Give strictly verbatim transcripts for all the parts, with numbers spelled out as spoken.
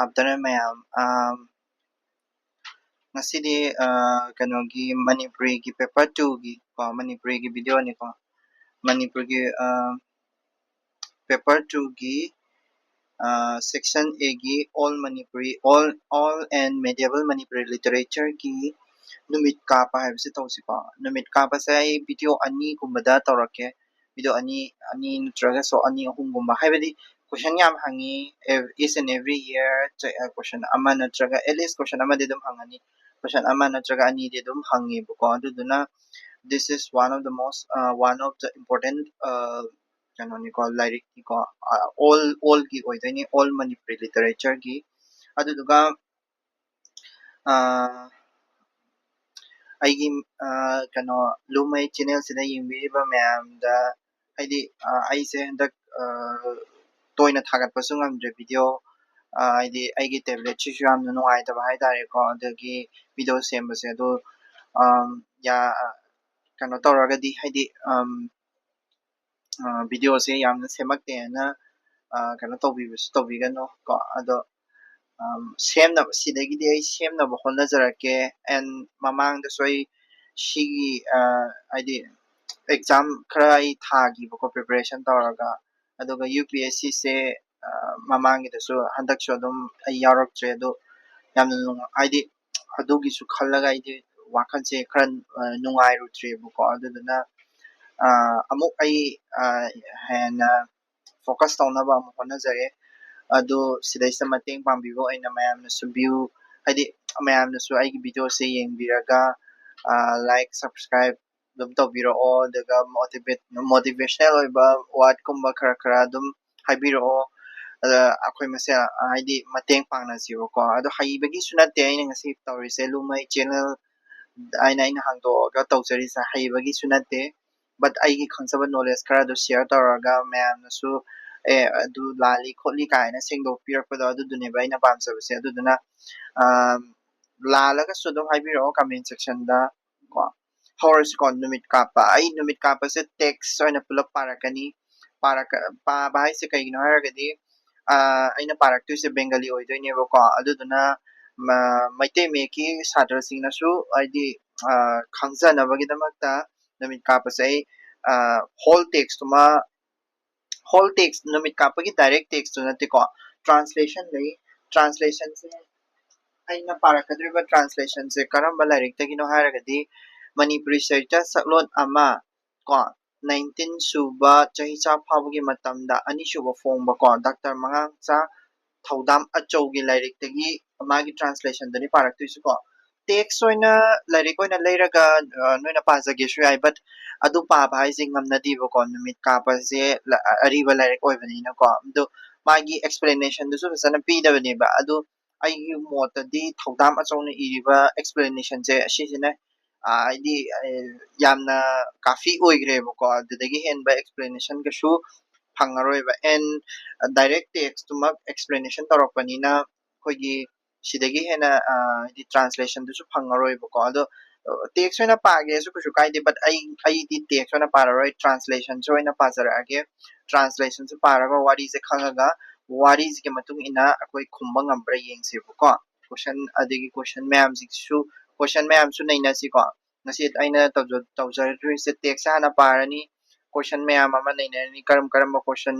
Afternoon ꯃꯌꯥꯝ꯫ ꯑꯝ, ꯉꯁꯤꯗꯤ, ꯑ, ꯀꯩꯅꯣꯒꯤ, ꯃꯅꯤꯄꯨꯔꯤꯒꯤ paper two ꯒꯤ ꯀꯣ, ꯃꯅꯤꯄꯨꯔꯤꯒꯤ video ꯅꯤꯀꯣ꯫ ꯃꯅꯤꯄꯨꯔꯒꯤ, ꯑ, paper two ꯒꯤ, ꯑ, section A ꯒꯤ All Manipuri, All, All and Medieval Manipuri Literature ꯒꯤ ꯅꯨꯃꯤꯠ ꯀꯥꯞꯄ ꯍꯥꯏꯕꯁꯤ ꯇꯧꯁꯤꯀꯣ꯫ ꯅꯨꯃꯤꯠ ꯀꯥꯞꯄꯁꯦ ꯑꯩ video ꯑꯅꯤꯒꯨꯝꯕꯗ ꯇꯧꯔꯛꯀꯦ꯫ Video ꯑꯅꯤ, ꯑꯅꯤ ꯅꯠꯇ꯭ꯔꯒꯁꯨ ꯑꯅꯤ, ꯑꯍꯨꯝꯒꯨꯝꯕ꯫ ꯍꯥꯏꯕꯗꯤ question ꯌꯥꯝ ꯍꯪꯉꯤ, ev-, each and every year, ꯆ-, ꯑ, question ꯑꯃ ꯅꯠꯇ꯭ꯔꯒ at least question ꯑꯃꯗꯤ ꯑꯗꯨꯝ ꯍꯪꯉꯅꯤ꯫ Question ꯑꯃ ꯅꯠꯇ꯭ꯔꯒ ꯑꯅꯤꯗꯤ ꯑꯗꯨꯝ ꯍꯪꯉꯦꯕꯀꯣ꯫ ꯑꯗꯨꯗꯨꯅ this is one of the most, uh, one of the important, uh, ꯀꯩꯅꯣꯅꯤꯀꯣ, ꯂꯥꯏꯔꯤꯛꯅꯤꯀꯣ꯫ ꯑ, all, all ꯒꯤ ꯑꯣꯏꯗꯣꯏꯅꯤ, All Manipuri Literature ꯒꯤ꯫ ꯑꯗꯨꯗꯨꯒ, ꯑ, ꯑꯩꯒꯤ, ꯑ, ꯀꯩꯅꯣ, ꯂꯨꯃꯩ channel ꯁꯤꯗ ꯌꯦꯡꯕꯤꯔꯤꯕ ꯃꯌꯥꯝꯗ, ꯍꯥꯏꯗꯤ, ꯑ, ꯑꯩꯁꯦ ꯍꯟꯗꯛ, ꯑ, ꯇꯣꯏꯅ ꯊꯥꯒꯠꯄꯁꯨ ꯉꯝꯗ꯭ꯔꯦ video꯫ ꯑ, ꯍꯥꯏꯗꯤ ꯑꯩꯒꯤ tablet ꯁꯤꯁꯨ ꯌꯥꯝꯅ ꯅꯨꯡꯉꯥꯏꯇꯕ ꯍꯥꯏꯇꯥꯔꯦꯀꯣ꯫ ꯑꯗꯒꯤ video ꯁꯦꯝꯕꯁꯦ ꯑꯗꯨ, ꯑꯝ, ꯌꯥ-, ꯀꯩꯅꯣ ꯇꯧꯔꯒꯗꯤ, ꯍꯥꯏꯗꯤ, ꯑꯝ, ꯑ, video ꯁꯦ ꯌꯥꯝꯅ ꯁꯦꯝꯃꯛꯇꯦꯅ, ꯑ, ꯀꯩꯅꯣ ꯇꯧꯕꯤꯕꯁꯨ ꯇꯧꯕꯤꯒꯅꯨ ꯀꯣ꯫ ꯑꯗꯣ, ꯑꯝ, ꯁꯦꯝꯅꯕ, ꯁꯤꯗꯒꯤꯗꯤ ꯑꯩ ꯁꯦꯝꯅꯕ ꯍꯣꯠꯅꯖꯔꯛꯀꯦ꯫ And ꯃꯃꯥꯡꯗꯁꯨ ꯑꯩ ꯁꯤꯒꯤ, ꯑ, ꯍꯥꯏꯗꯤ exam ꯈꯔ ꯑꯩ ꯊꯥꯈꯤꯕꯀꯣ, preparation ꯇꯧꯔꯒ꯫ ꯑꯗꯨꯒ UPSC ꯁꯦ, ꯑ, ꯃꯃꯥꯡꯒꯤꯗꯁꯨ, ꯍꯟꯗꯛꯁꯨ ꯑꯗꯨꯝ ꯑꯩ ꯌꯥꯎꯔꯛꯇ꯭ꯔꯦ꯫ ꯑꯗꯣ ꯌꯥꯝꯅ ꯅꯨꯡꯉꯥꯏ, ꯍꯥꯏꯗꯤ ꯑꯗꯨꯒꯤꯁꯨ ꯈꯜꯂꯒ ꯑꯩꯗꯤ ꯋꯥꯈꯜꯁꯦ ꯈꯔ, ꯑ, ꯅꯨꯡꯉꯥꯏꯔꯨꯗ꯭ꯔꯦꯕꯀꯣ꯫ ꯑꯗꯨꯗꯨꯅ, ꯑ, ꯑꯃꯨꯛ ꯑꯩ, ꯑ, ꯍꯦꯟꯅ focus ꯇꯧꯅꯕ ꯑꯃꯨꯛ ꯍꯣꯠꯅꯖꯔꯦ꯫ ꯑꯗꯨ ꯁꯤꯗꯩꯁꯤꯗ ꯃꯇꯦꯡ ꯄꯥꯡꯕꯤꯕ ꯑꯣꯏꯅ ꯃꯌꯥꯝꯅꯁꯨ view, ꯍꯥꯏꯗꯤ ꯃꯌꯥꯝꯅꯁꯨ ꯑꯩꯒꯤ video ꯁꯦ ꯌꯦꯡꯕꯤꯔꯒ, ꯑ, like, subscribe ꯑꯗꯨꯝ ꯇꯧꯕꯤꯔꯛꯑꯣ꯫ ꯑꯗꯨꯒ motivate-, motivational ꯑꯣꯏꯕ word ꯀꯨꯝꯕ ꯈꯔ ꯈꯔ ꯑꯗꯨꯝ ꯍꯥꯏꯕꯤꯔꯛꯑꯣ꯫ ꯑꯗ ꯑꯩꯈꯣꯏ ꯃꯁꯦꯜ, ꯍꯥꯏꯗꯤ ꯃꯇꯦꯡ ꯄꯥꯡꯅꯁꯤꯕꯀꯣ꯫ ꯑꯗꯣ ꯍꯩꯕꯒꯤꯁꯨ ꯅꯠꯇꯦ ꯑꯩꯅ ꯉꯁꯤ ꯇꯧꯔꯤꯁꯦ, ꯂꯨꯃꯩ channel ꯍꯥꯏꯅ ꯑꯩꯅ ꯍꯥꯡꯗꯣꯛꯑꯒ ꯇꯧꯖꯔꯤꯁꯦ, ꯍꯩꯕꯒꯤꯁꯨ ꯅꯠꯇꯦ꯫ But ꯑꯩꯒꯤ ꯈꯪꯖꯕ knowledge ꯈꯔꯗꯣ share ꯇꯧꯔꯒ ꯃꯌꯥꯝꯅꯁꯨ, "ꯑꯦ, ꯑꯗꯨ ꯂꯥꯜꯂꯤ ꯈꯣꯠꯂꯤ" ꯀꯥꯏꯅ ꯁꯦꯡꯗꯣꯛꯄꯤꯔꯛꯄꯗꯣ, ꯑꯗꯨꯗꯨꯅꯦꯕ ꯑꯩꯅ ꯄꯥꯝꯖꯕꯁꯦ꯫ ꯑꯗꯨꯗꯨꯅ, ꯑ, ꯂꯥꯜꯂꯒꯁꯨ ꯑꯗꯨꯝ ꯍꯥꯏꯕꯤꯔꯛꯑꯣ comment section ꯗ ꯀꯣ꯫ ꯍꯧꯔꯁꯤꯀꯣ, ꯅꯨꯃꯤꯠ ꯀꯥꯞꯄ꯫ ꯑꯩ ꯅꯨꯃꯤꯠ ꯀꯥꯞꯄꯁꯦ text ꯑꯣꯏꯅ ꯄꯨꯂꯞ ꯄꯥꯔꯛꯀꯅꯤ꯫ ꯄꯥꯔꯛꯀ-, ꯄꯥꯕ ꯍꯥꯏꯁꯦ ꯀꯩꯒꯤꯅꯣ ꯍꯥꯏꯔꯒꯗꯤ, ꯑꯩꯅ ꯄꯥꯔꯛꯇꯣꯏꯁꯦ ꯕꯦꯡꯒꯂꯤ ꯑꯣꯏꯗꯣꯏꯅꯦꯕꯀꯣ꯫ ꯑꯗꯨꯗꯨꯅ ꯃꯩꯇꯩ ꯃꯌꯦꯛꯀꯤ ꯁꯥꯇ꯭ꯔꯁꯤꯡꯅꯁꯨ ꯍꯥꯏꯗꯤ ꯈꯪꯖꯅꯕꯒꯤꯗꯃꯛꯇ ꯅꯨꯃꯤꯠ ꯀꯥꯞꯄꯁꯦ ꯑꯩ ꯍꯣꯜ ꯇꯦꯛꯁꯇꯨꯃ, ꯍꯣꯜ ꯇꯦꯛꯁ, ꯅꯨꯃꯤꯠ ꯀꯥꯞꯄꯒꯤ ꯗꯥꯏꯔꯦꯛ ꯇꯦꯛꯁꯇꯨ ꯅꯠꯇꯦꯀꯣ, ꯇ꯭ꯔꯥꯟꯁꯂꯦꯁꯟ ꯂꯩ꯫ ꯇ꯭ꯔꯥꯟꯁꯂꯦꯁꯟꯁꯦ ꯑꯩꯅ ꯄꯥꯔꯛꯀꯗꯧꯔꯤꯕ ꯇ꯭ꯔꯥꯟꯁꯂꯦꯁꯟꯁꯦ ꯀꯔꯝꯕ ꯂꯥꯏꯔꯤꯛꯇꯒꯤꯅꯣ ꯍꯥꯏꯔꯒꯗꯤ, ꯃꯅꯤꯄꯨꯔꯤ ꯁꯥꯍꯤꯇ꯭ꯌ ꯁꯛꯂꯣꯟ ꯑꯃ ꯀꯣ, ꯅꯥꯏꯟꯇꯤꯟ ꯁꯨꯕ ꯆꯍꯤꯆꯥ ꯐꯥꯎꯕꯒꯤ ꯃꯇꯝꯗ ꯑꯅꯤꯁꯨꯕ ꯐꯣꯡꯕꯀꯣ, ꯗꯥꯛꯇꯔ ꯃꯉꯥꯡꯆꯥ ꯊꯧꯗꯥꯝ ꯑꯆꯧꯒꯤ ꯂꯥꯏꯔꯤꯛꯇꯒꯤ ꯃꯥꯒꯤ ꯇ꯭ꯔꯥꯟꯁꯂꯦꯁꯟꯗꯨꯅꯤ ꯄꯥꯔꯛꯇꯣꯏꯁꯤꯀꯣ꯫ ꯇꯦꯛꯁ ꯑꯣꯏꯅ, ꯂꯥꯏꯔꯤꯛ ꯑꯣꯏꯅ ꯂꯩꯔꯒ ꯅꯣꯏꯅ ꯄꯥꯖꯒꯦꯁꯨ ꯌꯥꯏ, ꯕꯠ ꯑꯗꯨ ꯄꯥꯕ ꯍꯥꯏꯁꯦ ꯉꯝꯅꯗꯦꯕꯀꯣ, ꯅꯨꯃꯤꯠ ꯀꯥꯞꯄꯁꯦ ꯑꯔꯤꯕ ꯂꯥꯏꯔꯤꯛ ꯑꯣꯏꯕꯅꯤꯅꯀꯣ꯫ ꯑꯗꯨ ꯃꯥꯒꯤ ꯑꯦꯛꯁꯄ꯭ꯂꯦꯅꯦꯁꯟꯗꯨꯁꯨ ꯐꯖꯅ ꯄꯤꯗꯕꯅꯦꯕ꯫ ꯑꯗꯨ ꯑꯩꯒꯤ ꯃꯣꯠꯇꯗꯤ ꯊꯧꯗꯥꯝ ꯑꯆꯧꯅ ꯏꯔꯤꯕ ꯑꯦꯛꯁꯄ꯭ꯂꯦꯅꯦꯁꯟꯁꯦ ꯑꯁꯤꯁꯤꯅ ꯍꯥꯏꯗꯤ ꯌꯥꯝꯅ ꯀꯥꯐꯤ ꯑꯣꯏꯈ꯭ꯔꯦꯕꯀꯣ꯫ ꯑꯗꯨꯗꯒꯤ ꯍꯦꯟꯕ ꯑꯦꯛꯁꯄ꯭ꯂꯦꯅꯦꯁꯟ ꯀꯩꯁꯨ ꯐꯪꯉꯔꯣꯏꯕ꯫ ꯑꯦꯟ ꯗꯥꯏꯔꯦꯛ ꯇꯦꯛꯁꯇꯨꯃꯛ ꯑꯦꯛꯁꯄ꯭ꯂꯦꯅꯦꯁꯟ ꯇꯧꯔꯛꯄꯅꯤꯅ ꯑꯩꯈꯣꯏꯒꯤ ꯁꯤꯗꯒꯤ ꯍꯦꯟꯅ ꯍꯥꯏꯗꯤ ꯇ꯭ꯔꯥꯟꯁꯂꯦꯁꯟꯗꯨꯁꯨ ꯐꯪꯉꯔꯣꯏꯕꯀꯣ꯫ ꯑꯗꯣ ꯇꯦꯛꯁ ꯑꯣꯏꯅ ꯄꯥꯒꯦꯁꯨ ꯀꯩꯁꯨ ꯀꯥꯏꯗꯦ, ꯕꯠ ꯑꯩ ꯑꯩꯗꯤ ꯇꯦꯛꯁ ꯑꯣꯏꯅ ꯄꯥꯔꯔꯣꯏ, ꯇ꯭ꯔꯥꯟꯁꯂꯦꯁꯟꯁꯨ ꯑꯣꯏꯅ ꯄꯥꯖꯔꯛꯑꯒꯦ꯫ ꯇ꯭ꯔꯥꯟꯁꯂꯦꯁꯟꯁꯨ ꯄꯥꯔꯒ ꯋꯥꯔꯤꯁꯦ ꯈꯪꯉꯒ ꯋꯥꯔꯤꯁꯤꯒꯤ ꯃꯇꯨꯡ ꯏꯟꯅ ꯑꯩꯈꯣꯏ ꯈꯨꯝꯕ ꯉꯝꯕ꯭ꯔꯥ ꯌꯦꯡꯁꯦꯕꯀꯣ꯫ ꯀꯣꯏꯁꯟ, ꯑꯗꯒꯤ ꯀꯣꯏꯁꯟ ꯃꯌꯥꯝꯁꯤꯁꯨ, ꯀꯣꯏꯁꯟ ꯃꯌꯥꯝꯁꯨ ꯅꯩꯅꯁꯤꯀꯣ꯫ ꯉꯁꯤ ꯑꯩꯅ ꯇꯧꯖ-, ꯇꯧꯖꯔꯛꯇꯣꯏꯁꯦ ꯇꯦꯛꯁ ꯍꯥꯟꯅ ꯄꯥꯔꯅꯤ, ꯀꯣꯏꯁꯟ ꯃꯌꯥꯝ ꯑꯃ ꯅꯩꯅꯔꯅꯤ, ꯀꯔꯝ ꯀꯔꯝꯕ ꯀꯣꯏꯁꯟ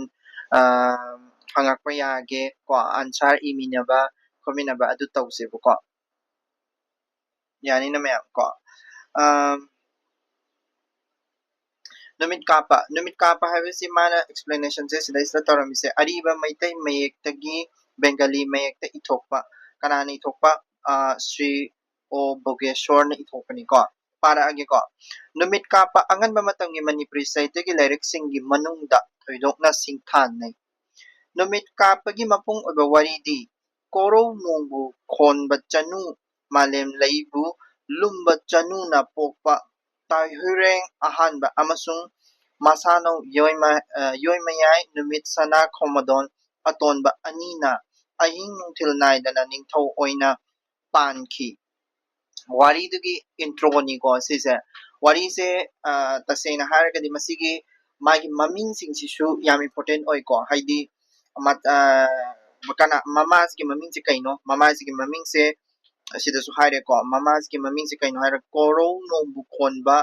ꯍꯪꯉꯛꯄ ꯌꯥꯒꯦ ꯀꯣ, ꯑꯟꯁꯥꯔ ꯏꯃꯤꯟꯅꯕ ꯈꯣꯠꯃꯤꯟꯅꯕ ꯑꯗꯨ ꯇꯧꯁꯦꯕꯀꯣ꯫ ꯌꯥꯅꯤꯅ ꯃꯌꯥꯝ ꯀꯣ꯫ ꯅꯨꯃꯤꯠ ꯀꯥꯞꯄ, ꯅꯨꯃꯤꯠ ꯀꯥꯞꯄ ꯍꯥꯏꯕꯁꯤ ꯃꯥꯅ ꯑꯦꯛꯁꯄ꯭ꯂꯦꯅꯦꯁꯟꯁꯦ ꯁꯤꯗꯩꯁꯤꯗ ꯇꯧꯔꯝꯃꯤꯁꯦ ꯑꯔꯤꯕ ꯃꯩꯇꯩ ꯃꯌꯦꯛꯇꯒꯤ ꯕꯦꯡꯒꯂꯤ ꯃꯌꯦꯛꯇ ꯏꯊꯣꯛꯄ꯫ ꯀꯅꯥꯅ ꯏꯊꯣꯛꯄ? ꯁ꯭ꯔꯤ ꯑꯣ ꯕꯣꯒꯦꯁꯣꯔꯅ ꯏꯊꯣꯛꯄꯅꯤꯀꯣ꯫ ꯄꯥꯔꯛꯑꯒꯦꯀꯣ꯫ ꯅꯨꯃꯤꯠ ꯀꯥꯞꯄ ꯑꯉꯟꯕ ꯃꯇꯝꯒꯤ ꯃꯅꯤꯄꯨꯔꯤ ꯁꯥꯍꯤꯇ꯭ꯌꯒꯤ ꯂꯥꯏꯔꯤꯛꯁꯤꯡꯒꯤ ꯃꯅꯨꯡꯗ ꯊꯣꯏꯗꯣꯛꯅ ꯁꯤꯡꯊꯥꯅꯩ꯫ ꯅꯨꯃꯤꯠ ꯀꯥꯞꯄꯒꯤ ꯃꯄꯨꯡ ꯑꯣꯏꯕ ꯋꯥꯔꯤꯗꯤ ꯀꯣꯔꯧ ꯅꯣꯡꯕꯨ ꯈꯣꯟꯕ ꯆꯅꯨ, ꯃꯥꯂꯦꯝ ꯂꯩꯕꯨ ꯂꯨꯝꯕ ꯆꯅꯨꯅ ꯄꯣꯛꯄ ꯇꯥꯏꯍꯨꯏꯔꯦꯡ ꯑꯍꯥꯟꯕ ꯑꯃꯁꯨꯡ ꯃꯁꯥꯅꯧ ꯌꯣꯏꯃ-, ꯑ, ꯌꯣꯏꯃꯌꯥꯏ ꯅꯨꯃꯤꯠ ꯁꯅꯥ ꯈꯣꯃꯗꯣꯟ ꯑꯇꯣꯟꯕ ꯑꯅꯤꯅ ꯑꯍꯤꯡ ꯅꯨꯡꯊꯤꯜ ꯅꯥꯏꯗꯅ ꯅꯤꯡꯊꯧ ꯑꯣꯏꯅ ꯄꯥꯟꯈꯤ꯫ ꯋꯥꯔꯤꯗꯨꯒꯤ ꯏꯟꯇ꯭ꯔꯣꯅꯤꯀꯣ ꯁꯤꯁꯦ꯫ ꯋꯥꯔꯤꯁꯦ, ꯑ, ꯇꯁꯦꯡꯅ ꯍꯥꯏꯔꯒꯗꯤ ꯃꯁꯤꯒꯤ ꯃꯥꯒꯤ ꯃꯃꯤꯡꯁꯤꯡꯁꯤꯁꯨ ꯌꯥꯝ ꯏꯝꯄꯣꯔꯇꯦꯟ ꯑꯣꯏꯀꯣ꯫ ꯍꯥꯏꯗꯤ, ꯀꯅꯥ, ꯃꯃꯥꯁꯤꯒꯤ ꯃꯃꯤꯡꯁꯦ ꯀꯩꯅꯣ? ꯃꯃꯥꯁꯤꯒꯤ ꯃꯃꯤꯡꯁꯦ ꯑꯁꯤꯗꯁꯨ ꯍꯥꯏꯔꯦꯀꯣ꯫ ꯃꯃꯥꯁꯤꯒꯤ ꯃꯃꯤꯡꯁꯦ ꯀꯩꯅꯣ ꯍꯥꯏꯔ, ꯀꯣꯔꯧ ꯅꯣꯡꯕꯨ ꯈꯣꯟꯕ,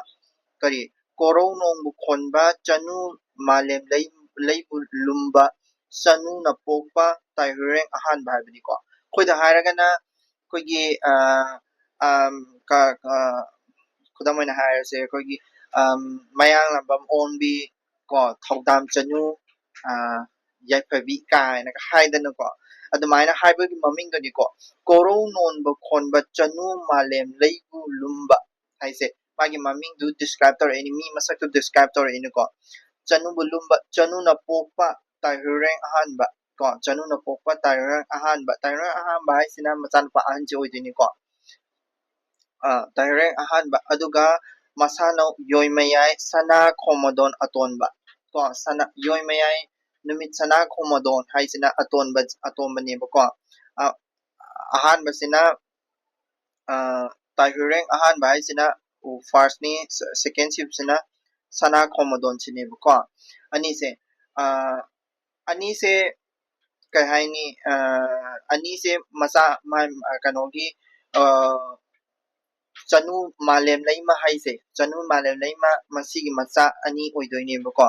ꯀꯔꯤ, ꯀꯣꯔꯧ ꯅꯣꯡꯕꯨ ꯈꯣꯟꯕ, ꯆꯅꯨ ꯃꯥꯂꯦꯝ ꯂꯩ, ꯂꯩꯕꯨ ꯂꯨꯝꯕ, ꯆꯅꯨꯅ ꯄꯣꯛꯄ ꯇꯥꯏꯍꯨꯔꯦꯡ ꯑꯍꯥꯟꯕ ꯍꯥꯏꯕꯅꯤꯀꯣ꯫ ꯑꯩꯈꯣꯏꯗ ꯍꯥꯏꯔꯒꯅ ꯑꯩꯈꯣꯏꯒꯤ, ꯑ, ꯑꯝ, ꯀ-, ꯑ, ꯈꯨꯗꯝ ꯑꯣꯏꯅ ꯍꯥꯏꯔꯁꯦ, ꯑꯩꯈꯣꯏꯒꯤ, ꯑꯝ, ꯃꯌꯥꯡꯂꯥꯡꯕꯝ ꯑꯣꯡꯕꯤ, ꯀꯣ, ꯊꯧꯗꯥꯝ ꯆꯅꯨ, ꯑ, ꯌꯥꯏꯐꯕꯤ ꯀꯥꯏꯅꯒ ꯍꯥꯏꯗꯅꯀꯣ, ꯑꯗꯨꯃꯥꯏꯅ ꯍꯥꯏꯕꯒꯤ ꯃꯃꯤꯡꯗꯨꯅꯤꯀꯣ꯫ ꯀꯣꯔꯧ ꯅꯣꯡꯕꯨ ꯈꯣꯟꯕ, ꯆꯅꯨ ꯃꯥꯂꯦꯝ ꯂꯩꯕꯨ ꯂꯨꯝꯕ ꯍꯥꯏꯁꯦ ꯃꯥꯒꯤ ꯃꯃꯤꯡꯗꯨ describe ꯇꯧꯔꯛꯏꯅꯤ, ꯃꯤ ꯃꯁꯛꯇꯨ describe ꯇꯧꯔꯛꯏꯅꯤꯀꯣ꯫ ꯆꯅꯨꯕꯨ ꯂꯨꯝꯕ, ꯆꯅꯨꯅ ꯄꯣꯛꯄ ꯇꯥꯏꯍꯨꯔꯦꯡ ꯑꯍꯥꯟꯕ, ꯀꯣ, ꯆꯅꯨꯅ ꯄꯣꯛꯄ ꯇꯥꯏꯍꯨꯔꯦꯡ ꯑꯍꯥꯟꯕ, ꯇꯥꯏꯍꯨꯔꯦꯡ ꯑꯍꯥꯟꯕ ꯍꯥꯏꯁꯤꯅ ꯃꯆꯥꯅꯨꯄꯥ ꯑꯍꯟꯁꯦ ꯑꯣꯏꯗꯣꯏꯅꯤꯀꯣ꯫ ꯑ, ꯇꯥꯏꯍꯨꯔꯦꯡ ꯑꯍꯥꯟꯕ, ꯑꯗꯨꯒ ꯃꯁꯥꯅꯧ ꯌꯣꯏꯃꯌꯥꯏ ꯁꯅꯥ ꯈꯣꯃꯗꯣꯟ ꯑꯇꯣꯟꯕ, ꯀꯣ, ꯁꯅꯥ, ꯌꯣꯏꯃꯌꯥꯏ ꯅꯨꯃꯤꯠ ꯁꯅꯥ ꯈꯣꯃꯗꯣꯟ ꯍꯥꯏꯁꯤꯅ ꯑꯇꯣꯟꯕ, ꯑꯇꯣꯟꯕꯅꯦꯕꯀꯣ꯫ ꯑ, ꯑꯍꯥꯟꯕꯁꯤꯅ, ꯑ, ꯇꯥꯏꯍꯨꯔꯦꯡ ꯑꯍꯥꯟꯕ ꯍꯥꯏꯁꯤꯅ firstꯅꯤ, second ꯁꯤꯕꯁꯤꯅ ꯁꯅꯥ ꯈꯣꯃꯗꯣꯟꯁꯤꯅꯦꯕꯀꯣ꯫ ꯑꯅꯤꯁꯦ, ꯑ, ꯑꯅꯤꯁꯦ ꯀꯩ ꯍꯥꯏꯅꯤ, ꯑ, ꯑꯅꯤꯁꯦ ꯃꯆꯥ, ꯃꯥ-, ꯀꯩꯅꯣꯒꯤ, ꯑ, ꯆꯅꯨ ꯃꯥꯂꯦꯝ ꯂꯩꯃ ꯍꯥꯏꯁꯦ, ꯆꯅꯨ ꯃꯥꯂꯦꯝ ꯂꯩꯃ ꯃꯁꯤꯒꯤ ꯃꯆꯥ ꯑꯅꯤ ꯑꯣꯏꯗꯣꯏꯅꯦꯕꯀꯣ꯫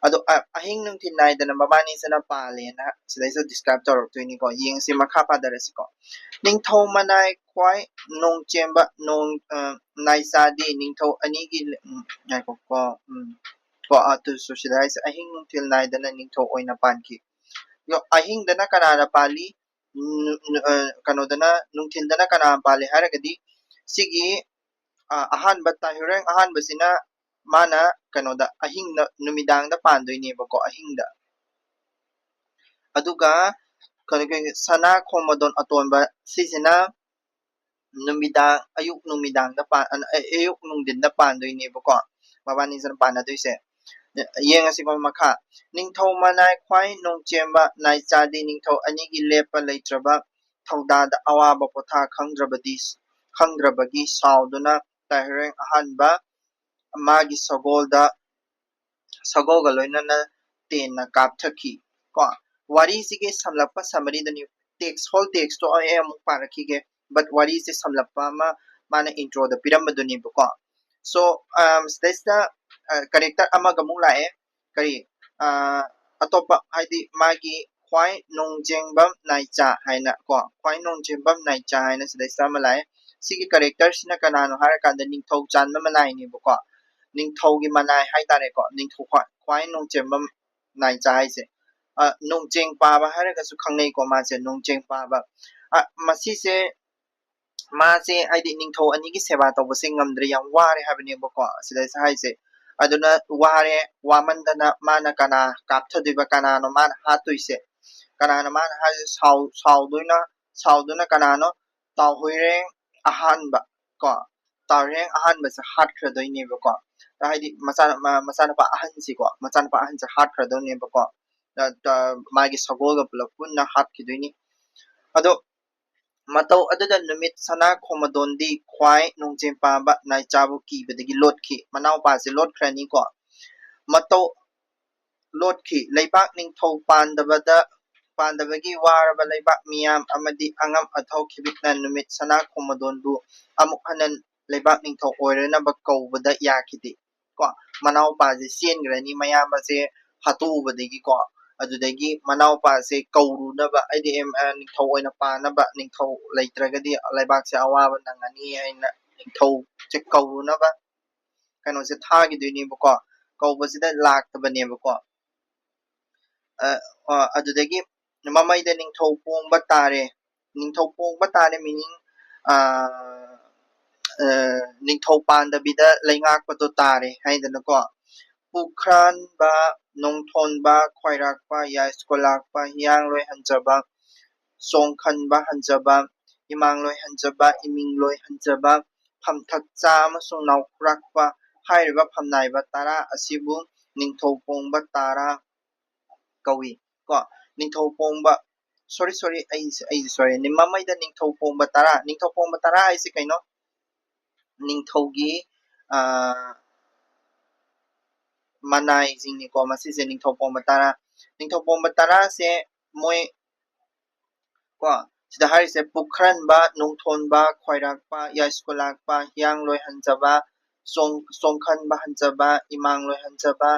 ꯑꯗꯣ ꯑ-, ꯑꯍꯤꯡ ꯅꯨꯡꯊꯤꯜ ꯅꯥꯏꯗꯅ ꯃꯕꯥꯅꯤꯁꯤꯅ ꯄꯥꯜꯂꯦꯅ ꯁꯤꯗꯩꯁꯤꯗ describe ꯇꯧꯔꯛꯇꯣꯏꯅꯤꯀꯣ꯫ ꯌꯦꯡꯁꯤ, ꯃꯈꯥ ꯄꯥꯗꯔꯁꯤꯀꯣ꯫ ꯅꯤꯡꯊꯧ ꯃꯅꯥꯏ ꯈ꯭ꯋꯥꯏ ꯅꯣꯡ ꯆꯦꯟꯕ ꯅꯣꯡ, ꯑ, ꯅꯥꯏꯆꯥꯗꯤ ꯅꯤꯡꯊꯧ ꯑꯅꯤꯒꯤ, ꯎꯝ, ꯉꯥꯏꯈꯣꯀꯣ, ꯎꯝ, ꯀꯣ, ꯑꯗꯨꯁꯨ ꯁꯤꯗ ꯍꯥꯏꯁꯦ ꯑꯍꯤꯡ ꯅꯨꯡꯊꯤꯜ ꯅꯥꯏꯗꯅ ꯅꯤꯡꯊꯧ ꯑꯣꯏꯅ ꯄꯥꯟꯈꯤ꯫ ꯑꯗꯣ ꯑꯍꯤꯡꯗꯅ ꯀꯅꯥꯅ ꯄꯥꯜꯂꯤ? ꯎꯝ, ꯑ, ꯀꯩꯅꯣꯗꯅ, ꯅꯨꯡꯊꯤꯜꯗꯅ ꯀꯅꯥ ꯄꯥꯜꯂꯤ ꯍꯥꯏꯔꯒꯗꯤ ꯁꯤꯒꯤ, ꯑ, ꯑꯍꯥꯟꯕ ꯇꯥꯏꯍꯨꯔꯦꯡ ꯑꯍꯥꯟꯕꯁꯤꯅ ꯃꯥꯅ ꯀꯩꯅꯣꯗ ꯑꯍꯤꯡꯗ, ꯅꯨꯃꯤꯗꯥꯡꯗ ꯄꯥꯟꯗꯣꯏꯅꯦꯕꯀꯣ, ꯑꯍꯤꯡꯗ꯫ ꯑꯗꯨꯒ ꯀꯩꯅꯣ, ꯀꯩꯅꯣ, ꯁꯅꯥ ꯈꯣꯃꯗꯣꯟ ꯑꯇꯣꯟꯕ ꯁꯤꯁꯤꯅ ꯅꯨꯃꯤꯗꯥꯡ, ꯑꯌꯨꯛ ꯅꯨꯃꯤꯗꯥꯡꯗ ꯄꯥꯟ-, ꯑ, ꯑꯌꯨꯛ ꯅꯨꯡꯊꯤꯟꯗ ꯄꯥꯟꯗꯣꯏꯅꯦꯕꯀꯣ꯫ ꯃꯕꯥꯅꯤꯁꯤꯅ ꯄꯥꯟꯅꯗꯣꯏꯁꯦ꯫ ꯌꯦꯡꯉꯁꯤꯀꯣ ꯃꯈꯥ꯫ ꯅꯤꯡꯊꯧ ꯃꯅꯥꯏ ꯈ꯭ꯋꯥꯏ ꯅꯣꯡꯆꯦꯝꯕ ꯅꯥꯏꯆꯥꯗꯤ ꯅꯤꯡꯊꯧ ꯑꯅꯤꯒꯤ ꯂꯦꯞꯄ ꯂꯩꯇ꯭ꯔꯕ ꯊꯧꯗꯥꯗ ꯑꯋꯥꯕ ꯄꯣꯊꯥ ꯈꯪꯗ꯭ꯔꯕꯗꯤ, ꯈꯪꯗ꯭ꯔꯕꯒꯤ ꯁꯥꯎꯗꯨꯅ ꯇꯥꯏꯍꯨꯔꯦꯡ ꯑꯍꯥꯟꯕ ꯃꯥꯒꯤ ꯁꯒꯣꯜꯗ, ꯁꯒꯣꯜꯒ ꯂꯣꯏꯅꯅ ꯇꯦꯟꯅ ꯀꯥꯞꯊꯈꯤ꯫ ꯀꯣ, ꯋꯥꯔꯤꯁꯤꯒꯤ ꯁꯝꯂꯞꯄ summary ꯗꯨꯅꯤ꯫ Text, whole text ꯇꯣ ꯑꯩ ꯑꯃꯨꯛ ꯄꯥꯔꯛꯈꯤꯒꯦ, but ꯋꯥꯔꯤꯁꯦ ꯁꯝꯂꯞꯄ ꯑꯃ ꯃꯥꯅ intro ꯗ ꯄꯤꯔꯝꯕꯗꯨꯅꯦꯕꯀꯣ꯫ So, ꯑꯝ, ꯁꯤꯗꯩꯁꯤꯗ, ꯑ, character ꯑꯃꯒ ꯑꯃꯨꯛ ꯂꯥꯛꯑꯦ꯫ ꯀꯔꯤ? ꯑ, ꯑꯇꯣꯞꯄ, ꯍꯥꯏꯗꯤ ꯃꯥꯒꯤ ꯈ꯭ꯋꯥꯏ ꯅꯣꯡꯖꯦꯡꯕꯝ ꯅꯥꯏꯆꯥ ꯍꯥꯏꯅ ꯀꯣ, ꯈ꯭ꯋꯥꯏ ꯅꯣꯡꯖꯦꯡꯕꯝ ꯅꯥꯏꯆꯥ ꯍꯥꯏꯅ ꯁꯤꯗꯩꯁꯤꯗ ꯑꯃ ꯂꯥꯛꯑꯦ꯫ ꯁꯤꯒꯤ character ꯁꯤꯅ ꯀꯅꯥꯅꯣ ꯍꯥꯏꯔꯀꯥꯟꯗ ꯅꯤꯡꯊꯧ ꯆꯥꯟꯕ ꯃꯅꯥꯏꯅꯦꯕꯀꯣ꯫ ꯅꯤꯡꯊꯧꯒꯤ ꯃꯅꯥꯏ ꯍꯥꯏꯇꯥꯔꯦꯀꯣ꯫ ꯅꯤꯡꯊꯧ ꯈ꯭ꯋꯥꯏ, ꯈ꯭ꯋꯥꯏ ꯅꯣꯡꯖꯦꯡꯕꯝ ꯅꯥꯏꯆꯥ ꯍꯥꯏꯁꯦ꯫ ꯑ, ꯅꯣꯡꯖꯦꯡ ꯄꯥꯕ ꯍꯥꯏꯔꯒꯁꯨ ꯈꯪꯅꯩꯀꯣ ꯃꯥꯁꯦ, ꯅꯣꯡꯖꯦꯡ ꯄꯥꯕ꯫ ꯑ, ꯃꯁꯤꯁꯦ, ꯃꯥꯁꯦ ꯍꯥꯏꯗꯤ ꯅꯤꯡꯊꯧ ꯑꯅꯤꯒꯤ ꯁꯦꯕꯥ ꯇꯧꯕꯁꯦ ꯉꯝꯗ꯭ꯔꯦ, ꯌꯥꯝ ꯋꯥꯔꯦ ꯍꯥꯏꯕꯅꯦꯕꯀꯣ ꯁꯤꯗꯩꯁꯤꯗ ꯍꯥꯏꯁꯦ꯫ ꯑꯗꯨꯅ ꯋꯥꯔꯦ, ꯋꯥꯃꯟꯗꯅ ꯃꯥꯅ ꯀꯅꯥ ꯀꯥꯞꯊꯗꯣꯏꯕ, ꯀꯅꯥꯅꯣ ꯃꯥꯅ ꯍꯥꯠꯇꯣꯏꯁꯦ? ꯀꯅꯥꯅꯣ ꯃꯥꯅ ꯍꯥꯠ-, ꯁꯥꯎ-, ꯁꯥꯎꯗꯣꯏꯅ, ꯁꯥꯎꯗꯨꯅ ꯀꯅꯥꯅꯣ? ꯇꯥꯎꯍꯨꯏꯔꯦꯡ ꯑꯍꯥꯟꯕ ꯀꯣ, ꯇꯥꯎꯍꯨꯏꯔꯦꯡ ꯑꯍꯥꯟꯕꯁꯦ ꯍꯥꯠꯈ꯭ꯔꯗꯣꯏꯅꯦꯕꯀꯣ꯫ ꯍꯥꯏꯗꯤ ꯃꯆꯥ-, ꯃ-, ꯃꯆꯥꯅꯨꯄꯥ ꯑꯍꯟꯁꯤꯀꯣ, ꯃꯆꯥꯅꯨꯄꯥ ꯑꯍꯟꯁꯦ ꯍꯥꯠꯈ꯭ꯔꯗꯣꯏꯅꯦꯕꯀꯣ꯫ ꯇ-, ꯇ-, ꯃꯥꯒꯤ ꯁꯒꯣꯜꯒ ꯄꯨꯂꯞ ꯄꯨꯟꯅ ꯍꯥꯠꯈꯤꯗꯣꯏꯅꯤ꯫ ꯑꯗꯣ ꯃꯇꯧ ꯑꯗꯨꯗ ꯅꯨꯃꯤꯠ ꯁꯅꯥ ꯈꯣꯃꯗꯣꯟꯗꯤ ꯈ꯭ꯋꯥꯏ ꯅꯣꯡꯖꯦꯝ ꯄꯥꯕ ꯅꯥꯏꯆꯥꯕꯨ ꯀꯤꯕꯗꯒꯤ ꯂꯣꯠꯈꯤ꯫ ꯃꯅꯥꯎꯄꯥꯁꯦ ꯂꯣꯠꯈ꯭ꯔꯅꯤꯀꯣ꯫ ꯃꯇꯧ ꯂꯣꯠꯈꯤ꯫ ꯂꯩꯕꯥꯛ ꯅꯤꯡꯊꯧ ꯄꯥꯟꯗꯕꯗ, ꯄꯥꯟꯗꯕꯒꯤ ꯋꯥꯔꯕ ꯂꯩꯕꯥꯛ ꯃꯤꯌꯥꯝ ꯑꯃꯗꯤ ꯑꯉꯝ ꯑꯊꯧ ꯈꯤꯕꯤꯛꯅ ꯅꯨꯃꯤꯠ ꯁꯅꯥ ꯈꯣꯃꯗꯣꯟꯕꯨ ꯑꯃꯨꯛ ꯍꯟꯅ ꯂꯩꯕꯥꯛ ꯅꯤꯡꯊꯧ ꯑꯣꯏꯔꯅꯕ ꯀꯧꯕꯗ ꯌꯥꯈꯤꯗꯦ꯫ ꯀꯣ, ꯃꯅꯥꯎꯄꯥꯁꯦ ꯆꯦꯟꯈ꯭ꯔꯅꯤ, ꯃꯌꯥꯝꯕꯁꯦ ꯍꯥꯠꯇꯣꯛꯎꯕꯗꯒꯤꯀꯣ꯫ ꯑꯗꯨꯗꯒꯤ ꯃꯅꯥꯎꯄꯥꯁꯦ ꯀꯧꯔꯨꯅꯕ, ꯍꯥꯏꯗꯤ, ꯑꯦꯝ, ꯑ, ꯅꯤꯡꯊꯧ ꯑꯣꯏꯅ ꯄꯥꯟꯅꯕ, ꯅꯤꯡꯊꯧ ꯂꯩꯇ꯭ꯔꯒꯗꯤ ꯂꯩꯕꯥꯛꯁꯦ ꯑꯋꯥꯕ ꯅꯪꯉꯅꯤ ꯍꯥꯏꯅ ꯅꯤꯡꯊꯧꯁꯦ ꯀꯧꯔꯨꯅꯕ ꯀꯩꯅꯣꯁꯦ ꯊꯥꯈꯤꯗꯣꯏꯅꯦꯕꯀꯣ꯫ ꯀꯧꯕꯁꯤꯗ ꯂꯥꯛꯇꯕꯅꯦꯕꯀꯣ꯫ ꯑ, ꯑ, ꯑꯗꯨꯗꯒꯤ ꯃꯃꯩꯗ ꯅꯤꯡꯊꯧ ꯄꯣꯡꯕ ꯇꯥꯔꯦ꯫ ꯅꯤꯡꯊꯧ ꯄꯣꯡꯕ ꯇꯥꯔꯦ meaning, ꯑ, ꯑ, ꯅꯤꯡꯊꯧ ꯄꯥꯟꯗꯕꯤꯗ ꯂꯩꯉꯥꯛꯄꯗꯣ ꯇꯥꯔꯦ ꯍꯥꯏꯗꯅꯀꯣ꯫ ꯄꯨꯈ꯭ꯔꯥꯟꯕ, ꯅꯣꯡꯊꯣꯟꯕ, ꯈ꯭ꯋꯥꯏꯔꯥꯛꯄ, ꯌꯥꯏꯁ꯭ꯀꯨꯂꯥꯛꯄ, ꯍꯤꯌꯥꯡꯂꯣꯏ ꯍꯟꯖꯕ, ꯆꯣꯡꯈꯟꯕ ꯍꯟꯖꯕ, ꯏꯃꯥꯡꯂꯣꯏ ꯍꯟꯖꯕ, ꯏꯃꯤꯡꯂꯣꯏ ꯍꯟꯖꯕ, ꯐꯝꯊꯛꯆꯥ ꯑꯃꯁꯨꯡ ꯅꯥꯎꯈꯨꯔꯥꯛꯄ ꯍꯥꯏꯔꯤꯕ ꯐꯝꯅꯥꯏꯕ ꯇꯔꯥ ꯑꯁꯤꯕꯨ ꯅꯤꯡꯊꯧ ꯄꯣꯡꯕ ꯇꯔꯥ ꯀꯧꯏ꯫ ꯀꯣ, ꯅꯤꯡꯊꯧ ꯄꯣꯡꯕ, sorry, sorry, ꯑꯩ, ꯑꯩ sorry ꯅꯤ꯫ ꯃꯃꯩꯗ ꯅꯤꯡꯊꯧ ꯄꯣꯡꯕ ꯇꯔꯥ, ꯅꯤꯡꯊꯧ ꯄꯣꯡꯕ ꯇꯔꯥ ꯍꯥꯏꯁꯦ ꯀꯩꯅꯣ? ꯅꯤꯡꯊꯧꯒꯤ, ꯑ, ꯃꯅꯥꯏꯁꯤꯡꯅꯤꯀꯣ꯫ ꯃꯁꯤꯁꯦ ꯅꯤꯡꯊꯧ ꯄꯣꯡꯕ ꯇꯔꯥ, ꯅꯤꯡꯊꯧ ꯄꯣꯡꯕ ꯇꯔꯥꯁꯦ ꯃꯣꯏ ꯀꯣ, ꯁꯤꯗ ꯍꯥꯏꯔꯤꯁꯦ ꯄꯨꯈ꯭ꯔꯟꯕ, ꯅꯨꯡꯊꯣꯟꯕ, ꯈ꯭ꯋꯥꯏꯔꯥꯛꯄ, ꯌꯥꯏꯁ꯭ꯀꯨꯂꯥꯛꯄ, ꯍꯤꯌꯥꯡ ꯂꯣꯏꯍꯟꯖꯕ, ꯆꯣꯡ-, ꯆꯣꯡꯈꯟꯕ ꯍꯟꯖꯕ, ꯏꯃꯥꯡ ꯂꯣꯏꯍꯟꯖꯕ,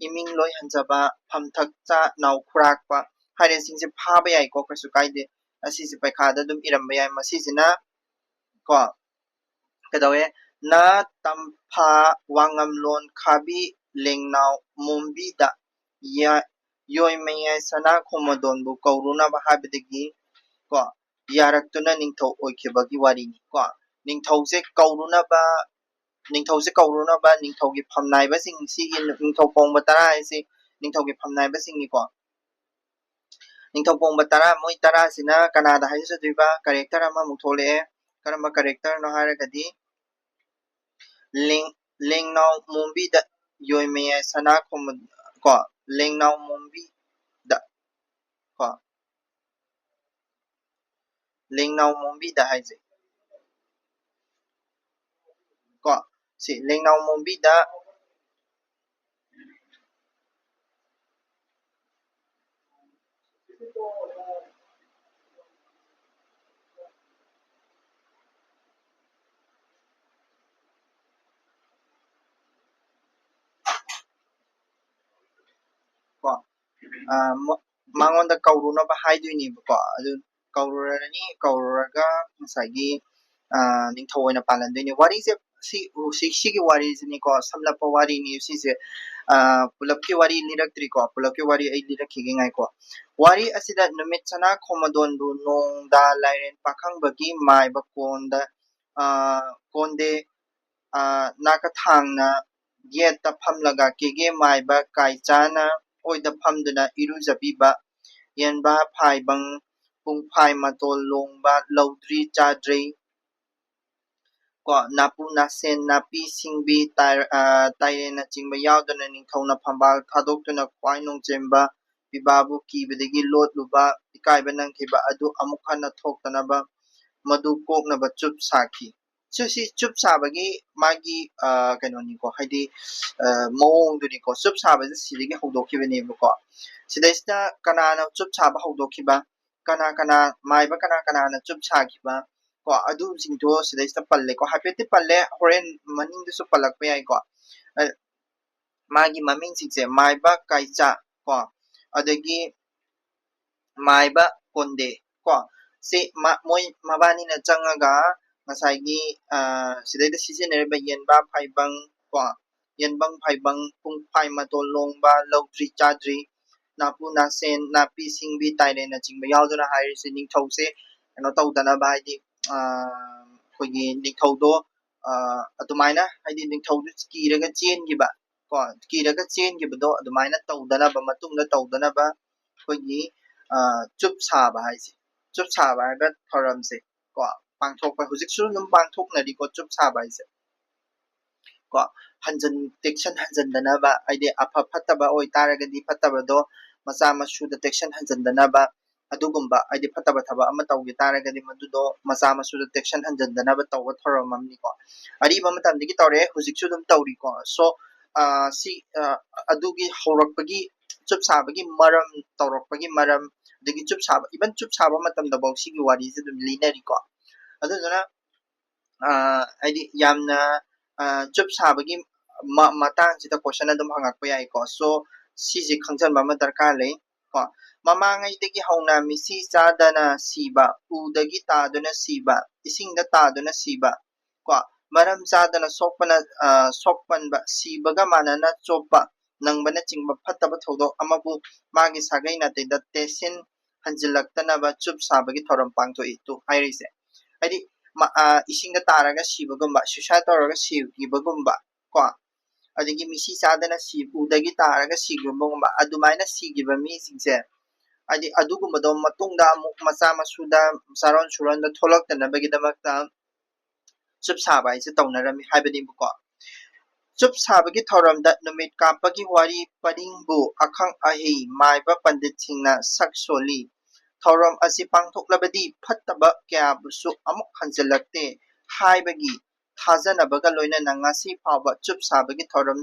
ꯏꯃꯤꯡ ꯂꯣꯏꯍꯟꯖꯕ, ꯐꯝꯊꯛꯆꯥ ꯅꯥꯎꯈꯨꯔꯥꯛꯄ ꯍꯥꯏꯔꯤꯁꯤꯡꯁꯦ ꯐꯥꯕ ꯌꯥꯏꯀꯣ, ꯀꯩꯁꯨ ꯀꯥꯏꯗꯦ꯫ ꯑꯁꯤꯁꯦ ꯄꯩꯈꯥꯗ ꯑꯗꯨꯝ ꯏꯔꯝꯕ ꯌꯥꯏ꯫ ꯃꯁꯤꯁꯤꯅ ꯀꯣ, ꯀꯩꯗꯧꯋꯦ? ꯅ ꯇꯝꯐꯥ ꯋꯥꯉꯝꯂꯣꯟ ꯈꯥꯕꯤ ꯂꯦꯡꯅꯥꯎ ꯃꯣꯝꯕꯤꯗ ꯌ-, ꯌꯣꯏꯃꯌꯥꯏ ꯁꯅꯥ ꯈꯣꯃꯗꯣꯟꯕꯨ ꯀꯧꯔꯨꯅꯕ ꯍꯥꯏꯕꯗꯒꯤ ꯀꯣ, ꯌꯥꯔꯛꯇꯨꯅ ꯅꯤꯡꯊꯧ ꯑꯣꯏꯈꯤꯕꯒꯤ ꯋꯥꯔꯤꯅꯤ ꯀꯣ꯫ ꯅꯤꯡꯊꯧꯁꯦ ꯀꯧꯔꯨꯅꯕ, ꯅꯤꯡꯊꯧꯁꯦ ꯀꯧꯔꯨꯅꯕ ꯅꯤꯡꯊꯧꯒꯤ ꯐꯝꯅꯥꯏꯕꯁꯤꯡ, ꯁꯤꯒꯤ ꯅꯤꯡꯊꯧ ꯄꯣꯡꯕ ꯇꯔꯥ ꯍꯥꯏꯁꯤ ꯅꯤꯡꯊꯧꯒꯤ ꯐꯝꯅꯥꯏꯕꯁꯤꯡꯅꯤꯀꯣ꯫ ꯅꯤꯡꯊꯧ ꯄꯣꯡꯕ ꯇꯔꯥ, ꯃꯣꯏ ꯇꯔꯥꯁꯤꯅ ꯀꯅꯥꯗ ꯍꯥꯏꯖꯗꯣꯏꯕ? ꯀꯦꯔꯦꯛꯇꯔ ꯑꯃꯃꯨꯛ ꯊꯣꯛꯂꯛꯑꯦ꯫ ꯀꯔꯝꯕ ꯀꯦꯔꯦꯛꯇꯔꯅꯣ ꯍꯥꯏꯔꯒꯗꯤ ꯂꯦꯡ-, ꯂꯦꯡꯅꯥꯎ ꯃꯣꯝꯕꯤꯗ ꯌꯣꯏꯃꯌꯥꯏ ꯁꯅꯥ ꯈꯣꯝꯕ ꯀꯣ, ꯂꯦꯡꯅꯥꯎ ꯃꯣꯝꯕꯤꯗ ꯀꯣ, ꯂꯦꯡꯅꯥꯎ ꯃꯣꯝꯕꯤꯗ ꯍꯥꯏꯁꯦ ꯀꯣ, ꯁꯤ ꯂꯦꯡꯅꯥꯎ ꯃꯣꯝꯕꯤꯗ ꯀꯣ, ꯑ, ꯃ-, ꯃꯉꯣꯟꯗ ꯀꯧꯔꯨꯅꯕ ꯍꯥꯏꯗꯣꯏꯅꯦꯕꯀꯣ꯫ ꯑꯗꯨ ꯀꯧꯔꯨꯔꯅꯤ, ꯀꯧꯔꯨꯔꯒ ꯉꯁꯥꯏꯒꯤ, ꯑ, ꯅꯤꯡꯊꯧ ꯑꯣꯏꯅ ꯄꯥꯜꯍꯟꯗꯣꯏꯅꯦ꯫ ꯋꯥꯔꯤꯁꯦ ꯁꯤ, ꯁꯤ, ꯁꯤꯒꯤ ꯋꯥꯔꯤꯁꯤꯅꯤꯀꯣ, ꯁꯝꯂꯞꯄ ꯋꯥꯔꯤꯅꯤ ꯁꯤꯁꯦ꯫ ꯑ, ꯄꯨꯂꯞꯀꯤ ꯋꯥꯔꯤ ꯂꯤꯔꯛꯇ꯭ꯔꯤꯀꯣ, ꯄꯨꯂꯞꯀꯤ ꯋꯥꯔꯤ ꯑꯩ ꯂꯤꯔꯛꯈꯤꯒꯦ, ꯉꯥꯏꯀꯣ꯫ ꯋꯥꯔꯤ ꯑꯁꯤꯗ ꯅꯨꯃꯤꯠ ꯁꯅꯥ ꯈꯣꯃꯗꯣꯟꯕꯨ ꯅꯣꯡꯗꯥ ꯂꯥꯏꯔꯦꯟ ꯄꯥꯈꯪꯕꯒꯤ ꯃꯥꯏꯕ ꯀꯣꯟꯗ, ꯑ, ꯀꯣꯟꯗꯦ, ꯑ, ꯅꯥꯀꯊꯥꯡꯅ ꯌꯦꯠꯇ ꯐꯝꯂꯒ ꯀꯦꯒꯦ ꯃꯥꯏꯕ ꯀꯥꯏꯆꯥꯅ ꯑꯣꯏꯗ ꯐꯝꯗꯨꯅ ꯏꯔꯨꯖꯕꯤꯕ, ꯌꯦꯟꯕ ꯐꯥꯏꯕꯪ ꯄꯨꯡꯐꯥꯏ ꯃꯇꯣꯜ ꯂꯣꯡꯕ ꯂꯧꯗ꯭ꯔꯤ ꯆꯥꯗ꯭ꯔꯤ꯫ ꯀꯣ, ꯅꯥꯄꯨ ꯅꯥꯁꯦꯟ, ꯅꯥꯄꯤ ꯁꯤꯡꯕꯤ, ꯇꯥꯏ-, ꯑ, ꯇꯥꯏꯔꯦꯟꯅꯆꯤꯡꯕ ꯌꯥꯎꯗꯅ ꯅꯤꯡꯊꯧꯅ ꯐꯝꯕꯥꯜ ꯊꯥꯗꯣꯛꯇꯨꯅ ꯈ꯭ꯋꯥꯏ ꯅꯣꯡꯆꯦꯟꯕ ꯄꯤꯕꯥꯕꯨ ꯀꯤꯕꯗꯒꯤ ꯂꯣꯠꯂꯨꯕ, ꯏꯀꯥꯏꯕ ꯅꯪꯈꯤꯕ ꯑꯗꯨ ꯑꯃꯨꯛ ꯍꯟꯅ ꯊꯣꯛꯇꯅꯕ, ꯃꯗꯨ ꯀꯣꯛꯅꯕ ꯆꯨꯞ ꯁꯥꯈꯤ꯫ ꯁꯤ ꯆꯨꯞ ꯁꯥꯕꯒꯤ ꯃꯥꯒꯤ ꯀꯩꯅꯣꯅꯤꯀꯣ, ꯍꯥꯏꯗꯤ ꯃꯑꯣꯡꯗꯨꯅꯤꯀꯣ꯫ ꯆꯨꯞ ꯁꯥꯕꯁꯦ ꯁꯤꯗꯒꯤ ꯍꯧꯗꯣꯛꯈꯤꯕꯅꯦꯕꯀꯣ꯫ ꯁꯤꯗꯩꯁꯤꯗ ꯀꯅꯥꯅ ꯆꯨꯞ ꯁꯥꯕ ꯍꯧꯗꯣꯛꯈꯤꯕ, ꯀꯅꯥ ꯀꯅꯥ ꯃꯥꯏꯕ ꯀꯅꯥ ꯀꯅꯥꯅ ꯆꯨꯞ ꯁꯥꯈꯤꯕ ꯀꯣ, ꯑꯗꯨꯁꯤꯡꯗꯣ ꯁꯤꯗꯩꯁꯤꯗ ꯄꯜꯂꯦꯀꯣ꯫ ꯍꯥꯏꯐꯦꯠꯇꯤ ꯄꯜꯂꯦ, ꯍꯣꯔꯦꯟ ꯃꯅꯤꯡꯗꯁꯨ ꯄꯜꯂꯛꯄ ꯌꯥꯏꯀꯣ꯫ ꯃꯥꯒꯤ ꯃꯃꯤꯡꯁꯤꯡꯁꯦ ꯃꯥꯏꯕ ꯀꯥꯏꯆꯥ ꯀꯣ, ꯑꯗꯒꯤ ꯃꯥꯏꯕ ꯀꯣꯟꯗꯦ ꯀꯣ, ꯁꯤ ꯃꯣꯏ ꯃꯕꯥꯅꯤꯅ ꯆꯪꯉꯒ ꯉꯁꯥꯏꯒꯤ ꯁꯤꯗꯩꯗ ꯁꯤꯖꯤꯟꯅꯔꯤꯕ ꯌꯦꯟꯕꯥ ꯐꯥꯏꯕꯪ ꯀꯣ, ꯌꯦꯟꯕꯪ ꯐꯥꯏꯕꯪ, ꯄꯨꯡꯐꯥꯏ ꯃꯇꯣꯜ ꯂꯣꯡꯕ, ꯂꯧꯗ꯭ꯔꯤ ꯆꯥꯗ꯭ꯔꯤ, ꯅꯥꯄꯨ ꯅꯥꯁꯦꯟ, ꯅꯥꯄꯤ ꯁꯤꯡꯕꯤ ꯇꯥꯏꯔꯦꯟꯅꯆꯤꯡꯕ ꯌꯥꯎꯗꯨꯅ ꯍꯥꯏꯔꯤꯁꯦ ꯅꯤꯡꯊꯧꯁꯦ ꯀꯩꯅꯣ ꯇꯧꯗꯅꯕ, ꯍꯥꯏꯗꯤ ꯑꯩꯈꯣꯏꯒꯤ ꯅꯤꯡꯊꯧꯗꯣ ꯑꯗꯨꯃꯥꯏꯅ, ꯍꯥꯏꯗꯤ ꯅꯤꯡꯊꯧꯗꯣ ꯀꯤꯔꯒ ꯆꯦꯟꯈꯤꯕ ꯀꯣ, ꯀꯤꯔꯒ ꯆꯦꯟꯈꯤꯕꯗꯣ ꯑꯗꯨꯃꯥꯏꯅ ꯇꯧꯗꯅꯕ, ꯃꯇꯨꯡꯗ ꯇꯧꯗꯅꯕ ꯑꯩꯈꯣꯏꯒꯤ ꯆꯨꯞ ꯁꯥꯕ ꯍꯥꯏꯁꯦ, ꯆꯨꯞ ꯁꯥꯕ ꯍꯥꯏꯕ ꯊꯧꯔꯝꯁꯦ ꯀꯣ, ꯄꯥꯡꯊꯣꯛꯄ, ꯍꯧꯖꯤꯛꯁꯨ ꯑꯗꯨꯝ ꯄꯥꯡꯊꯣꯛꯅꯔꯤꯀꯣ ꯆꯨꯞ ꯁꯥꯕ ꯍꯥꯏꯁꯦ ꯀꯣ꯫ ꯍꯟꯖꯟ ꯇꯦꯛꯁꯟ ꯍꯟꯖꯟꯗꯅꯕ, ꯍꯥꯏꯗꯤ ꯑꯐ ꯐꯠꯇꯕ ꯑꯣꯏꯇꯥꯔꯒꯗꯤ ꯐꯠꯇꯕꯗꯣ ꯃꯆꯥ ꯃꯁꯨꯗ ꯇꯦꯛꯁꯟ ꯍꯟꯖꯟꯗꯅꯕ, ꯑꯗꯨꯒꯨꯝꯕ, ꯍꯥꯏꯗꯤ ꯐꯠꯇꯕ ꯊꯕꯛ ꯑꯃ ꯇꯧꯒꯦ ꯇꯥꯔꯒꯗꯤ ꯃꯗꯨꯗꯣ ꯃꯆꯥ ꯃꯁꯨꯗ ꯇꯦꯛꯁꯟ ꯍꯟꯖꯟꯗꯅꯕ ꯇꯧꯕ ꯊꯧꯔꯝ ꯑꯃꯅꯤꯀꯣ꯫ ꯑꯔꯤꯕ ꯃꯇꯝꯗꯒꯤ ꯇꯧꯔꯛꯑꯦ, ꯍꯧꯖꯤꯛꯁꯨ ꯑꯗꯨꯝ ꯇꯧꯔꯤꯀꯣ꯫ ꯁꯣ ꯁꯤ ꯑꯗꯨꯒꯤ ꯍꯧꯔꯛꯄꯒꯤ, ꯆꯨꯞ ꯁꯥꯕꯒꯤ ꯃꯔꯝ, ꯇꯧꯔꯛꯄꯒꯤ ꯃꯔꯝ, ꯑꯗꯒꯤ ꯆꯨꯞ ꯁꯥꯕ, ꯏꯚꯟ ꯆꯨꯞ ꯁꯥꯕ ꯃꯇꯝꯗꯐꯥꯎ ꯁꯤꯒꯤ ꯋꯥꯔꯤꯁꯦ ꯑꯗꯨꯝ ꯂꯤꯅꯔꯤꯀꯣ꯫ ꯑꯗꯨꯗꯨꯅ ꯍꯥꯏꯗꯤ ꯌꯥꯝꯅ ꯆꯨꯞ ꯁꯥꯕꯒꯤ ꯃꯇꯥꯡꯁꯤꯗ ꯀꯣꯏꯁꯟ ꯑꯗꯨꯝ ꯍꯪꯉꯛꯄ ꯌꯥꯏꯀꯣ꯫ ꯁꯣ ꯁꯤꯁꯦ ꯈꯪꯖꯟꯕ ꯑꯃ ꯗꯔꯀꯥꯔ ꯂꯩ ꯀꯣ꯫ ꯃꯃꯥꯡꯉꯩꯗꯒꯤ ꯍꯧꯅ ꯃꯤꯁꯤ ꯆꯥꯗꯅ ꯁꯤꯕ, ꯎꯗꯒꯤ ꯇꯥꯗꯨꯅ ꯁꯤꯕ, ꯏꯁꯤꯡꯗ ꯇꯥꯗꯨꯅ ꯁꯤꯕ ꯀꯣ, ꯃꯔꯝ ꯆꯥꯗꯅ ꯁꯣꯛꯄꯅ ꯁꯣꯛꯄꯟꯕ, ꯁꯤꯕꯒ ꯃꯥꯟꯅꯅ ꯆꯣꯞꯄ ꯅꯪꯕꯅꯆꯤꯡꯕ ꯐꯠꯇꯕ ꯊꯧꯗꯣꯛ ꯑꯃꯕꯨ ꯃꯥꯒꯤ ꯁꯥꯒꯩ ꯅꯥꯇꯩꯗ ꯇꯦꯁꯤꯟ ꯍꯟꯖꯤꯜꯂꯛꯇꯅꯕ ꯆꯨꯞ ꯁꯥꯕꯒꯤ ꯊꯧꯔꯝ ꯄꯥꯡꯊꯣꯛꯏ ꯇꯨ ꯍꯥꯏꯔꯤꯁꯦ꯫ ꯍꯥꯏꯗꯤ ꯏꯁꯤꯡꯗ ꯇꯥꯔꯒ ꯁꯤꯕꯒꯨꯝꯕ, ꯁꯨꯏꯁꯥꯏꯠ ꯇꯧꯔꯒ ꯁꯤꯈꯤꯕꯒꯨꯝꯕ ꯀꯣ, ꯑꯗꯒꯤ ꯃꯤꯁꯤ ꯆꯥꯗꯅ ꯁꯤ ꯎꯗꯒꯤ ꯇꯥꯔꯒ ꯁꯤꯈꯤꯕꯒꯨꯝꯕ, ꯑꯗꯨꯃꯥꯏꯅ ꯁꯤꯈꯤꯕ ꯃꯤꯁꯤꯡꯁꯦ, ꯍꯥꯏꯗꯤ ꯑꯗꯨꯒꯨꯝꯕꯗꯣ ꯃꯇꯨꯡꯗ ꯑꯃꯨꯛ ꯃꯆꯥ ꯃꯁꯨꯗ, ꯆꯥꯔꯣꯟ ꯁꯨꯔꯣꯟꯗ ꯊꯣꯛꯂꯛꯇꯅꯕꯒꯤꯗꯃꯛꯇ ꯆꯨꯞ ꯁꯥꯕ ꯍꯥꯏꯁꯦ ꯇꯧꯅꯔꯝꯃꯤ ꯍꯥꯏꯕꯅꯦꯕꯀꯣ꯫ ꯆꯨꯞ ꯁꯥꯕꯒꯤ ꯊꯧꯔꯝꯗ ꯅꯨꯃꯤꯠ ꯀꯥꯞꯄꯒꯤ ꯋꯥꯔꯤ ꯄꯔꯤꯡꯕꯨ ꯑꯈꯪ ꯑꯍꯩ ꯃꯥꯏꯕ ꯄꯟꯗꯤꯠꯁꯤꯡꯅ ꯁꯛ ꯁꯣꯜꯂꯤ꯫ ꯊꯧꯔꯝ ꯑꯁꯤ ꯄꯥꯡꯊꯣꯛꯂꯕꯗꯤ ꯐꯠꯇꯕ ꯀꯌꯥꯕꯨꯁꯨ ꯑꯃꯨꯛ ꯍꯟꯖꯤꯜꯂꯛꯇꯦ꯫ ꯍꯥꯏꯕꯒꯤ ꯊꯥꯖꯅꯕꯒ ꯂꯣꯏꯅꯅ ꯉꯁꯤ ꯐꯥꯎꯕ ꯆꯨꯞ ꯁꯥꯕꯒꯤ ꯊꯧꯔꯝ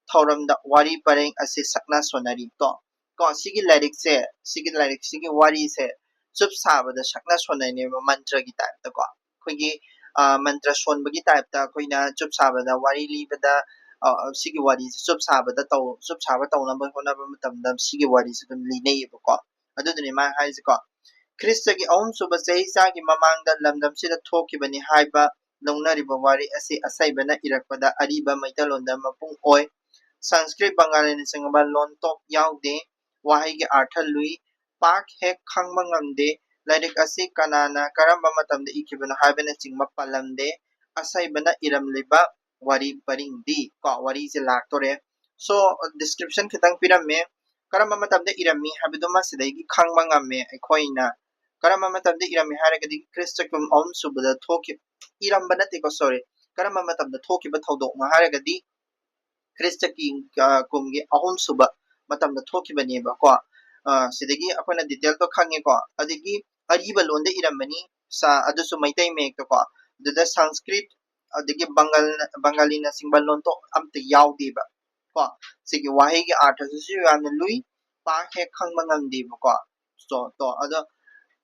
ꯊꯧꯔꯝꯗ ꯋꯥꯔꯤ ꯄꯔꯦꯡ ꯑꯁꯤ ꯁꯛꯅ ꯁꯣꯟꯅꯔꯤ꯫ ꯀꯣ ꯀꯣ ꯁꯤꯒꯤ ꯂꯥꯏꯔꯤꯛꯁꯦ, ꯁꯤꯒꯤ ꯂꯥꯏꯔꯤꯛꯁꯤꯒꯤ ꯋꯥꯔꯤꯁꯦ ꯆꯨꯞ ꯁꯥꯕꯗ ꯁꯛꯅ ꯁꯣꯟꯅꯩꯅꯦꯕ, ꯃꯟꯇ꯭ꯔꯒꯤ ꯇꯥꯏꯞꯇꯀꯣ꯫ ꯑꯩꯈꯣꯏꯒꯤ ꯑ, ꯃꯟꯇ꯭ꯔ ꯁꯣꯟꯕꯒꯤ ꯇꯥꯏꯞꯇ ꯑꯩꯈꯣꯏꯅ ꯆꯨꯞ ꯁꯥꯕꯗ ꯋꯥꯔꯤ ꯂꯤꯕꯗ, ꯑ, ꯁꯤꯒꯤ ꯋꯥꯔꯤꯁꯦ ꯆꯨꯞ ꯁꯥꯕꯗ ꯇꯧ ꯆꯨꯞ ꯁꯥꯕ ꯇꯧꯅꯕ ꯍꯣꯠꯅꯕ ꯃꯇꯝꯗ ꯁꯤꯒꯤ ꯋꯥꯔꯤꯁꯦ ꯑꯗꯨꯝ ꯂꯤꯅꯩꯌꯦꯕꯀꯣ꯫ ꯑꯗꯨꯗꯨꯅꯦ ꯃꯥ ꯍꯥꯏꯁꯦꯀꯣ꯫ ꯈ꯭ꯔꯤꯁꯇꯒꯤ ꯑꯍꯨꯝꯁꯨꯕ ꯆꯍꯤꯆꯥꯒꯤ ꯃꯃꯥꯡꯗ ꯂꯝꯗꯝꯁꯤꯗ ꯊꯣꯛꯈꯤꯕꯅꯤ ꯍꯥꯏꯕ ꯂꯧꯅꯔꯤꯕ ꯋꯥꯔꯤ ꯑꯁꯤ ꯑꯁꯩꯕꯅ ꯏꯔꯛꯄꯗ ꯑꯔꯤꯕ ꯃꯩꯇꯩꯂꯣꯟꯗ ꯃꯄꯨꯡ ꯑꯣꯏ꯫ ꯁꯪꯁꯀ꯭ꯔꯤꯠ, ꯕꯪꯒꯥꯂꯤꯅꯆꯤꯡꯕ ꯂꯣꯟꯊꯣꯛ ꯌꯥꯎꯗꯦ꯫ ꯋꯥꯍꯩꯒꯤ ꯑꯥꯔꯊ ꯂꯨꯏ꯫ ꯄꯥꯛ ꯍꯦꯛ ꯈꯪꯕ ꯉꯝꯗꯦ꯫ ꯂꯥꯏꯔꯤꯛ ꯑꯁꯤ ꯀꯅꯥꯅ ꯀꯔꯝꯕ ꯃꯇꯝꯗ ꯏꯈꯤꯕꯅꯣ ꯍꯥꯏꯕꯅꯆꯤꯡꯕ ꯄꯜꯂꯝꯗꯦ꯫ ꯑꯁꯩꯕꯅ ꯏꯔꯝꯂꯤꯕ ꯋꯥꯔꯤ ꯄꯔꯤꯡꯗꯤ, ꯀꯣ, ꯋꯥꯔꯤꯁꯦ ꯂꯥꯛꯇꯣꯔꯦ꯫ So, description ꯈꯤꯇꯪ ꯄꯤꯔꯝꯃꯦ꯫ ꯀꯔꯝꯕ ꯃꯇꯝꯗ ꯏꯔꯝꯃꯤ ꯍꯥꯏꯕꯗꯨꯃ ꯁꯤꯗꯒꯤ ꯈꯪꯕ ꯉꯝꯃꯦ ꯑꯩꯈꯣꯏꯅ꯫ ꯀꯔꯝꯕ ꯃꯇꯝꯗ ꯏꯔꯝꯃꯤ ꯍꯥꯏꯔꯒꯗꯤ ꯈ꯭ꯔꯤꯁꯇ ꯀꯨꯝ ꯑꯍꯨꯝ ꯁꯨꯕꯗ ꯊꯣꯛꯈꯤ-, ꯏꯔꯝꯕ ꯅꯠꯇꯦꯀꯣ, sorry, ꯀꯔꯝꯕ ꯃꯇꯝꯗ ꯊꯣꯛꯈꯤꯕ ꯊꯧꯗꯣꯛꯅꯣ ꯍꯥꯏꯔꯒꯗꯤ ꯈ꯭ꯔꯤꯁꯇꯒꯤ, ꯑ, ꯀꯨꯝꯒꯤ ꯑꯍꯨꯝ ꯁꯨꯕ ꯃꯇꯝꯗ ꯊꯣꯛꯈꯤꯕꯅꯦꯕꯀꯣ꯫ ꯑ, ꯁꯤꯗꯒꯤ ꯑꯩꯈꯣꯏꯅ detail ꯗꯣ ꯈꯪꯉꯦꯀꯣ꯫ ꯑꯗꯒꯤ ꯑꯔꯤꯕ ꯂꯣꯟꯗ ꯏꯔꯝꯕꯅꯤ, ꯁꯥ-, ꯑꯗꯨꯁꯨ ꯃꯩꯇꯩ ꯃꯌꯦꯛꯇꯀꯣ꯫ ꯑꯗꯨꯗ ꯁꯪꯁꯀ꯭ꯔꯤꯠ ꯑꯗꯒꯤ ꯕꯪꯒꯜ-, ꯕꯪꯒꯥꯂꯤꯅꯆꯤꯡꯕ ꯂꯣꯟꯊꯣꯛ ꯑꯝꯇ ꯌꯥꯎꯗꯦꯕ ꯀꯣ꯫ ꯁꯤꯒꯤ ꯋꯥꯍꯩꯒꯤ ꯑꯥꯔꯊꯁꯤꯁꯨ ꯌꯥꯝꯅ ꯂꯨꯏ, ꯄꯥꯛ ꯍꯦꯛ ꯈꯪꯕ ꯉꯝꯗꯦꯕꯀꯣ꯫ So, ꯇꯣ, ꯑꯗꯣ,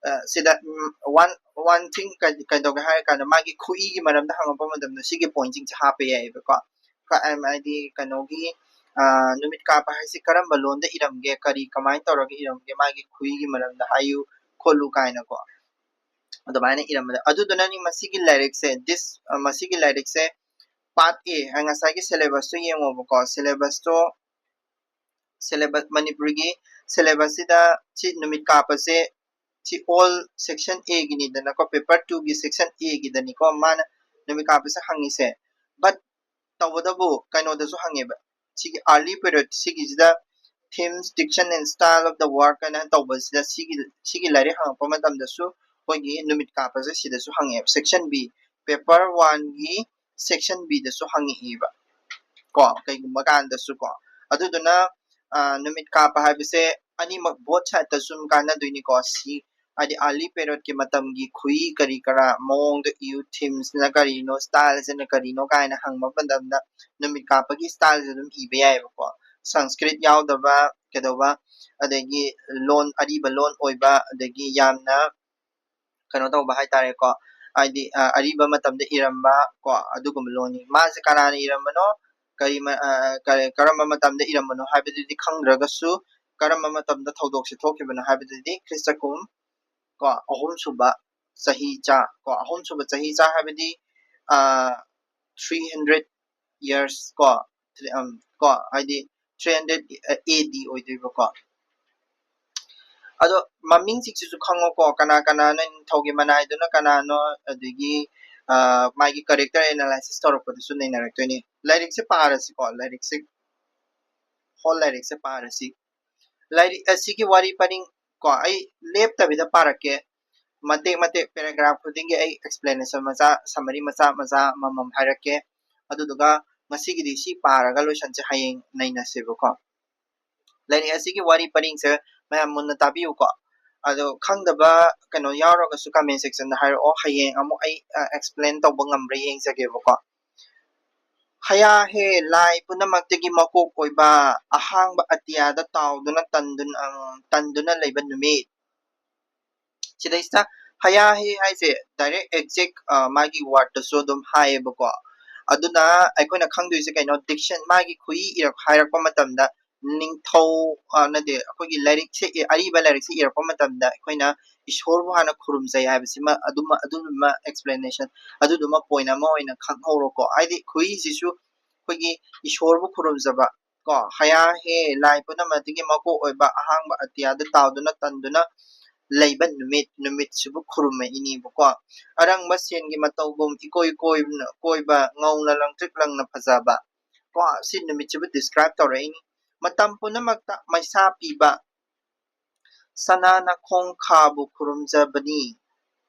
ꯑ, ꯁꯤꯗ, ꯎꯝ, one, one thing ꯀꯩ-, ꯀꯩꯗꯧꯒꯦ ꯍꯥꯏꯔ ꯀꯥꯟꯗ ꯃꯥꯒꯤ ꯈꯨꯏꯒꯤ ꯃꯔꯝꯗ ꯍꯪꯉꯛꯄ ꯃꯇꯝꯗ ꯁꯤꯒꯤ point ꯁꯤꯡꯁꯦ ꯍꯥꯞꯄ ꯌꯥꯏꯑꯕꯀꯣ꯫ ꯀ-, ꯑꯝ, ꯍꯥꯏꯗꯤ ꯀꯩꯅꯣꯒꯤ, ꯑ, ꯅꯨꯃꯤꯠ ꯀꯥꯞꯄ ꯍꯥꯏꯁꯤ ꯀꯔꯝꯕ ꯂꯣꯟꯗ ꯏꯔꯝꯒꯦ, ꯀꯔꯤ ꯀꯃꯥꯏꯅ ꯇꯧꯔꯒ ꯏꯔꯝꯒꯦ, ꯃꯥꯒꯤ ꯈꯨꯏꯒꯤ ꯃꯔꯝꯗ ꯍꯥꯏꯌꯨ ꯈꯣꯠꯂꯨ ꯀꯥꯏꯅꯀꯣ꯫ ꯑꯗꯨꯃꯥꯏꯅ ꯏꯔꯝꯕꯗ, ꯑꯗꯨꯗꯨꯅꯅꯤ ꯃꯁꯤꯒꯤ ꯂꯥꯏꯔꯤꯛꯁꯦ, this, ꯑ, ꯃꯁꯤꯒꯤ ꯂꯥꯏꯔꯤꯛꯁꯦ part A, ꯑ, ꯉꯁꯥꯏꯒꯤ syllabus ꯇꯣ ꯌꯦꯡꯉꯣꯕꯀꯣ, syllabus ꯇꯣ, syllabus, ꯃꯅꯤꯄꯨꯔꯤꯒꯤ syllabus ꯁꯤꯗ ꯁꯤ ꯅꯨꯃꯤꯠ ꯀꯥꯞꯄꯁꯦ ꯁꯤ all section A ꯒꯤꯅꯤꯗꯅꯀꯣ, paper two ꯒꯤ section A ꯒꯤꯗꯅꯤꯀꯣ ꯃꯥꯅ ꯅꯨꯃꯤꯠ ꯀꯥꯞꯄꯁꯦ ꯍꯪꯉꯤꯁꯦ꯫ But ꯇꯧꯕꯇꯕꯨ ꯀꯩꯅꯣꯗꯁꯨ ꯍꯪꯉꯦꯕ, ꯁꯤꯒꯤ early period ꯁꯤꯒꯤꯁꯤꯗ themes, diction and style of the work ꯍꯥꯏꯅ ꯇꯧꯕꯁꯤꯗ ꯁꯤꯒꯤ, ꯁꯤꯒꯤ ꯂꯥꯏꯔꯤꯛ ꯍꯪꯉꯛꯄ ꯃꯇꯝꯗꯁꯨ ꯑꯩꯈꯣꯏꯒꯤ ꯅꯨꯃꯤꯠ ꯀꯥꯞꯄꯁꯦ ꯁꯤꯗꯁꯨ ꯍꯪꯉꯦꯕ, section B, paper one ꯒꯤ section B ꯗꯁꯨ ꯍꯪꯉꯛꯑꯦꯕ ꯀꯣ, ꯀꯩꯒꯨꯝꯕ ꯀꯥꯟꯗꯁꯨ ꯀꯣ꯫ ꯑꯗꯨꯗꯨꯅ, ꯑ, ꯅꯨꯃꯤꯠ ꯀꯥꯞꯄ ꯍꯥꯏꯕꯁꯦ ꯑꯅꯤꯃꯛ both side ꯇꯁꯨ ꯑꯗꯨꯝ ꯀꯥꯟꯅꯗꯣꯏꯅꯤꯀꯣ꯫ ꯁꯤ, ꯍꯥꯏꯗꯤ early periodꯀꯤ ꯃꯇꯝꯒꯤ ꯈꯨꯏ ꯀꯔꯤ ꯀꯔꯥ ꯃꯑꯣꯡꯗ ꯏꯌꯨ, themeꯁꯤꯅ ꯀꯔꯤꯅꯣ, styleꯁꯤꯅ ꯀꯔꯤꯅꯣ ꯀꯥꯏꯅ ꯍꯪꯕ ꯃꯇꯝꯗ ꯅꯨꯃꯤꯠ ꯀꯥꯞꯄꯒꯤ styleꯁꯦ ꯑꯗꯨꯝ ꯏꯕ ꯌꯥꯏꯑꯕꯀꯣ꯫ ꯁꯪꯁꯀ꯭ꯔꯤꯠ ꯌꯥꯎꯗꯕ ꯀꯩꯗꯧꯕ, ꯑꯗꯒꯤ ꯂꯣꯟ, ꯑꯔꯤꯕ ꯂꯣꯟ ꯑꯣꯏꯕ, ꯑꯗꯒꯤ ꯌꯥꯝꯅ ꯀꯩꯅꯣ ꯇꯧꯕ ꯍꯥꯏꯇꯥꯔꯦꯀꯣ, ꯍꯥꯏꯗꯤ ꯑ, ꯑꯔꯤꯕ ꯃꯇꯝꯗ ꯏꯔꯝꯕ ꯀꯣ, ꯑꯗꯨꯒꯨꯝꯕ ꯂꯣꯟꯅꯤ꯫ ꯃꯥꯁꯦ ꯀꯅꯥꯅ ꯏꯔꯝꯕꯅꯣ, ꯀꯔꯤ ꯃ-, ꯑ, ꯀꯔꯤ, ꯀꯔꯝꯕ ꯃꯇꯝꯗ ꯏꯔꯝꯕꯅꯣ ꯍꯥꯏꯕꯗꯨꯗꯤ ꯈꯪꯗ꯭ꯔꯒꯁꯨ, ꯀꯔꯝꯕ ꯃꯇꯝꯗ ꯊꯧꯗꯣꯛꯁꯦ ꯊꯣꯛꯈꯤꯕꯅꯣ ꯍꯥꯏꯕꯗꯨꯗꯤ ꯈ꯭ꯔꯤꯁꯇ ꯀꯨꯝ ꯀꯣ, ꯑꯍꯨꯝꯁꯨꯕ ꯆꯍꯤ ꯆꯥ ꯀꯣ, ꯑꯍꯨꯝꯁꯨꯕ ꯆꯍꯤ ꯆꯥ ꯍꯥꯏꯕꯗꯤ ꯑ, three hundred years ꯀꯣ, ꯊ꯭ꯔꯤ-, ꯑꯝ, ꯀꯣ, ꯍꯥꯏꯗꯤ three hundred A D ꯑꯣꯏꯗꯣꯏꯕꯀꯣ꯫ ꯑꯗꯣ ꯃꯃꯤꯡꯁꯤꯡꯁꯤꯁꯨ ꯈꯪꯉꯣꯀꯣ, ꯀꯅꯥ ꯀꯅꯥꯅꯣ, ꯅꯤꯡꯊꯧꯒꯤ ꯃꯅꯥꯏꯗꯨꯅ ꯀꯅꯥꯅꯣ, ꯑꯗꯒꯤ ꯑ, ꯃꯥꯒꯤ character analysis ꯇꯧꯔꯛꯄꯗꯁꯨ ꯅꯩꯅꯔꯛꯇꯣꯏꯅꯦ꯫ ꯂꯥꯏꯔꯤꯛꯁꯦ ꯄꯥꯔꯁꯤꯀꯣ, ꯂꯥꯏꯔꯤꯛꯁꯦ, whole ꯂꯥꯏꯔꯤꯛꯁꯦ ꯄꯥꯔꯁꯤ꯫ ꯂꯥꯏꯔꯤꯛ ꯑꯁꯤꯒꯤ ꯋꯥꯔꯤ ꯄꯔꯤꯡ ꯀꯣ, ꯑꯩ ꯂꯦꯞꯇꯕꯤꯗ ꯄꯥꯔꯛꯀꯦ꯫ ꯃꯇꯦꯛ ꯃꯇꯦꯛ, paragraph ꯈꯨꯗꯤꯡꯒꯤ ꯑꯩ explanation ꯃꯆꯥ, summary ꯃꯆꯥ ꯃꯆꯥ ꯑꯃꯃꯝ ꯍꯥꯏꯔꯛꯀꯦ꯫ ꯑꯗꯨꯗꯨꯒ ꯉꯁꯤꯒꯤꯗꯤ ꯁꯤ ꯄꯥꯔꯒ ꯂꯣꯏꯁꯟꯁꯦ, ꯍꯌꯦꯡ ꯅꯩꯅꯁꯦꯕꯀꯣ꯫ ꯂꯥꯏꯔꯤꯛ ꯑꯁꯤꯒꯤ ꯋꯥꯔꯤ ꯄꯔꯤꯡꯁꯦ ꯃꯌꯥꯝ ꯃꯨꯟꯅ ꯇꯥꯕꯤꯌꯨꯀꯣ꯫ ꯑꯗꯣ ꯈꯪꯗꯕ ꯀꯩꯅꯣ ꯌꯥꯎꯔꯒꯁꯨ comment sectionꯗ ꯍꯥꯏꯔꯛꯑꯣ, ꯍꯌꯦꯡ ꯑꯃꯨꯛ ꯑꯩ ꯑ, explain ꯇꯧꯕ ꯉꯝꯕ꯭ꯔꯥ ꯌꯦꯡꯖꯒꯦꯕꯀꯣ꯫ ꯍꯌꯥ ꯍꯦ, ꯂꯥꯏ ꯄꯨꯝꯅꯃꯛꯇꯒꯤ ꯃꯀꯣꯛ ꯑꯣꯏꯕ, ꯑꯍꯥꯡꯕ ꯑꯇꯤꯌꯥꯗ ꯇꯥꯎꯗꯨꯅ ꯇꯟꯗꯨꯅ, ꯑ, ꯇꯟꯗꯨꯅ ꯂꯩꯕ ꯅꯨꯃꯤꯠ꯫ ꯁꯤꯗꯩꯁꯤꯗ ꯍꯌꯥ ꯍꯦ ꯍꯥꯏꯁꯦ direct exact, ꯑ, ꯃꯥꯒꯤ wordꯇꯁꯨ ꯑꯗꯨꯝ ꯍꯥꯏꯌꯦꯕꯀꯣ꯫ ꯑꯗꯨꯅ ꯑꯩꯈꯣꯏꯅ ꯈꯪꯗꯣꯏꯁꯦ ꯀꯩꯅꯣ, diction, ꯃꯥꯒꯤ ꯈꯨꯏ ꯏꯔꯛ-, ꯍꯥꯏꯔꯛꯄ ꯃꯇꯝꯗ ꯅꯤꯡꯊꯧ, ꯑ, ꯅꯠꯇꯦ, ꯑꯩꯈꯣꯏꯒꯤ ꯂꯥꯏꯔꯤꯛꯁꯦ, ꯑꯔꯤꯕ ꯂꯥꯏꯔꯤꯛꯁꯦ ꯏꯔꯛꯄ ꯃꯇꯝꯗ ꯑꯩꯈꯣꯏꯅ ꯏꯁꯣꯔꯕꯨ ꯍꯥꯟꯅ ꯈꯨꯔꯨꯝꯖꯩ ꯍꯥꯏꯕꯁꯤꯃ, ꯑꯗꯨꯃ, ꯑꯗꯨꯗꯨꯃ explanation, ꯑꯗꯨꯗꯨꯃ point ꯑꯃ ꯑꯣꯏꯅ ꯈꯪꯍꯧꯔꯣꯀꯣ꯫ ꯍꯥꯏꯗꯤ ꯈꯨꯏꯁꯤꯁꯨ ꯑꯩꯈꯣꯏꯒꯤ ꯏꯁꯣꯔꯕꯨ ꯈꯨꯔꯨꯝꯖꯕ ꯀꯣ, ꯍꯌꯥ ꯍꯦ, ꯂꯥꯏ ꯄꯨꯝꯅꯃꯛꯇꯒꯤ ꯃꯀꯣꯛ ꯑꯣꯏꯕ, ꯑꯍꯥꯡꯕ ꯑꯇꯤꯌꯥꯗ ꯇꯥꯎꯗꯨꯅ ꯇꯟꯗꯨꯅ ꯂꯩꯕ ꯅꯨꯃꯤꯠ, ꯅꯨꯃꯤꯠꯁꯤꯕꯨ ꯈꯨꯔꯨꯝꯃꯛꯏꯅꯦꯕꯀꯣ꯫ ꯑꯔꯪꯕ ꯁꯦꯟꯒꯤ ꯃꯇꯧꯒꯨꯝ ꯏꯀꯣꯏ ꯀꯣꯏꯅ ꯀꯣꯏꯕ, ꯉꯧꯅ ꯂꯪꯇ꯭ꯔꯤꯛ ꯂꯪꯅ ꯐꯖꯕ ꯀꯣ, ꯁꯤ ꯅꯨꯃꯤꯠꯁꯤꯕꯨ describe ꯇꯧꯔꯛꯏꯅꯤ꯫ ꯃꯇꯝ ꯄꯨꯝꯅꯃꯛꯇ ꯃꯩꯁꯥ ꯄꯤꯕ ꯁꯅꯥ ꯅꯥꯈꯣꯡ ꯈꯥꯕꯨ ꯈꯨꯔꯨꯝꯖꯕꯅꯤ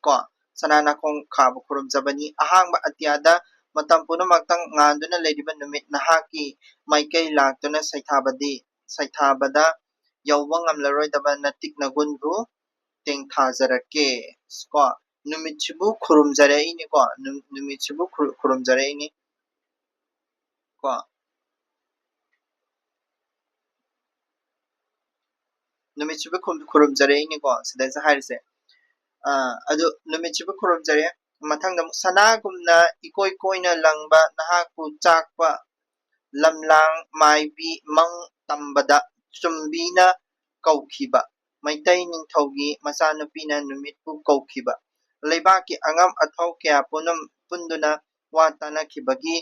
ꯀꯣ, ꯁꯅꯥ ꯅꯥꯈꯣꯡ ꯈꯥꯕꯨ ꯈꯨꯔꯨꯝꯖꯕꯅꯤ꯫ ꯑꯍꯥꯡꯕ ꯑꯇꯤꯌꯥꯗ ꯃꯇꯝ ꯄꯨꯝꯅꯃꯛꯇ ꯉꯥꯟꯗꯨꯅ ꯂꯩꯔꯤꯕ ꯅꯨꯃꯤꯠ, ꯅꯍꯥꯛꯀꯤ ꯃꯥꯏꯀꯩ ꯂꯥꯛꯇꯨꯅ ꯁꯩꯊꯥꯕꯗꯤ, ꯁꯩꯊꯥꯕꯗ ꯌꯧꯕ ꯉꯝꯂꯔꯣꯏꯗꯕ ꯅꯇꯤꯛ ꯅꯒꯨꯟꯕꯨ ꯇꯦꯡꯊꯥꯖꯔꯛꯀꯦ꯫ ꯀꯣ, ꯅꯨꯃꯤꯠꯁꯤꯕꯨ ꯈꯨꯔꯨꯝꯖꯔꯛꯏꯅꯤꯀꯣ꯫ ꯅꯨ-, ꯅꯨꯃꯤꯠꯁꯤꯕꯨ ꯈꯨꯔꯨ-, ꯈꯨꯔꯨꯝꯖꯔꯛꯏꯅꯤ꯫ ꯀꯣ꯫ ꯅꯨꯃꯤꯠꯁꯤꯕꯨ ꯈꯨꯔꯨꯝ-, ꯈꯨꯔꯨꯝꯖꯔꯛꯏꯅꯤꯀꯣ, ꯁꯤꯗꯩꯁꯤꯗ ꯍꯥꯏꯔꯤꯁꯦ꯫ ꯑ, ꯑꯗꯨ ꯅꯨꯃꯤꯠꯁꯤꯕꯨ ꯈꯨꯔꯨꯝꯖꯔꯦ꯫ ꯃꯊꯪꯗ ꯑꯃꯨꯛ ꯁꯅꯥꯒꯨꯝꯅ ꯏꯀꯣꯏ ꯀꯣꯏꯅ ꯂꯪꯕ ꯅꯍꯥꯛꯄꯨ ꯆꯥꯛꯄ ꯂꯝꯂꯥꯡ ꯃꯥꯏꯕꯤ ꯃꯪ ꯇꯝꯕꯗ ꯆꯨꯝꯕꯤꯅ ꯀꯧꯈꯤꯕ꯫ ꯃꯩꯇꯩ ꯅꯤꯡꯊꯧꯒꯤ ꯃꯆꯥꯅꯨꯄꯤꯅ ꯅꯨꯃꯤꯠꯄꯨ ꯀꯧꯈꯤꯕ꯫ ꯂꯩꯕꯥꯛꯀꯤ ꯑꯉꯝ ꯑꯊꯧ ꯀꯌꯥ ꯄꯨꯟꯅ-, ꯄꯨꯟꯗꯨꯅ ꯋꯥ ꯇꯥꯅꯈꯤꯕꯒꯤ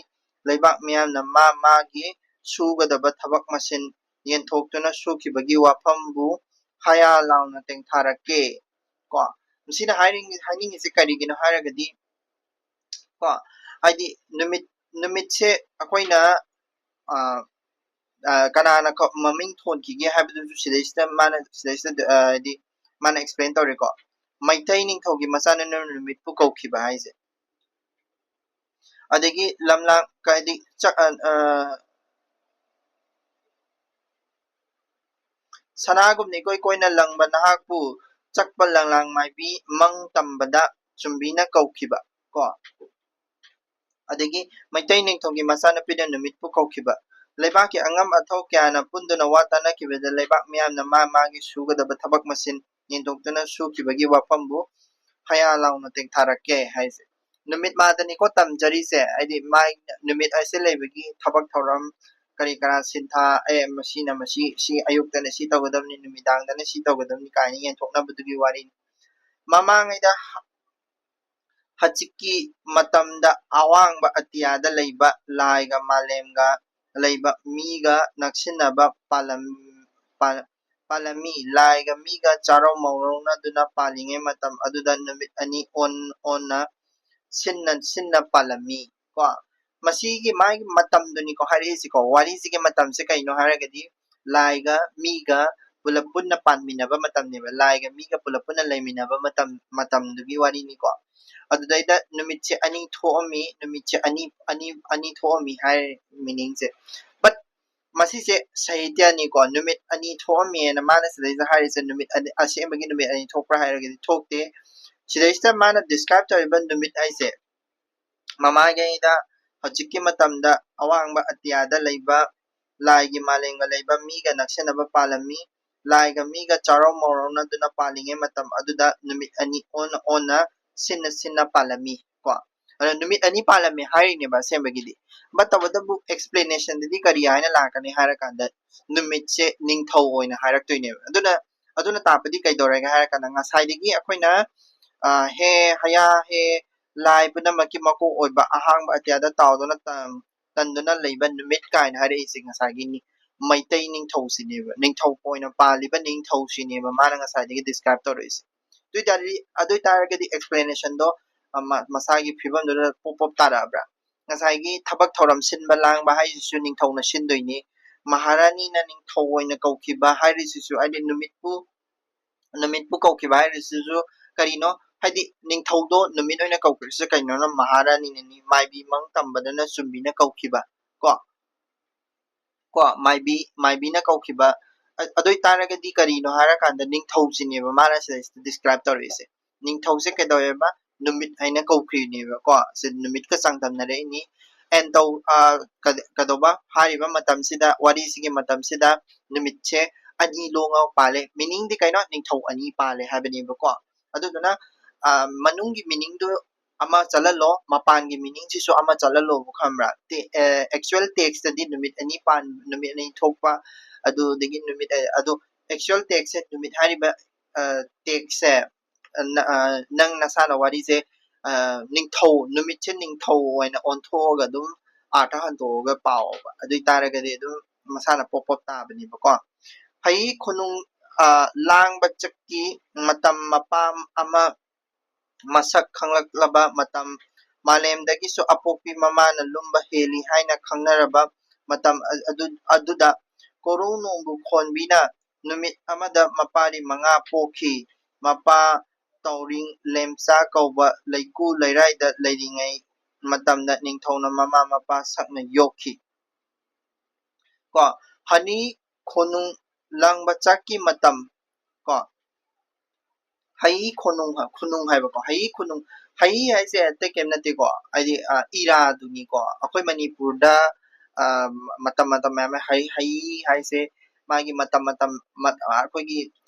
ꯂꯩꯕꯥꯛ ꯃꯤꯌꯥꯝꯅ ꯃꯥ ꯃꯥꯒꯤ ꯁꯨꯒꯗꯕ ꯊꯕꯛ ꯃꯁꯤꯟ ꯌꯦꯟꯊꯣꯛꯇꯨꯅ ꯁꯨꯈꯤꯕꯒꯤ ꯋꯥꯐꯝꯕꯨ ꯍꯌꯥ ꯂꯥꯎꯅ ꯇꯦꯡꯊꯥꯔꯛꯀꯦ꯫ ꯀꯣ, ꯃꯁꯤꯅ ꯍꯥꯏꯅꯤꯡ-, ꯍꯥꯏꯅꯤꯡꯉꯤꯁꯦ ꯀꯔꯤꯒꯤꯅꯣ ꯍꯥꯏꯔꯒꯗꯤ, ꯀꯣ, ꯍꯥꯏꯗꯤ ꯅꯨꯃꯤꯠ, ꯅꯨꯃꯤꯠꯁꯦ ꯑꯩꯈꯣꯏꯅ, ꯑ, ꯑ, ꯀꯅꯥꯅ ꯀ-, ꯃꯃꯤꯡ ꯊꯣꯟꯈꯤꯒꯦ ꯍꯥꯏꯕꯗꯨꯁꯨ ꯁꯤꯗꯩꯁꯤꯗ ꯃꯥꯅ, ꯁꯤꯗꯩꯁꯤꯗ, ꯑ, ꯍꯥꯏꯗꯤ ꯃꯥꯅ explain ꯇꯧꯔꯦꯀꯣ꯫ ꯃꯩꯇꯩ ꯅꯤꯡꯊꯧꯒꯤ ꯃꯆꯥꯅꯨꯄꯤꯅ ꯅꯨꯃꯤꯠꯄꯨ ꯀꯧꯈꯤꯕ ꯍꯥꯏꯁꯦ꯫ ꯑꯗꯒꯤ ꯂꯝꯂꯥꯡ, ꯍꯥꯏꯗꯤ ꯆ-, ꯑ, ꯑ, ꯁꯅꯥꯒꯨꯝꯅ ꯏꯀꯣꯏ ꯀꯣꯏꯅ ꯂꯪꯕ ꯅꯍꯥꯛꯄꯨ ꯆꯛꯄ ꯂꯪꯂꯥꯡ ꯃꯥꯏꯕꯤ ꯃꯪ ꯇꯝꯕꯗ ꯆꯨꯝꯕꯤꯅ ꯀꯧꯈꯤꯕ, ꯀꯣ꯫ ꯑꯗꯒꯤ ꯃꯩꯇꯩ ꯅꯤꯡꯊꯧꯒꯤ ꯃꯆꯥꯅꯨꯄꯤꯅ ꯅꯨꯃꯤꯠꯄꯨ ꯀꯧꯈꯤꯕ꯫ ꯂꯩꯕꯥꯛꯀꯤ ꯑꯉꯝ ꯑꯊꯧ ꯀꯌꯥꯅ ꯄꯨꯟꯗꯨꯅ ꯋꯥ ꯇꯥꯅꯈꯤꯕꯗ ꯂꯩꯕꯥꯛ ꯃꯤꯌꯥꯝꯅ ꯃꯥ ꯃꯥꯒꯤ ꯁꯨꯒꯗꯕ ꯊꯕꯛ ꯃꯁꯤꯟ ꯌꯦꯟꯊꯣꯛꯇꯨꯅ ꯁꯨꯈꯤꯕꯒꯤ ꯋꯥꯐꯝꯕꯨ ꯍꯌꯥ ꯂꯥꯎꯅ ꯇꯦꯡꯊꯥꯔꯛꯀꯦ ꯍꯥꯏꯁꯦ꯫ ꯅꯨꯃꯤꯠ ꯃꯥꯗꯅꯤꯀꯣ ꯇꯝꯖꯔꯤꯁꯦ, ꯍꯥꯏꯗꯤ ꯃꯥꯏ ꯅꯨꯃꯤꯠ ꯍꯥꯏꯁꯦ ꯂꯩꯕꯒꯤ ꯊꯕꯛ ꯊꯧꯔꯝ ꯀꯔꯤ ꯀꯔꯥ ꯁꯤꯟꯊꯥ, ꯑꯦ, ꯃꯁꯤꯅ ꯃꯁꯤ, ꯁꯤ ꯑꯌꯨꯛꯇꯅ ꯁꯤ ꯇꯧꯒꯗꯕꯅꯤ, ꯅꯨꯃꯤꯗꯥꯡꯗꯅ ꯁꯤ ꯇꯧꯒꯗꯕꯅꯤ ꯀꯥꯏꯅ ꯌꯦꯟꯊꯣꯛꯅꯕꯗꯨꯒꯤ ꯋꯥꯔꯤꯅꯤ꯫ ꯃꯃꯥꯡꯉꯩꯗ ꯍ-, ꯍꯧꯖꯤꯛꯀꯤ ꯃꯇꯝꯗ ꯑꯋꯥꯡꯕ ꯑꯇꯤꯌꯥꯗ ꯂꯩꯕ ꯂꯥꯏꯒ ꯃꯥꯂꯦꯝꯒ ꯂꯩꯕ ꯃꯤꯒ ꯅꯛꯁꯤꯟꯅꯕ ꯄꯥꯂꯝ-, ꯄꯥ-, ꯄꯥꯜꯂꯝꯃꯤ꯫ ꯂꯥꯏꯒ ꯃꯤꯒ ꯆꯥꯔꯧ ꯃꯧꯔꯧꯅꯗꯨꯅ ꯄꯥꯜꯂꯤꯉꯩ ꯃꯇꯝ ꯑꯗꯨꯗ ꯅꯨꯃꯤꯠ ꯑꯅꯤ ꯑꯣꯟ-, ꯑꯣꯟꯅ ꯁꯤꯟꯅ, ꯁꯤꯟꯅ ꯄꯥꯜꯂꯝꯃꯤ꯫ ꯀꯣ, ꯃꯁꯤꯒꯤ ꯃꯥꯒꯤ ꯃꯇꯝꯗꯨꯅꯤꯀꯣ ꯍꯥꯏꯔꯛꯏꯁꯤꯀꯣ꯫ ꯋꯥꯔꯤꯁꯤꯒꯤ ꯃꯇꯝꯁꯦ ꯀꯩꯅꯣ ꯍꯥꯏꯔꯒꯗꯤ ꯂꯥꯏꯒ ꯃꯤꯒ ꯄꯨꯂꯞ ꯄꯨꯟꯅ ꯄꯥꯟꯃꯤꯟꯅꯕ ꯃꯇꯝꯅꯦꯕ꯫ ꯂꯥꯏꯒ ꯃꯤꯒ ꯄꯨꯂꯞ ꯄꯨꯟꯅ ꯂꯩꯃꯤꯟꯅꯕ ꯃꯇꯝ, ꯃꯇꯝꯗꯨꯒꯤ ꯋꯥꯔꯤꯅꯤꯀꯣ꯫ ꯑꯗꯨꯗꯩꯗ ꯅꯨꯃꯤꯠꯁꯦ ꯑꯅꯤ ꯊꯣꯛꯑꯝꯃꯤ, ꯅꯨꯃꯤꯠꯁꯦ ꯑꯅꯤ, ꯑꯅꯤ, ꯑꯅꯤ ꯊꯣꯛꯑꯝꯃꯤ ꯍꯥꯏ meaningꯁꯦ꯫ But ꯃꯁꯤꯁꯦ ꯁꯥꯍꯤꯇ꯭ꯌꯅꯤꯀꯣ꯫ ꯅꯨꯃꯤꯠ ꯑꯅꯤ ꯊꯣꯛꯑꯝꯃꯦꯅ ꯃꯥꯅ ꯁꯤꯗꯩꯁꯤꯗ ꯍꯥꯏꯔꯤꯁꯦ, ꯅꯨꯃꯤꯠ ꯑꯅꯤ, ꯑꯁꯦꯡꯕꯒꯤ ꯅꯨꯃꯤꯠ ꯑꯅꯤ ꯊꯣꯛꯄ꯭ꯔꯥ ꯍꯥꯏꯔꯒꯗꯤ ꯊꯣꯛꯇꯦ꯫ ꯁꯤꯗꯩꯁꯤꯗ ꯃꯥꯅ describe ꯇꯧꯔꯤꯕ ꯅꯨꯃꯤꯠ ꯍꯥꯏꯁꯦ, ꯃꯃꯥꯡꯉꯩꯗ ꯍꯧꯖꯤꯛꯀꯤ ꯃꯇꯝꯗ ꯑꯋꯥꯡꯕ ꯑꯇꯤꯌꯥꯗ ꯂꯩꯕ ꯂꯥꯏꯒꯤ ꯃꯥꯂꯦꯝꯒ ꯂꯩꯕ ꯃꯤꯒ ꯅꯛꯁꯤꯟꯅꯕ ꯄꯥꯜꯂꯝꯃꯤ꯫ ꯂꯥꯏꯒ ꯃꯤꯒ ꯆꯥꯔꯧ ꯃꯧꯔꯧꯅꯗꯨꯅ ꯄꯥꯜꯂꯤꯉꯩ ꯃꯇꯝ ꯑꯗꯨꯗ ꯅꯨꯃꯤꯠ ꯑꯅꯤ ꯑꯣꯟꯅ ꯑꯣꯟꯅ, ꯁꯤꯟꯅ ꯁꯤꯟꯅ ꯄꯥꯜꯂꯝꯃꯤ ꯀꯣ꯫ ꯑꯗꯣ ꯅꯨꯃꯤꯠ ꯑꯅꯤ ꯄꯥꯜꯂꯝꯃꯤ ꯍꯥꯏꯔꯤꯅꯦꯕ ꯑꯁꯦꯡꯕꯒꯤꯗꯤ꯫ But ꯇꯧꯕꯇꯕꯨ explanation ꯗꯗꯤ ꯀꯔꯤ ꯍꯥꯏꯅ ꯂꯥꯛꯀꯅꯤ ꯍꯥꯏꯔꯀꯥꯟꯗ, ꯅꯨꯃꯤꯠꯁꯦ ꯅꯤꯡꯊꯧ ꯑꯣꯏꯅ ꯍꯥꯏꯔꯛꯇꯣꯏꯅꯦꯕ꯫ ꯑꯗꯨꯅ, ꯑꯗꯨꯅ ꯇꯥꯛꯄꯗꯤ ꯀꯩꯗꯧꯔꯒꯦ ꯍꯥꯏꯔꯀꯥꯟꯗ, ꯉꯁꯥꯏꯗꯒꯤ ꯑꯩꯈꯣꯏꯅ, ꯑ, ꯍꯦ, ꯍꯌꯥ, ꯍꯦ, ꯂꯥꯏ ꯄꯨꯝꯅꯃꯛꯀꯤ ꯃꯀꯣꯛ ꯑꯣꯏꯕ ꯑꯍꯥꯡꯕ ꯑꯇꯤꯌꯥꯗ ꯇꯥꯎꯗꯨꯅ ꯇꯝ-, ꯇꯟꯗꯨꯅ ꯂꯩꯕ ꯅꯨꯃꯤꯠ ꯀꯥꯏꯅ ꯍꯥꯏꯔꯛꯏꯁꯦ ꯉꯁꯥꯏꯒꯤ ꯅꯤ-, ꯃꯩꯇꯩ ꯅꯤꯡꯊꯧꯁꯤꯅꯦꯕ, ꯅꯤꯡꯊꯧ ꯑꯣꯏꯅ ꯄꯥꯜꯂꯤꯕ ꯅꯤꯡꯊꯧꯁꯤꯅꯦꯕ ꯃꯥꯅ ꯉꯁꯥꯏꯗꯒꯤ describe ꯇꯧꯔꯛꯏꯁꯦ꯫ ꯑꯗꯨ ꯑꯣꯏꯇꯥꯔꯗꯤ, ꯑꯗꯨ ꯑꯣꯏꯇꯥꯔꯒꯗꯤ explanation ꯗꯣ, ꯑ, ꯃ-, ꯃꯁꯥꯒꯤ ꯐꯤꯕꯝꯗꯨꯗ ꯄꯣꯞ ꯄꯣꯞ ꯇꯥꯔꯛꯑꯕ꯭ꯔꯥ? ꯉꯁꯥꯏꯒꯤ ꯊꯕꯛ ꯊꯧꯔꯝ ꯁꯤꯟꯕ ꯂꯥꯡꯕ ꯍꯥꯏꯁꯤꯁꯨ ꯅꯤꯡꯊꯧꯅ ꯁꯤꯟꯗꯣꯏꯅꯤ꯫ ꯃꯍꯥꯔꯥꯅꯤꯅ ꯅꯤꯡꯊꯧ ꯑꯣꯏꯅ ꯀꯧꯈꯤꯕ ꯍꯥꯏꯔꯤꯁꯤꯁꯨ, ꯍꯥꯏꯗꯤ ꯅꯨꯃꯤꯠꯄꯨ, ꯅꯨꯃꯤꯠꯄꯨ ꯀꯧꯈꯤꯕ ꯍꯥꯏꯔꯤꯁꯤꯁꯨ ꯀꯔꯤꯅꯣ? ꯍꯥꯏꯗꯤ ꯅꯤꯡꯊꯧꯗꯣ ꯅꯨꯃꯤꯠ ꯑꯣꯏꯅ ꯀꯧꯈ꯭ꯔꯤꯁꯦ ꯀꯩꯅꯣꯅ? ꯃꯍꯥꯔꯥꯅꯤꯅꯅꯤ, ꯃꯥꯏꯕꯤ ꯃꯪ ꯇꯝꯕꯗꯅ ꯆꯨꯝꯕꯤꯅ ꯀꯧꯈꯤꯕ ꯀꯣ꯫ ꯀꯣ, ꯃꯥꯏꯕꯤ, ꯃꯥꯏꯕꯤꯅ ꯀꯧꯈꯤꯕ꯫ ꯑ-, ꯑꯗꯨ ꯑꯣꯏꯇꯥꯔꯒꯗꯤ ꯀꯔꯤꯅꯣ ꯍꯥꯏꯔꯀꯥꯟꯗ ꯅꯤꯡꯊꯧꯁꯤꯅꯦꯕ ꯃꯥꯅ ꯁꯤꯗꯩꯁꯤꯗ describe ꯇꯧꯔꯛꯏꯁꯦ꯫ ꯅꯤꯡꯊꯧꯁꯦ ꯀꯩꯗꯧꯋꯦꯕ? ꯅꯨꯃꯤꯠ ꯍꯥꯏꯅ ꯀꯧꯈ꯭ꯔꯤꯅꯦꯕꯀꯣ꯫ ꯁꯤ ꯅꯨꯃꯤꯠꯀ ꯆꯥꯡꯗꯝꯅꯔꯛꯏꯅꯤ꯫ And ꯇꯧ-, ꯑ, ꯀ-, ꯀꯩꯗꯧꯕ? ꯍꯥꯏꯔꯤꯕ ꯃꯇꯝꯁꯤꯗ, ꯋꯥꯔꯤꯁꯤꯒꯤ ꯃꯇꯝꯁꯤꯗ ꯅꯨꯃꯤꯠꯁꯦ ꯑꯅꯤ ꯂꯣꯡꯉꯒ ꯄꯥꯜꯂꯦ꯫ Meaning ꯗꯤ ꯀꯩꯅꯣ? ꯅꯤꯡꯊꯧ ꯑꯅꯤ ꯄꯥꯜꯂꯦ ꯍꯥꯏꯕꯅꯦꯕꯀꯣ꯫ ꯑꯗꯨꯗꯨꯅ, ꯑ, ꯃꯅꯨꯡꯒꯤ meaning ꯗꯨ ꯑꯃ ꯆꯠꯍꯜꯂꯣ, ꯃꯄꯥꯟꯒꯤ meaning ꯁꯤꯁꯨ ꯑꯃ ꯆꯠꯍꯜꯂꯣꯕ, ꯈꯪꯕ꯭ꯔꯥ? ꯇꯦ-, ꯑ, actual text ꯇꯗꯤ ꯅꯨꯃꯤꯠ ꯑꯅꯤ ꯄꯥꯟ-, ꯅꯨꯃꯤꯠ ꯑꯅꯤ ꯊꯣꯛꯄ, ꯑꯗꯨꯗꯒꯤ ꯅꯨꯃꯤꯠ, ꯑ, ꯑꯗꯨ actual text ꯁꯦ ꯅꯨꯃꯤꯠ ꯍꯥꯏꯔꯤꯕ, ꯑ, text ꯁꯦ, ꯑ, ꯅ-, ꯑ, ꯅꯪ ꯅꯁꯥꯅ ꯋꯥꯔꯤꯁꯦ, ꯑ, ꯅꯤꯡꯊꯧ, ꯅꯨꯃꯤꯠꯁꯦ ꯅꯤꯡꯊꯧ ꯑꯣꯏꯅ ꯑꯣꯟꯊꯣꯛꯑꯒ ꯑꯗꯨꯝ ꯑꯥꯔꯊ ꯍꯟꯗꯣꯛꯑꯒ ꯄꯥꯎꯑꯣꯕ꯫ ꯑꯗꯨ ꯑꯣꯏꯇꯥꯔꯒꯗꯤ ꯑꯗꯨꯝ ꯃꯁꯥꯅ ꯄꯣꯞ ꯄꯣꯞ ꯇꯥꯕꯅꯦꯕꯀꯣ꯫ ꯐꯩ ꯈꯨꯅꯨꯡ, ꯑ, ꯂꯥꯡꯕ ꯆꯠꯈꯤ, ꯃꯇꯝ ꯃꯄꯥ ꯑꯃ ꯃꯁꯛ ꯈꯪꯂꯛꯂꯕ ꯃꯇꯝ, ꯃꯥꯂꯦꯝꯗꯒꯤꯁꯨ ꯑꯄꯣꯛꯄꯤ ꯃꯃꯥꯅ ꯂꯨꯝꯕ ꯍꯦꯜꯂꯤ ꯍꯥꯏꯅ ꯈꯪꯅꯔꯕ ꯃꯇꯝ ꯑ-, ꯑꯗꯨ-, ꯑꯗꯨꯗ ꯀꯣꯔꯧ ꯅꯣꯡꯕꯨ ꯈꯣꯟꯕꯤꯅ ꯅꯨꯃꯤꯠ ꯑꯃꯗ ꯃꯄꯥꯔꯤ ꯃꯉꯥ ꯄꯣꯛꯈꯤ꯫ ꯃꯄꯥ ꯇꯧꯔꯤꯡ ꯂꯦꯝꯆꯥ ꯀꯧꯕ ꯂꯩꯀꯨ ꯂꯩꯔꯥꯏꯗ ꯂꯩꯔꯤꯉꯩ ꯃꯇꯝꯗ ꯅꯤꯡꯊꯧꯅ ꯃꯃꯥ ꯃꯄꯥ ꯁꯛꯅ ꯌꯣꯛꯈꯤ꯫ ꯀꯣ꯫ ꯍꯅꯤ ꯈꯣꯅꯨꯡ ꯂꯪꯕ ꯆꯥꯛꯀꯤ ꯃꯇꯝ ꯀꯣ꯫ ꯍꯩ ꯈꯣꯅꯨꯡ ꯍꯥ-, ꯈꯨꯅꯨꯡ ꯍꯥꯏꯕꯀꯣ꯫ ꯍꯩ ꯈꯨꯅꯨꯡ, ꯍꯩ ꯍꯥꯏꯁꯦ ꯑꯇꯩ ꯀꯩꯝ ꯅꯠꯇꯦꯀꯣ꯫ ꯍꯥꯏꯗꯤ, ꯑ, ꯏꯔꯥꯗꯨꯅꯤꯀꯣ꯫ ꯑꯩꯈꯣꯏ ꯃꯅꯤꯄꯨꯔꯗ, ꯑ, ꯃꯇꯝ ꯃꯇꯝ ꯃꯌꯥꯝ ꯂꯩ꯫ ꯍꯩ, ꯍꯩ ꯍꯥꯏꯁꯦ ꯃꯥꯒꯤ ꯃꯇꯝ ꯃꯇꯝ, ꯃꯠ-, ꯑ, ꯑꯩꯈꯣꯏꯒꯤ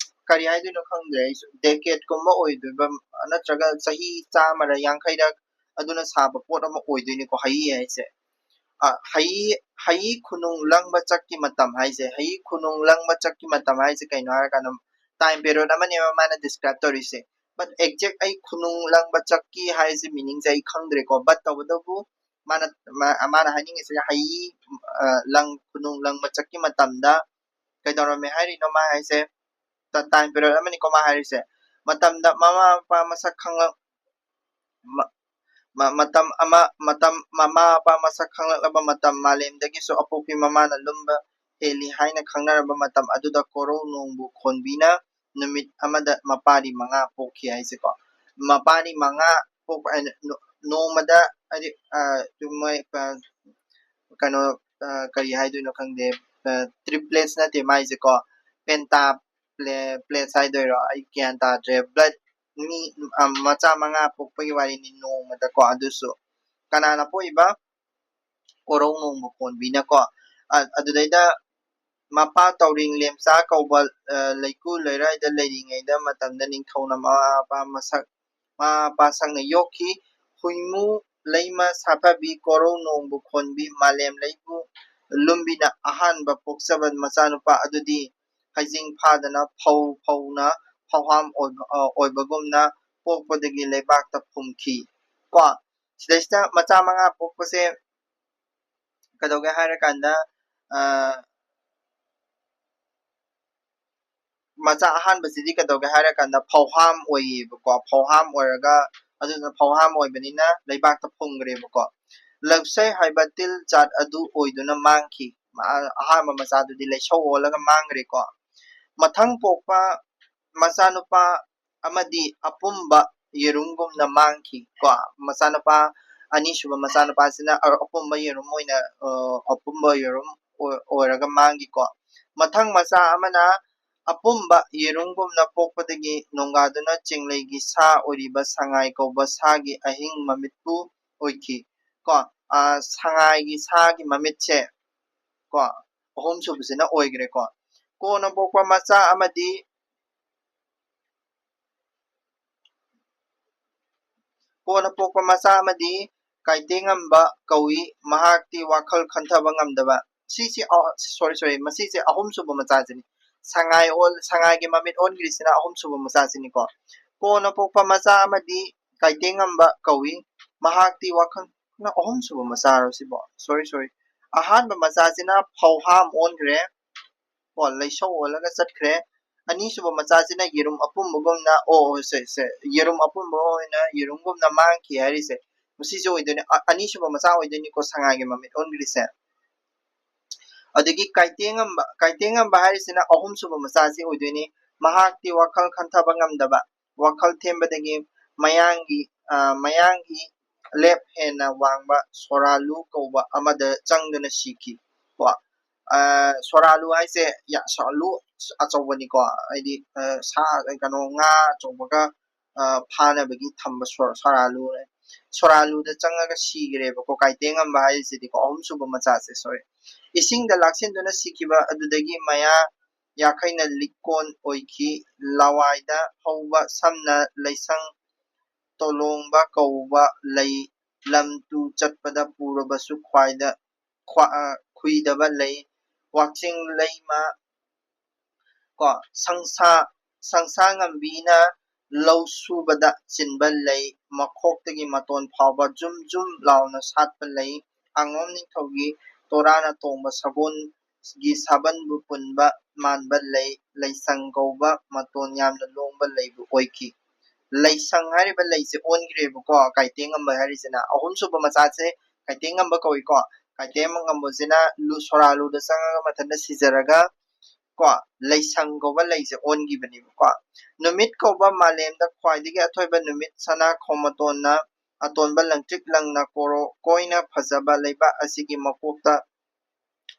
ꯀꯔꯤ ꯍꯥꯏꯗꯣꯏꯅꯣ ꯈꯪꯗ꯭ꯔꯦ ꯑꯩꯁꯨ꯫ Decade ꯀꯨꯝꯕ ꯑꯣꯏꯗꯣꯏꯕ, ꯅꯠꯇ꯭ꯔꯒ ꯆꯍꯤ ꯆꯥꯝꯃꯔ ꯌꯥꯡꯈꯩꯔ ꯑꯗꯨꯅ ꯁꯥꯕ ꯄꯣꯠ ꯑꯃ ꯑꯣꯏꯗꯣꯏꯅꯤꯀꯣ, ꯍꯩ ꯍꯥꯏꯁꯦ꯫ ꯑ, ꯍꯩ, ꯍꯩ ꯈꯨꯅꯨꯡ ꯂꯪꯕ ꯆꯥꯛꯀꯤ ꯃꯇꯝ ꯍꯥꯏꯁꯦ, ꯍꯩ ꯈꯨꯅꯨꯡ ꯂꯪꯕ ꯆꯥꯛꯀꯤ ꯃꯇꯝ ꯍꯥꯏꯁꯦ ꯀꯩꯅꯣ ꯍꯥꯏꯔꯀꯥꯟꯗ, time period ꯑꯃꯅꯦꯕ ꯃꯥꯅ describe ꯇꯧꯔꯤꯁꯦ꯫ But exact ꯑꯩ ꯈꯨꯅꯨꯡ ꯂꯪꯕ ꯆꯥꯛꯀꯤ ꯍꯥꯏꯁꯦ meaning ꯁꯦ ꯑꯩ ꯈꯪꯗ꯭ꯔꯦꯀꯣ꯫ But ꯇꯧꯕꯇꯕꯨ ꯃꯥꯅ, ꯃꯥ-, ꯃꯥꯅ ꯍꯥꯏꯅꯤꯡꯉꯤꯁꯦ ꯍꯩ, ꯑ, ꯂꯪ, ꯈꯨꯅꯨꯡ ꯂꯪꯕ ꯆꯥꯛꯀꯤ ꯃꯇꯝꯗ ꯀꯩꯗꯧꯔꯝꯃꯦ ꯍꯥꯏꯔꯤꯅꯣ ꯃꯥ ꯍꯥꯏꯁꯦ? ꯇ-, time period ꯑꯃꯅꯤꯀꯣ ꯃꯥ ꯍꯥꯏꯔꯤꯁꯦ꯫ ꯃꯇꯝꯗ ꯃꯃꯥ ꯃꯄꯥ ꯃꯁꯛ ꯈꯪꯂꯛ-, ꯃ-, ꯃ-, ꯃꯇꯝ ꯑꯃ, ꯃꯇꯝ ꯃꯃꯥ ꯃꯄꯥ ꯃꯁꯛ ꯈꯪꯂꯛꯂꯕ ꯃꯇꯝ, ꯃꯥꯂꯦꯝꯗꯒꯤꯁꯨ ꯑꯄꯣꯛꯄꯤ ꯃꯃꯥꯅ ꯂꯨꯝꯕ ꯍꯦꯜꯂꯤ ꯍꯥꯏꯅ ꯈꯪꯅꯔꯕ ꯃꯇꯝ ꯑꯗꯨꯗ ꯀꯣꯔꯧ ꯅꯣꯡꯕꯨ ꯈꯣꯟꯕꯤꯅ ꯅꯨꯃꯤꯠ ꯑꯃꯗ ꯃꯄꯥꯔꯤ ꯃꯉꯥ ꯄꯣꯛꯈꯤ ꯍꯥꯏꯁꯦꯀꯣ꯫ ꯃꯄꯥꯔꯤ ꯃꯉꯥ ꯄꯣꯛꯄ ꯍꯥꯏꯅ ꯅꯣ-, ꯅꯣꯡꯃꯗ ꯍꯥꯏꯗꯤ, ꯑ, ꯃꯣꯏ, ꯑ, ꯀꯩꯅꯣ, ꯑ, ꯀꯔꯤ ꯍꯥꯏꯗꯣꯏꯅꯣ ꯈꯪꯗꯦ, ꯑ, triplets ꯅꯠꯇꯦ ꯃꯥꯏꯁꯦꯀꯣ, penta ꯄ꯭ꯂꯦ-, plates ꯍꯥꯏꯗꯣꯏꯔꯣ, ꯑꯩ ꯒ꯭ꯌꯥꯟ ꯇꯥꯗ꯭ꯔꯦ꯫ But ꯃꯤ, ꯑ, ꯃꯆꯥ ꯃꯉꯥ ꯄꯣꯛꯄꯒꯤ ꯋꯥꯔꯤꯅꯤ ꯅꯣꯡꯃꯗꯀꯣ꯫ ꯑꯗꯨꯁꯨ ꯀꯅꯥꯅ ꯄꯣꯛꯏꯕ? ꯀꯣꯔꯧ ꯅꯣꯡꯕꯨ ꯈꯣꯟꯕꯤꯅꯀꯣ꯫ ꯑ-, ꯑꯗꯨꯗꯩꯗ ꯃꯄꯥ ꯇꯧꯔꯤꯡ ꯂꯦꯝꯆꯥ ꯀꯧꯕ, ꯑ, ꯂꯩꯀꯨ ꯂꯩꯔꯥꯏꯗ ꯂꯩꯔꯤꯉꯩꯗ ꯃꯇꯝꯗ ꯅꯤꯡꯊꯧꯅ ꯃꯃꯥ ꯃꯄꯥ ꯃꯁꯛ, ꯃꯃꯥ ꯃꯄꯥ ꯁꯛꯅ ꯌꯣꯛꯈꯤ꯫ ꯍꯨꯏꯃꯨ ꯂꯩꯃ ꯁꯥꯐꯕꯤ ꯀꯣꯔꯧ ꯅꯣꯡꯕꯨ ꯈꯣꯟꯕꯤ ꯃꯥꯂꯦꯝ ꯂꯩꯕꯨ ꯂꯨꯝꯕꯤꯅ ꯑꯍꯥꯟꯕ ꯄꯣꯛꯆꯕ ꯃꯆꯥꯅꯨꯄꯥ ꯑꯗꯨꯗꯤ ꯍꯩꯖꯤꯡ ꯐꯥꯗꯅ ꯐꯧ ꯐꯧꯅ ꯐꯧꯍꯥꯝ ꯑꯣꯏꯕ-, ꯑ, ꯑꯣꯏꯕꯒꯨꯝꯅ ꯄꯣꯛꯄꯗꯒꯤ ꯂꯩꯕꯥꯛꯇ ꯐꯨꯝꯈꯤ꯫ ꯀꯣ, ꯁꯤꯗꯩꯁꯤꯗ ꯃꯆꯥ ꯃꯉꯥ ꯄꯣꯛꯄꯁꯦ ꯀꯩꯗꯧꯒꯦ ꯍꯥꯏꯔꯀꯥꯟꯗ, ꯑ, ꯃꯆꯥ ꯑꯍꯥꯟꯕꯁꯤꯗꯤ ꯀꯩꯗꯧꯒꯦ ꯍꯥꯏꯔꯀꯥꯟꯗ ꯐꯧꯍꯥꯝ ꯑꯣꯏꯌꯦꯕꯀꯣ꯫ ꯐꯧꯍꯥꯝ ꯑꯣꯏꯔꯒ, ꯑꯗꯨꯅ ꯐꯧꯍꯥꯝ ꯑꯣꯏꯕꯅꯤꯅ ꯂꯩꯕꯥꯛꯇ ꯐꯨꯝꯈ꯭ꯔꯦꯕꯀꯣ꯫ ꯂꯧꯁꯩ ꯍꯥꯏꯕ ꯇꯤꯜ ꯖꯥꯠ ꯑꯗꯨ ꯑꯣꯏꯗꯨꯅ ꯃꯥꯡꯈꯤ꯫ ꯑ-, ꯑꯍꯥꯟꯕ ꯃꯆꯥꯗꯨꯗꯤ ꯂꯩꯁꯧ ꯑꯣꯜꯂꯒ ꯃꯥꯡꯈ꯭ꯔꯦꯀꯣ꯫ ꯃꯊꯪ ꯄꯣꯛꯄ ꯃꯆꯥꯅꯨꯄꯥ ꯑꯃꯗꯤ ꯑꯄꯨꯝꯕ ꯌꯦꯔꯨꯝꯒꯨꯝꯅ ꯃꯥꯡꯈꯤ꯫ ꯀꯣ, ꯃꯆꯥꯅꯨꯄꯥ, ꯑꯅꯤꯁꯨꯕ ꯃꯆꯥꯅꯨꯄꯥꯁꯤꯅ ꯑ-, ꯑꯄꯨꯝꯕ ꯌꯦꯔꯨꯝ ꯑꯣꯏꯅ, ꯑ, ꯑꯄꯨꯝꯕ ꯌꯦꯔꯨꯝ ꯑꯣꯏꯔꯒ ꯃꯥꯡꯈꯤꯀꯣ꯫ ꯃꯊꯪ ꯃꯆꯥ ꯑꯃꯅ ꯑꯄꯨꯝꯕ ꯌꯦꯔꯨꯝꯒꯨꯝꯅ ꯄꯣꯛꯄꯗꯒꯤ ꯅꯣꯡꯒꯥꯗꯨꯅ ꯆꯦꯡꯂꯩꯒꯤ ꯁꯥ ꯑꯣꯏꯔꯤꯕ ꯁꯉꯥꯏ ꯀꯧꯕ ꯁꯥꯒꯤ ꯑꯍꯤꯡ ꯃꯃꯤꯠꯄꯨ ꯑꯣꯏꯈꯤ꯫ ꯀꯣ, ꯁꯉꯥꯏꯒꯤ ꯁꯥꯒꯤ ꯃꯃꯤꯠꯁꯦ, ꯀꯣ, ꯑꯍꯨꯝꯁꯨꯕꯁꯤꯅ ꯑꯣꯏꯈ꯭ꯔꯦꯀꯣ꯫ ꯀꯣꯟꯅ ꯄꯣꯛꯄ ꯃꯆꯥ ꯑꯃꯗꯤ ꯀꯣꯟꯅ ꯄꯣꯛꯄ ꯃꯆꯥ ꯑꯃꯗꯤ ꯀꯥꯏꯇꯦꯉꯝꯕ ꯀꯧꯏ꯫ ꯃꯍꯥꯛꯇꯤ ꯋꯥꯈꯜ ꯈꯟꯊꯕ ꯉꯝꯗꯕ, ꯁꯤꯁꯤ, ꯁꯣꯔꯤ ꯁꯣꯔꯤ ꯃꯁꯤꯁꯦ ꯑꯍꯨꯝꯁꯨꯕ ꯃꯆꯥꯁꯤꯅꯤ꯫ ꯁꯉꯥꯏ ꯑꯣꯟ ꯁꯉꯥꯏꯒꯤ ꯃꯃꯤꯠ ꯑꯣꯟꯈ꯭ꯔꯤꯁꯤꯅ ꯑꯍꯨꯝꯁꯨꯕ ꯃꯆꯥꯁꯤꯅꯤꯀꯣ꯫ ꯀꯣꯟꯅ ꯄꯣꯛꯄ ꯃꯆꯥ ꯑꯃꯗꯤ ꯀꯥꯏꯇꯦꯉꯝꯕ ꯀꯧꯏ꯫ ꯃꯍꯥꯛꯇꯤ ꯋꯥꯈꯜ, ꯑꯍꯨꯝꯁꯨꯕ ꯃꯆꯥꯔꯣ ꯁꯤꯕꯣ? ꯁꯣꯔꯤ ꯁꯣꯔꯤ ꯑꯍꯥꯟꯕ ꯃꯆꯥꯁꯤꯅ ꯐꯧꯍꯥꯝ ꯑꯣꯟꯈ꯭ꯔꯦ꯫ ꯀꯣ, ꯂꯩꯁꯧ ꯑꯣꯜꯂꯒ ꯆꯠꯈ꯭ꯔꯦ꯫ ꯑꯅꯤꯁꯨꯕ ꯃꯆꯥꯁꯤꯅ ꯌꯦꯔꯨꯝ ꯑꯄꯨꯝꯕꯒꯨꯝꯅ, ꯑꯣ, ꯁꯦ, ꯁꯦ, ꯌꯦꯔꯨꯝ ꯑꯄꯨꯝꯕ ꯑꯣꯏꯅ ꯌꯦꯔꯨꯝꯒꯨꯝꯅ ꯃꯥꯡꯈꯤ ꯍꯥꯏꯔꯤꯁꯦ꯫ ꯃꯁꯤꯁꯦ ꯑꯣꯏꯗꯣꯏꯅꯦ, ꯑ-, ꯑꯅꯤꯁꯨꯕ ꯃꯆꯥ ꯑꯣꯏꯗꯣꯏꯅꯤꯀꯣ, ꯁꯉꯥꯏꯒꯤ ꯃꯃꯤꯠ ꯑꯣꯟꯈ꯭ꯔꯤꯁꯦ꯫ ꯑꯗꯒꯤ ꯀꯥꯏꯇꯦꯉꯝꯕ, ꯀꯥꯏꯇꯦꯉꯝꯕ ꯍꯥꯏꯔꯤꯁꯤꯅ ꯑꯍꯨꯝꯁꯨꯕ ꯃꯆꯥꯁꯤ ꯑꯣꯏꯗꯣꯏꯅꯤ꯫ ꯃꯍꯥꯛꯇꯤ ꯋꯥꯈꯜ ꯈꯟꯊꯕ ꯉꯝꯗꯕ, ꯋꯥꯈꯜ ꯊꯦꯝꯕꯗꯒꯤ ꯃꯌꯥꯡꯒꯤ, ꯑ, ꯃꯌꯥꯡꯒꯤ ꯂꯦꯞ ꯍꯦꯟꯅ ꯋꯥꯡꯕ ꯁꯣꯔꯥꯂꯨ ꯀꯧꯕ ꯑꯃꯗ ꯆꯪꯗꯨꯅ ꯁꯤꯈꯤ꯫ ꯀꯣ, ꯑ, ꯁꯣꯔꯥꯂꯨ ꯍꯥꯏꯁꯦ, ꯌꯥ-, ꯁꯣꯔꯥꯂꯨ ꯑꯆꯧꯕꯅꯤꯀꯣ, ꯍꯥꯏꯗꯤ, ꯑ, ꯁꯥ, ꯀꯩꯅꯣ, ꯉꯥ ꯑꯆꯧꯕꯒ, ꯑ, ꯐꯥꯅꯕꯒꯤ ꯊꯝꯕ ꯁꯣꯔ-, ꯁꯣꯔꯥꯂꯨ, ꯁꯣꯔꯥꯂꯨꯗ ꯆꯪꯉꯒ ꯁꯤꯈ꯭ꯔꯦꯕꯀꯣ, ꯀꯥꯏꯇꯦꯉꯝꯕ ꯍꯥꯏꯔꯤꯁꯤꯗꯤꯀꯣ, ꯑꯍꯨꯝꯁꯨꯕ ꯃꯆꯥꯁꯦ, ꯁꯣꯔꯤ꯫ ꯏꯁꯤꯡꯗ ꯂꯥꯛꯁꯤꯟꯗꯨꯅ ꯁꯤꯈꯤꯕ ꯑꯗꯨꯗꯒꯤ ꯃꯌꯥ ꯌꯥꯈꯩꯅ ꯂꯤꯛꯀꯣꯟ ꯑꯣꯏꯈꯤ꯫ ꯂꯋꯥꯏꯗ ꯍꯧꯕ ꯁꯝꯅ ꯂꯩꯁꯪ ꯇꯣꯂꯣꯡꯕ ꯀꯧꯕ ꯂꯩ, ꯂꯝ ꯇꯨ ꯆꯠꯄꯗ ꯄꯨꯔꯕꯁꯨ ꯈ꯭ꯋꯥꯏꯗ, ꯈ꯭ꯋꯥ-, ꯑ, ꯈꯨꯏꯗꯕ ꯂꯩ, ꯋꯥꯛꯆꯤꯡ ꯂꯩꯃ, ꯀꯣ, ꯁꯪꯁꯥ, ꯁꯪꯁꯥ ꯉꯝꯕꯤꯅ ꯂꯧ ꯁꯨꯕꯗ ꯆꯤꯟꯕ ꯂꯩ, ꯃꯈꯣꯛꯇꯒꯤ ꯃꯇꯣꯟ ꯐꯥꯎꯕ ꯖꯨꯝ ꯖꯨꯝ ꯂꯥꯎꯅ ꯁꯥꯠꯄ ꯂꯩ, ꯑꯉꯣꯝ ꯅꯤꯡꯊꯧꯒꯤ ꯇꯣꯔꯥꯅ ꯇꯣꯡꯕ ꯁꯒꯣꯜꯒꯤ ꯁꯥꯕꯟꯕꯨ ꯄꯨꯟꯕ ꯃꯥꯟꯕ ꯂꯩ, ꯂꯩꯁꯪ ꯀꯧꯕ ꯃꯇꯣꯟ ꯌꯥꯝꯅ ꯂꯣꯡꯕ ꯂꯩꯕꯨ ꯑꯣꯏꯈꯤ꯫ ꯂꯩꯁꯪ ꯍꯥꯏꯔꯤꯕ ꯂꯩꯁꯦ ꯑꯣꯟꯈ꯭ꯔꯦꯕꯀꯣ, ꯀꯥꯏꯇꯦꯉꯝꯕ ꯍꯥꯏꯔꯤꯁꯤꯅ꯫ ꯑꯍꯨꯝꯁꯨꯕ ꯃꯆꯥꯁꯦ ꯀꯥꯏꯇꯦꯉꯝꯕ ꯀꯧꯏꯀꯣ꯫ ꯀꯥꯏꯇꯦꯉꯝꯕꯁꯤꯅ ꯂꯨ-, ꯁꯣꯔꯥꯂꯨꯗ ꯆꯪꯉꯒ ꯃꯊꯟꯇ ꯁꯤꯖꯔꯒ, ꯀꯣ, ꯂꯩꯁꯪ ꯀꯧꯕ ꯂꯩꯁꯦ ꯑꯣꯟꯈꯤꯕꯅꯦꯕꯀꯣ꯫ ꯅꯨꯃꯤꯠ ꯀꯧꯕ ꯃꯥꯂꯦꯝꯗ ꯈ꯭ꯋꯥꯏꯗꯒꯤ ꯑꯊꯣꯏꯕ ꯅꯨꯃꯤꯠ ꯁꯅꯥ ꯈꯣꯝ ꯃꯇꯣꯟꯅ ꯑꯇꯣꯟꯕ ꯂꯪꯇ꯭ꯔꯤꯛ ꯂꯪꯅ ꯀꯣꯔꯣ-, ꯀꯣꯏꯅ ꯐꯖꯕ ꯂꯩꯕꯥꯛ ꯑꯁꯤꯒꯤ ꯃꯀꯣꯛꯇ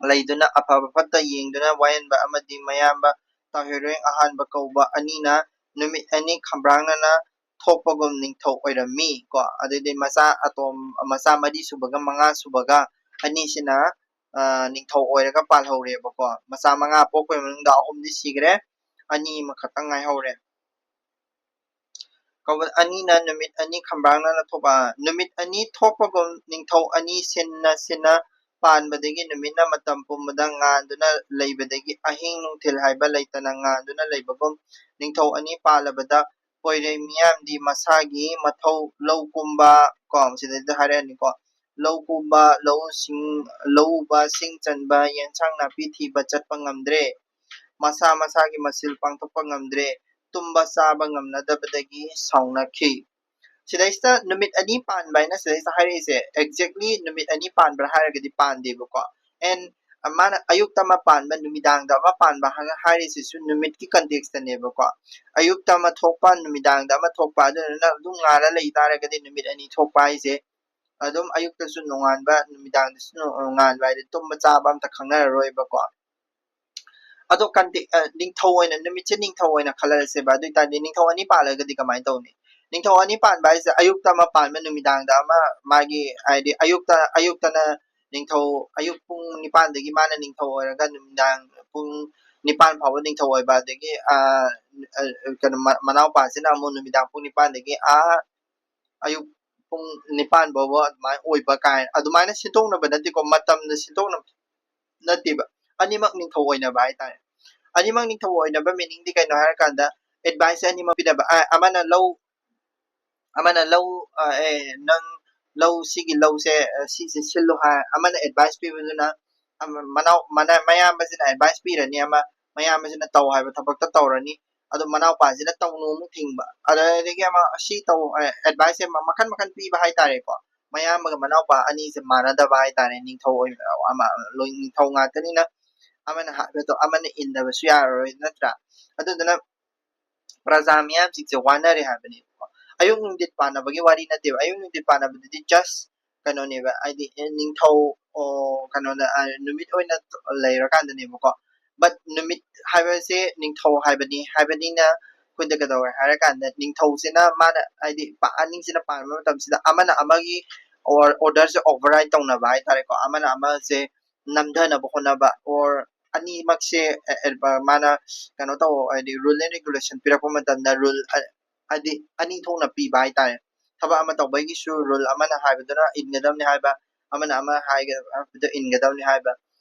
ꯂꯩꯗꯨꯅ ꯑꯐꯕ ꯐꯠꯇ ꯌꯦꯡꯗꯨꯅ ꯋꯥꯌꯦꯟꯕ ꯑꯃꯗꯤ ꯃꯌꯥꯝꯕ ꯇꯥꯍꯣꯏꯔꯣꯏ ꯑꯍꯥꯟꯕ ꯀꯧꯕ ꯑꯅꯤꯅ ꯅꯨꯃꯤꯠ ꯑꯅꯤ ꯈꯝꯕ꯭ꯔꯥꯡꯅꯅ ꯊꯣꯛꯄꯒꯨꯝ ꯅꯤꯡꯊꯧ ꯑꯣꯏꯔꯝꯃꯤ ꯀꯣ꯫ ꯑꯗꯩꯗꯤ ꯃꯆꯥ ꯑꯇꯣꯝ ꯃꯆꯥ ꯃꯔꯤ ꯁꯨꯕꯒ ꯃꯉꯥ ꯁꯨꯕꯒ ꯑꯅꯤꯁꯤꯅ ꯅꯤꯡꯊꯧ ꯑꯣꯏꯔꯒ ꯄꯥꯜꯍꯧꯔꯦꯕꯀꯣ꯫ ꯃꯆꯥ ꯃꯉꯥ ꯄꯣꯛꯄꯒꯤ ꯃꯅꯨꯡꯗ ꯑꯍꯨꯝꯗꯤ ꯁꯤꯈ꯭ꯔꯦ, ꯑꯅꯤ ꯑꯃꯈꯛꯇꯪ ꯉꯥꯏꯍꯧꯔꯦ꯫ ꯑꯅꯤꯅ ꯅꯨꯃꯤꯠ ꯑꯅꯤ ꯈꯝꯕ꯭ꯔꯥꯡꯅꯅ ꯊꯣꯛꯄ ꯅꯨꯃꯤꯠ ꯑꯅꯤ ꯊꯣꯛꯄꯒꯨꯝ ꯅꯤꯡꯊꯧ ꯑꯅꯤ ꯁꯤꯟꯅ ꯁꯤꯟꯅ ꯄꯥꯟꯕꯗꯒꯤ ꯅꯨꯃꯤꯠꯅ ꯃꯇꯝ ꯄꯨꯝꯕꯗ ꯉꯥꯟꯗꯨꯅ ꯂꯩꯕꯗꯒꯤ ꯑꯍꯤꯡ ꯅꯨꯡꯊꯤꯜ ꯍꯥꯏꯕ ꯂꯩꯇꯅ ꯉꯥꯟꯗꯨꯅ ꯂꯩꯕꯒꯨꯝ ꯅꯤꯡꯊꯧ ꯑꯅꯤ ꯄꯥꯜꯂꯕꯗ ꯄꯣꯏꯔꯩ ꯃꯤꯌꯥꯝꯗꯤ ꯃꯁꯥꯒꯤ ꯃꯊꯧ ꯂꯧ ꯀꯨꯝꯕ ꯀꯣ ꯁꯤꯗꯩꯗ ꯍꯥꯏꯔꯛꯑꯅꯤꯀꯣ꯫ ꯂꯧ ꯀꯨꯝꯕ, ꯂꯧꯁꯤꯡ, ꯂꯧ ꯎꯕ, ꯁꯤꯡ ꯆꯟꯕ, ꯌꯦꯟꯁꯥꯡ ꯅꯥꯄꯤ ꯊꯤꯕ ꯆꯠꯄ ꯉꯝꯗ꯭ꯔꯦ꯫ ꯃꯁꯥ ꯃꯁꯥꯒꯤ ꯃꯁꯤꯜ ꯄꯥꯡꯊꯣꯛꯄ ꯉꯝꯗ꯭ꯔꯦ꯫ ꯇꯨꯝꯕ ꯆꯥꯕ ꯉꯝꯅꯗꯕꯗꯒꯤ ꯁꯥꯎꯅꯈꯤ꯫ ꯁꯤꯗꯩꯁꯤꯗ ꯅꯨꯃꯤꯠ ꯑꯅꯤ ꯄꯥꯟꯕ ꯍꯥꯏꯅ ꯁꯤꯗꯩꯁꯤꯗ ꯍꯥꯏꯔꯛꯏꯁꯦ exactly ꯅꯨꯃꯤꯠ ꯑꯅꯤ ꯄꯥꯟꯕ꯭ꯔꯥ ꯍꯥꯏꯔꯒꯗꯤ ꯄꯥꯟꯗꯦꯕꯀꯣ꯫ And ꯃꯥꯅ ꯑꯌꯨꯛꯇ ꯑꯃ ꯄꯥꯟꯕ, ꯅꯨꯃꯤꯗꯥꯡꯗ ꯑꯃ ꯄꯥꯟꯕ ꯍꯥꯏꯅ ꯍꯥꯏꯔꯤꯁꯤꯁꯨ ꯅꯨꯃꯤꯠꯀꯤ context ꯇꯅꯦꯕꯀꯣ꯫ ꯑꯌꯨꯛꯇ ꯑꯃ ꯊꯣꯛꯄ, ꯅꯨꯃꯤꯗꯥꯡꯗ ꯑꯃ ꯊꯣꯛꯄ, ꯑꯗꯨꯗꯨꯅ ꯑꯗꯨꯝ ꯉꯥꯜꯂ ꯂꯩ ꯇꯥꯔꯒꯗꯤ ꯅꯨꯃꯤꯠ ꯑꯅꯤ ꯊꯣꯛꯄ ꯍꯥꯏꯁꯦ ꯑꯗꯨꯝ ꯑꯌꯨꯛꯇꯁꯨ ꯅꯣꯡꯉꯥꯟꯕ, ꯅꯨꯃꯤꯗꯥꯡꯗꯁꯨ ꯅꯣꯡꯉꯥꯟꯕ ꯍꯥꯏꯗꯤ ꯇꯨꯝꯕ ꯆꯥꯕ ꯑꯝꯇ ꯈꯪꯅꯔꯔꯣꯏꯕꯀꯣ꯫ ꯑꯗꯣ ꯀꯟꯇꯦꯛ ꯅꯤꯡꯊꯧ ꯑꯣꯏꯅ, ꯅꯨꯃꯤꯠꯁꯦ ꯅꯤꯡꯊꯧ ꯑꯣꯏꯅ ꯈꯜꯂꯁꯦꯕ꯫ ꯑꯗꯨ ꯑꯣꯏꯇꯥꯔꯗꯤ ꯅꯤꯡꯊꯧ ꯑꯅꯤ ꯄꯥꯜꯂꯒꯗꯤ ꯀꯃꯥꯏꯅ ꯇꯧꯅꯤ? ꯅꯤꯡꯊꯧ ꯑꯅꯤ ꯄꯥꯟꯕ ꯍꯥꯏꯁꯦ ꯑꯌꯨꯛꯇ ꯑꯃ ꯄꯥꯟꯕ, ꯅꯨꯃꯤꯗꯥꯡꯗ ꯑꯃ, ꯃꯥꯒꯤ ꯍꯥꯏꯗꯤ ꯑꯌꯨꯛꯇ, ꯑꯌꯨꯛꯇꯅ ꯅꯤꯡꯊꯧ, ꯑꯌꯨꯛ ꯄꯨꯡ ꯅꯤꯄꯥꯟꯗꯒꯤ ꯃꯥꯅ ꯅꯤꯡꯊꯧ ꯑꯣꯏꯔꯒ ꯅꯨꯃꯤꯗꯥꯡ ꯄꯨꯡ ꯅꯤꯄꯥꯟ ꯐꯥꯎꯕ ꯅꯤꯡꯊꯧ ꯑꯣꯏꯕ, ꯑꯗꯒꯤ ꯑ, ꯑ, ꯀꯩꯅꯣ ꯃ- ꯃꯅꯥꯎꯄꯥꯁꯤꯅ ꯑꯃꯨꯛ ꯅꯨꯃꯤꯗꯥꯡ ꯄꯨꯡ ꯅꯤꯄꯥꯟꯗꯒꯤ ꯑꯥ ꯑꯌꯨꯛ ꯄꯨꯡ ꯅꯤꯄꯥꯟ ꯐꯥꯎꯕ ꯑꯗꯨꯃꯥꯏꯅ ꯑꯣꯏꯕ ꯀꯥꯏꯅ ꯑꯗꯨꯃꯥꯏꯅ ꯁꯤꯟꯗꯣꯛꯅꯕ ꯅꯠꯇꯦꯀꯣ, ꯃꯇꯝꯗ ꯁꯤꯟꯗꯣꯛꯅꯕ ꯅꯠꯇꯦꯕ꯫ ꯑꯅꯤꯃꯛ ꯅꯤꯡꯊꯧ ꯑꯣꯏꯅꯕ ꯍꯥꯏꯇꯥꯔꯦ꯫ ꯑꯅꯤꯃꯛ ꯅꯤꯡꯊꯧ ꯑꯣꯏꯅꯕ meaning ꯗꯤ ꯀꯩꯅꯣ ꯍꯥꯏꯔꯀꯥꯟꯗ advice ꯑꯅꯤꯃꯛ ꯄꯤꯅꯕ꯫ ꯑ, ꯑꯃꯅ ꯂꯧ ꯑꯃꯅ ꯂꯧ ꯑ, ꯑꯦ, ꯅꯪ ꯂꯧ ꯁꯤꯒꯤ ꯂꯧꯁꯦ ꯑ, ꯁꯤꯁꯦ ꯁꯤꯜꯂꯨ ꯍꯥꯏ, ꯑꯃꯅ advice ꯄꯤꯕꯗꯨꯅ ꯑꯃ- ꯃꯅꯥꯎ ꯃꯅꯥ- ꯃꯌꯥꯝꯕꯁꯤꯅ advice ꯄꯤꯔꯅꯤ ꯑꯃ, ꯃꯌꯥꯝꯕꯁꯤꯅ ꯇꯧ ꯍꯥꯏꯕ ꯊꯕꯛꯇ ꯇꯧꯔꯅꯤ꯫ ꯑꯗꯣ ꯃꯅꯥꯎꯄꯥꯁꯤꯅ ꯇꯧꯅꯨ ꯑꯃꯨꯛ ꯊꯤꯡꯕ꯫ ꯑꯗꯨꯗꯒꯤ ꯑꯃ ꯁꯤ ꯇꯧ, advice ꯁꯦ ꯃꯈꯟ ꯃꯈꯟ ꯄꯤꯕ ꯍꯥꯏꯇꯥꯔꯦꯀꯣ꯫ ꯃꯌꯥꯝꯕꯒ ꯃꯅꯥꯎꯄꯥ ꯑꯅꯤꯁꯦ ꯃꯥꯟꯅꯗꯕ ꯍꯥꯏꯇꯥꯔꯦ꯫ ꯅꯤꯡꯊꯧ ꯑꯣꯏ- ꯑꯃ ꯂꯣꯏ ꯅꯤꯡꯊꯧ ꯉꯥꯛꯇꯅꯤꯅ ꯑꯃꯅ ꯍꯥꯏꯕꯗꯣ ꯑꯃꯅ ꯏꯟꯗꯕꯁꯨ ꯌꯥꯔꯔꯣꯏ, ꯅꯠꯇ꯭ꯔꯥ? ꯑꯗꯨꯗꯨꯅ ꯄ꯭ꯔꯖꯥ ꯃꯤꯌꯥꯝꯁꯤꯡꯁꯦ ꯋꯥꯅꯔꯦ ꯍꯥꯏꯕꯅꯦꯕꯀꯣ꯫ ꯑꯌꯨꯛ ꯅꯨꯡꯊꯤꯜ ꯄꯥꯟꯅꯕꯒꯤ ꯋꯥꯔꯤ ꯅꯠꯇꯦꯕ꯫ ꯑꯌꯨꯛ ꯅꯨꯡꯊꯤꯜ ꯄꯥꯟꯅꯕꯗꯨꯗꯤ just ꯀꯩꯅꯣꯅꯦꯕ, ꯍꯥꯏꯗꯤ ꯑꯦ, ꯅꯤꯡꯊꯧ ꯑꯣ, ꯀꯩꯅꯣꯗ, ꯑ, ꯅꯨꯃꯤꯠ ꯑꯣꯏꯅ ꯂꯩꯔꯀꯥꯟꯗꯅꯦꯕꯀꯣ꯫ But ꯅꯨꯃꯤꯠ ꯍꯥꯏꯕꯁꯦ ꯅꯤꯡꯊꯧ ꯍꯥꯏꯕꯅꯤ, ꯍꯥꯏꯕꯅꯤꯅ ꯑꯩꯈꯣꯏꯗ ꯀꯩꯗꯧꯔꯦ ꯍꯥꯏꯔꯀꯥꯟꯗ ꯅꯤꯡꯊꯧꯁꯤꯅ ꯃꯥꯅ ꯍꯥꯏꯗꯤ ꯄꯥ-, ꯑꯅꯤꯁꯤꯅ ꯄꯥꯟꯕ ꯃꯇꯝꯁꯤꯗ ꯑꯃꯅ ꯑꯃꯒꯤ ꯑꯣꯔ-, order ꯁꯦ override ꯇꯧꯅꯕ ꯍꯥꯏꯇꯥꯔꯦꯀꯣ, ꯑꯃꯅ ꯑꯃꯁꯦ ꯅꯝꯊꯅꯕ ꯍꯣꯠꯅꯕ, or ꯑꯅꯤꯃꯛꯁꯦ ꯑꯦ, ꯑꯦ, ꯃꯥꯅ ꯀꯩꯅꯣ ꯇꯧ ꯍꯥꯏꯗꯤ rule and regulation ꯄꯤꯔꯛꯄ ꯃꯇꯝꯗ rule ꯑ-, ꯍꯥꯏꯗꯤ ꯑꯅꯤ ꯊꯣꯛꯅ ꯄꯤꯕ ꯍꯥꯏꯇꯥꯔꯦ꯫ ꯊꯕꯛ ꯑꯃ ꯇꯧꯕꯒꯤꯁꯨ rule ꯑꯃꯅ ꯍꯥꯏꯕꯗꯨꯅ ꯏꯟꯒꯗꯕꯅꯤ ꯍꯥꯏꯕ, ꯑꯃꯅ ꯑꯃ ꯍꯥꯏꯕꯗ ꯏꯟꯒꯗꯕꯅꯤ ꯍꯥꯏꯕ,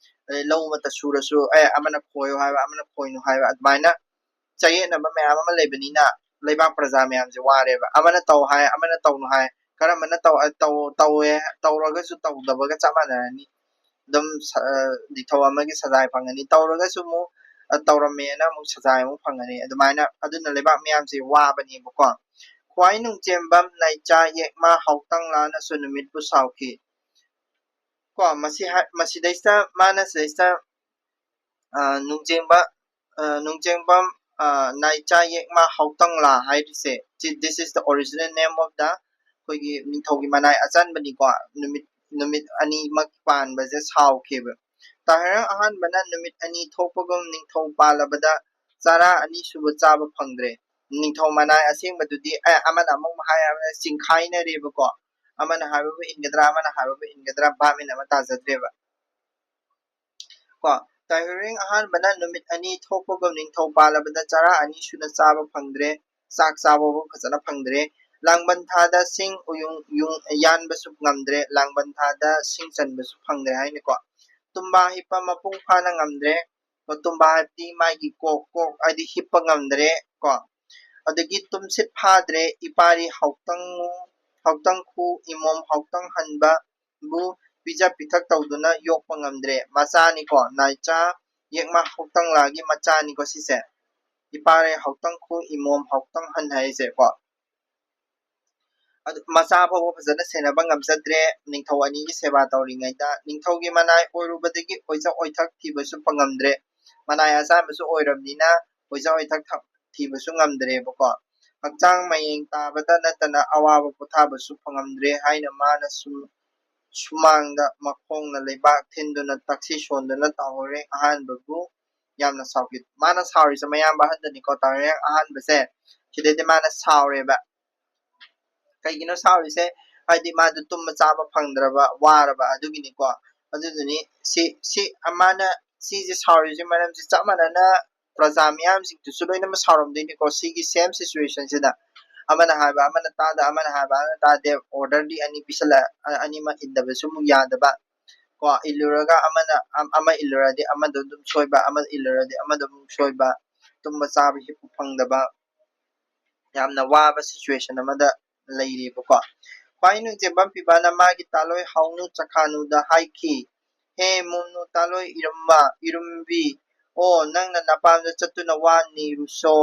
ꯑꯗꯩ ꯂꯧ ꯑꯃꯠꯇ ꯁꯨꯔꯁꯨ ꯑꯦ ꯑꯃꯅ ꯈꯣꯏꯌꯨ ꯍꯥꯏꯕ, ꯑꯃꯅ ꯈꯣꯏꯅꯨ ꯍꯥꯏꯕ, ꯑꯗꯨꯃꯥꯏꯅ ꯆꯌꯦꯠꯅꯕ ꯃꯌꯥꯝ ꯑꯃ ꯂꯩꯕꯅꯤꯅ ꯂꯩꯕꯥꯛ ꯄ꯭ꯔꯖꯥ ꯃꯌꯥꯝꯁꯦ ꯋꯥꯔꯦꯕ꯫ ꯑꯃꯅ ꯇꯧ ꯍꯥꯏ, ꯑꯃꯅ ꯇꯧꯅꯨ ꯍꯥꯏ, ꯀꯔꯝꯕꯅ ꯇꯧ-, ꯇꯧ-, ꯇꯧꯋꯦ, ꯇꯧꯔꯒꯁꯨ ꯇꯧꯗꯕꯒ ꯆꯞ ꯃꯥꯟꯅꯔꯅꯤ꯫ ꯑꯗꯨꯝ ꯁ-, ꯑ, ꯅꯤꯡꯊꯧ ꯑꯃꯒꯤ ꯁꯖꯥꯏ ꯐꯪꯒꯅꯤ꯫ ꯇꯧꯔꯒꯁꯨ ꯑꯃꯨꯛ, ꯑ, ꯇꯧꯔꯝꯃꯦꯅ ꯑꯃꯨꯛ ꯁꯖꯥꯏ ꯑꯃꯨꯛ ꯐꯪꯒꯅꯤ꯫ ꯑꯗꯨꯃꯥꯏꯅ ꯑꯗꯨꯅ ꯂꯩꯕꯥꯛ ꯃꯤꯌꯥꯝꯁꯦ ꯋꯥꯕꯅꯦꯕꯀꯣ꯫ ꯈ꯭ꯋꯥꯏ ꯅꯨꯡꯆꯦꯝꯕꯝ ꯅꯥꯏꯆꯥ ꯌꯦꯛꯃ ꯍꯥꯎꯇꯪ ꯂꯥꯅꯁꯨ ꯅꯨꯃꯤꯠꯄꯨ ꯁꯥꯎꯈꯤ꯫ ꯀꯣ, ꯃꯁꯤ ꯍꯥꯏ-, ꯃꯁꯤꯗꯩꯁꯤꯗ ꯃꯥꯅ ꯁꯤꯗꯩꯁꯤꯗ, ꯑ, ꯅꯨꯡꯖꯦꯡꯕ, ꯑ, ꯅꯨꯡꯖꯦꯡꯕꯝ, ꯑ, ꯅꯥꯏꯆꯥ ꯌꯦꯛꯃ ꯍꯥꯎꯇꯪꯂꯥ ꯍꯥꯏꯔꯤꯁꯦ, ꯁꯤ, this is the original name of the ꯑꯩꯈꯣꯏꯒꯤ ꯅꯤꯡꯊꯧꯒꯤ ꯃꯅꯥꯏ ꯑꯆꯟꯕꯅꯤꯀꯣ꯫ ꯅꯨꯃꯤꯠ, ꯅꯨꯃꯤꯠ ꯑꯅꯤꯃꯛ ꯄꯥꯟꯕꯁꯦ ꯁꯥꯎꯈꯤꯕ꯫ ꯇꯥꯍꯤꯔꯪ ꯑꯍꯥꯟꯕꯅ ꯅꯨꯃꯤꯠ ꯑꯅꯤ ꯊꯣꯛꯄꯒꯨꯝ ꯅꯤꯡꯊꯧ ꯄꯥꯜꯂꯕꯗ ꯆꯔꯥ ꯑꯅꯤ ꯁꯨꯕ ꯆꯥꯕ ꯐꯪꯗ꯭ꯔꯦ꯫ ꯅꯤꯡꯊꯧ ꯃꯅꯥꯏ ꯑꯁꯦꯡꯕꯗꯨꯗꯤ, ꯑꯦ, ꯑꯃꯅ ꯑꯃꯨꯛ ꯍꯥꯏ, ꯑꯃꯅ ꯆꯤꯡꯈꯥꯏꯅꯔꯦꯕꯀꯣ꯫ ꯑꯃꯅ ꯍꯥꯏꯕꯕꯨ ꯏꯟꯒꯗ꯭ꯔꯥ, ꯑꯃꯅ ꯍꯥꯏꯕꯕꯨ ꯏꯟꯒꯗ꯭ꯔꯥ, ꯚꯥꯞ ꯃꯦꯟ ꯑꯃ ꯇꯥꯖꯗ꯭ꯔꯦꯕ꯫ ꯀꯣ, ꯇꯥꯍꯤꯔꯤꯡ ꯑꯍꯥꯟꯕꯅ ꯅꯨꯃꯤꯠ ꯑꯅꯤ ꯊꯣꯛꯄꯒꯨꯝ ꯅꯤꯡꯊꯧ ꯄꯥꯜꯂꯕꯗ ꯆꯔꯥ ꯑꯅꯤ ꯁꯨꯅ ꯆꯥꯕ ꯐꯪꯗ꯭ꯔꯦ, ꯆꯥꯛ ꯆꯥꯕ ꯐꯖꯅ ꯐꯪꯗ꯭ꯔꯦ꯫ ꯂꯥꯡꯕꯟ ꯊꯥꯗ ꯁꯤꯡ ꯎꯌꯨꯡ, ꯌꯨꯡ ꯌꯥꯟꯕꯁꯨ ꯉꯝꯗ꯭ꯔꯦ, ꯂꯥꯡꯕꯟ ꯊꯥꯗ ꯁꯤꯡ ꯆꯟꯕꯁꯨ ꯐꯪꯗ꯭ꯔꯦ ꯍꯥꯏꯅꯀꯣ꯫ ꯇꯨꯝꯕꯥ ꯍꯤꯞꯄ ꯃꯄꯨꯡ ꯐꯥꯅ ꯉꯝꯗ꯭ꯔꯦ꯫ ꯇꯨꯝꯕꯥ ꯍꯥꯏꯕꯗꯤ ꯃꯥꯒꯤ ꯀꯣꯛ, ꯀꯣꯛ ꯍꯥꯏꯗꯤ ꯍꯤꯞꯄ ꯉꯝꯗ꯭ꯔꯦ ꯀꯣ꯫ ꯑꯗꯒꯤ ꯇꯨꯝꯁꯤꯠ ꯐꯥꯗ꯭ꯔꯦ, ꯏꯄꯥꯔꯤ ꯍꯥꯎꯇꯪ, ꯍꯥꯎꯇꯪ ꯈꯨ, ꯏꯃꯣꯝ ꯍꯥꯎꯇꯪ ꯍꯟꯕ, ꯕꯨ ꯄꯤꯖ ꯄꯤꯊꯛ ꯇꯧꯗꯨꯅ ꯌꯣꯛꯄ ꯉꯝꯗ꯭ꯔꯦ꯫ ꯃꯆꯥꯅꯤꯀꯣ, ꯅꯥꯏꯆꯥ ꯌꯦꯛꯃ ꯍꯥꯎꯇꯪꯂꯥꯒꯤ ꯃꯆꯥꯅꯤꯀꯣ ꯁꯤꯁꯦ꯫ ꯏꯄꯥꯔꯤ ꯍꯥꯎꯇꯪ ꯈꯨ, ꯏꯃꯣꯝ ꯍꯥꯎꯇꯪ ꯍꯟ ꯍꯥꯏꯁꯦꯀꯣ꯫ ꯑꯗꯨ ꯃꯆꯥ ꯐꯥꯎꯕ ꯐꯖꯅ ꯁꯦꯟꯅꯕ ꯉꯝꯖꯗ꯭ꯔꯦ꯫ ꯅꯤꯡꯊꯧ ꯑꯅꯤꯒꯤ ꯁꯦꯕꯥ ꯇꯧꯔꯤꯉꯩꯗ ꯅꯤꯡꯊꯧꯒꯤ ꯃꯅꯥꯏ ꯑꯣꯏꯔꯨꯕꯗꯒꯤ ꯑꯣꯏꯖ ꯑꯣꯏꯊꯛ ꯊꯤꯕꯁꯨ ꯐꯪꯉꯝꯗ꯭ꯔꯦ꯫ ꯃꯅꯥꯏ ꯑꯆꯥꯟꯕꯁꯨ ꯑꯣꯏꯔꯕꯅꯤꯅ ꯑꯣꯏꯖ ꯑꯣꯏꯊꯛ ꯊ-, ꯊꯤꯕꯁꯨ ꯉꯝꯗ꯭ꯔꯦꯕꯀꯣ꯫ ꯍꯛꯆꯥꯡ ꯃꯌꯦꯡ ꯇꯥꯕꯗ ꯅꯠꯇꯅ ꯑꯋꯥꯕ ꯄꯣꯊꯥꯕꯁꯨ ꯐꯪꯉꯝꯗ꯭ꯔꯦ ꯍꯥꯏꯅ ꯃꯥꯅ ꯁꯨꯝ ꯁꯨꯃꯥꯡꯗ ꯃꯈꯣꯡꯅ ꯂꯩꯕꯥꯛ ꯊꯤꯟꯗꯨꯅ ꯇꯛꯁꯤ ꯁꯣꯟꯗꯨꯅ ꯇꯥꯎꯍꯣꯏꯔꯦꯡ ꯑꯍꯥꯟꯕꯕꯨ ꯌꯥꯝꯅ ꯁꯥꯎꯈꯤ꯫ ꯃꯥꯅ ꯁꯥꯎꯔꯤꯁꯦ ꯃꯌꯥꯝꯕ ꯑꯍꯟꯗꯅꯤꯀꯣ, ꯇꯥꯎꯍꯣꯏꯔꯦꯡ ꯑꯍꯥꯟꯕꯁꯦ꯫ ꯁꯤꯗꯩꯗꯤ ꯃꯥꯅ ꯁꯥꯎꯔꯦꯕ꯫ ꯀꯩꯒꯤꯅꯣ ꯁꯥꯎꯔꯤꯁꯦ? ꯍꯥꯏꯗꯤ ꯃꯥꯗꯣ ꯇꯨꯝꯕ ꯆꯥꯕ ꯐꯪꯗ꯭ꯔꯕ, ꯋꯥꯔꯕ ꯑꯗꯨꯒꯤꯅꯤꯀꯣ꯫ ꯑꯗꯨꯗꯨꯅꯤ ꯁꯤ ꯁꯤ ꯃꯥꯅ ꯁꯤꯁꯦ ꯁꯥꯎꯔꯤꯁꯦ ꯃꯔꯝꯁꯦ ꯆꯞ ꯃꯥꯟꯅꯅ ꯄ꯭ꯔꯖꯥ ꯃꯤꯌꯥꯝꯁꯤꯡꯗꯨꯁꯨ ꯂꯣꯏꯅꯃꯛ ꯁꯥꯎꯔꯝꯗꯣꯏꯅꯤꯀꯣ꯫ ꯁꯤꯒꯤ ꯁꯦꯝ ꯁꯤꯆꯨꯋꯦꯁꯟꯁꯤꯗ ꯑꯃꯅ ꯍꯥꯏꯕ ꯑꯃꯅ ꯇꯥꯗ, ꯑꯃꯅ ꯍꯥꯏꯕ ꯑꯃꯅ ꯇꯥꯗꯦ, ꯑꯣꯔꯗꯔꯗꯤ ꯑꯅꯤ ꯄꯤꯁꯜꯂꯛ ꯑ- ꯑꯅꯤꯃꯛ ꯏꯟꯗꯕꯁꯨ ꯑꯃꯨꯛ ꯌꯥꯗꯕ ꯀꯣ꯫ ꯏꯜꯂꯨꯔꯒ ꯑꯃꯅ ꯑꯃ ꯏꯜꯂꯨꯔꯗꯤ ꯑꯃꯗꯣ ꯑꯗꯨꯝ ꯁꯣꯏꯕ, ꯑꯃ ꯏꯜꯂꯨꯔꯗꯤ ꯑꯃꯗꯣ ꯑꯃꯨꯛ ꯁꯣꯏꯕ, ꯇꯨꯝꯕ ꯆꯥꯕ ꯍꯤꯞꯄ ꯐꯪꯗꯕ, ꯌꯥꯝꯅ ꯋꯥꯕ ꯁꯤꯆꯨꯋꯦꯁꯟ ꯑꯃꯗ ꯂꯩꯔꯤꯕꯀꯣ꯫ ꯈ꯭ꯋꯥꯏ ꯅꯨꯡꯆꯦꯝꯕꯝ ꯄꯤꯕꯥꯅ ꯃꯥꯒꯤ ꯇꯥꯂꯣꯏ ꯍꯥꯎꯅꯨ ꯆꯈꯥꯅꯨꯗ ꯍꯥꯏꯈꯤ, "ꯍꯦ ꯃꯨꯝꯅꯨ ꯇꯥꯂꯣꯏ ꯏꯔꯝꯕ ꯏꯔꯨꯝꯕꯤ, ꯑꯣ ꯅꯪꯅ ꯅꯄꯥꯝꯗ ꯆꯠꯇꯨꯅ ꯋꯥ ꯅꯤꯔꯨꯁꯣ"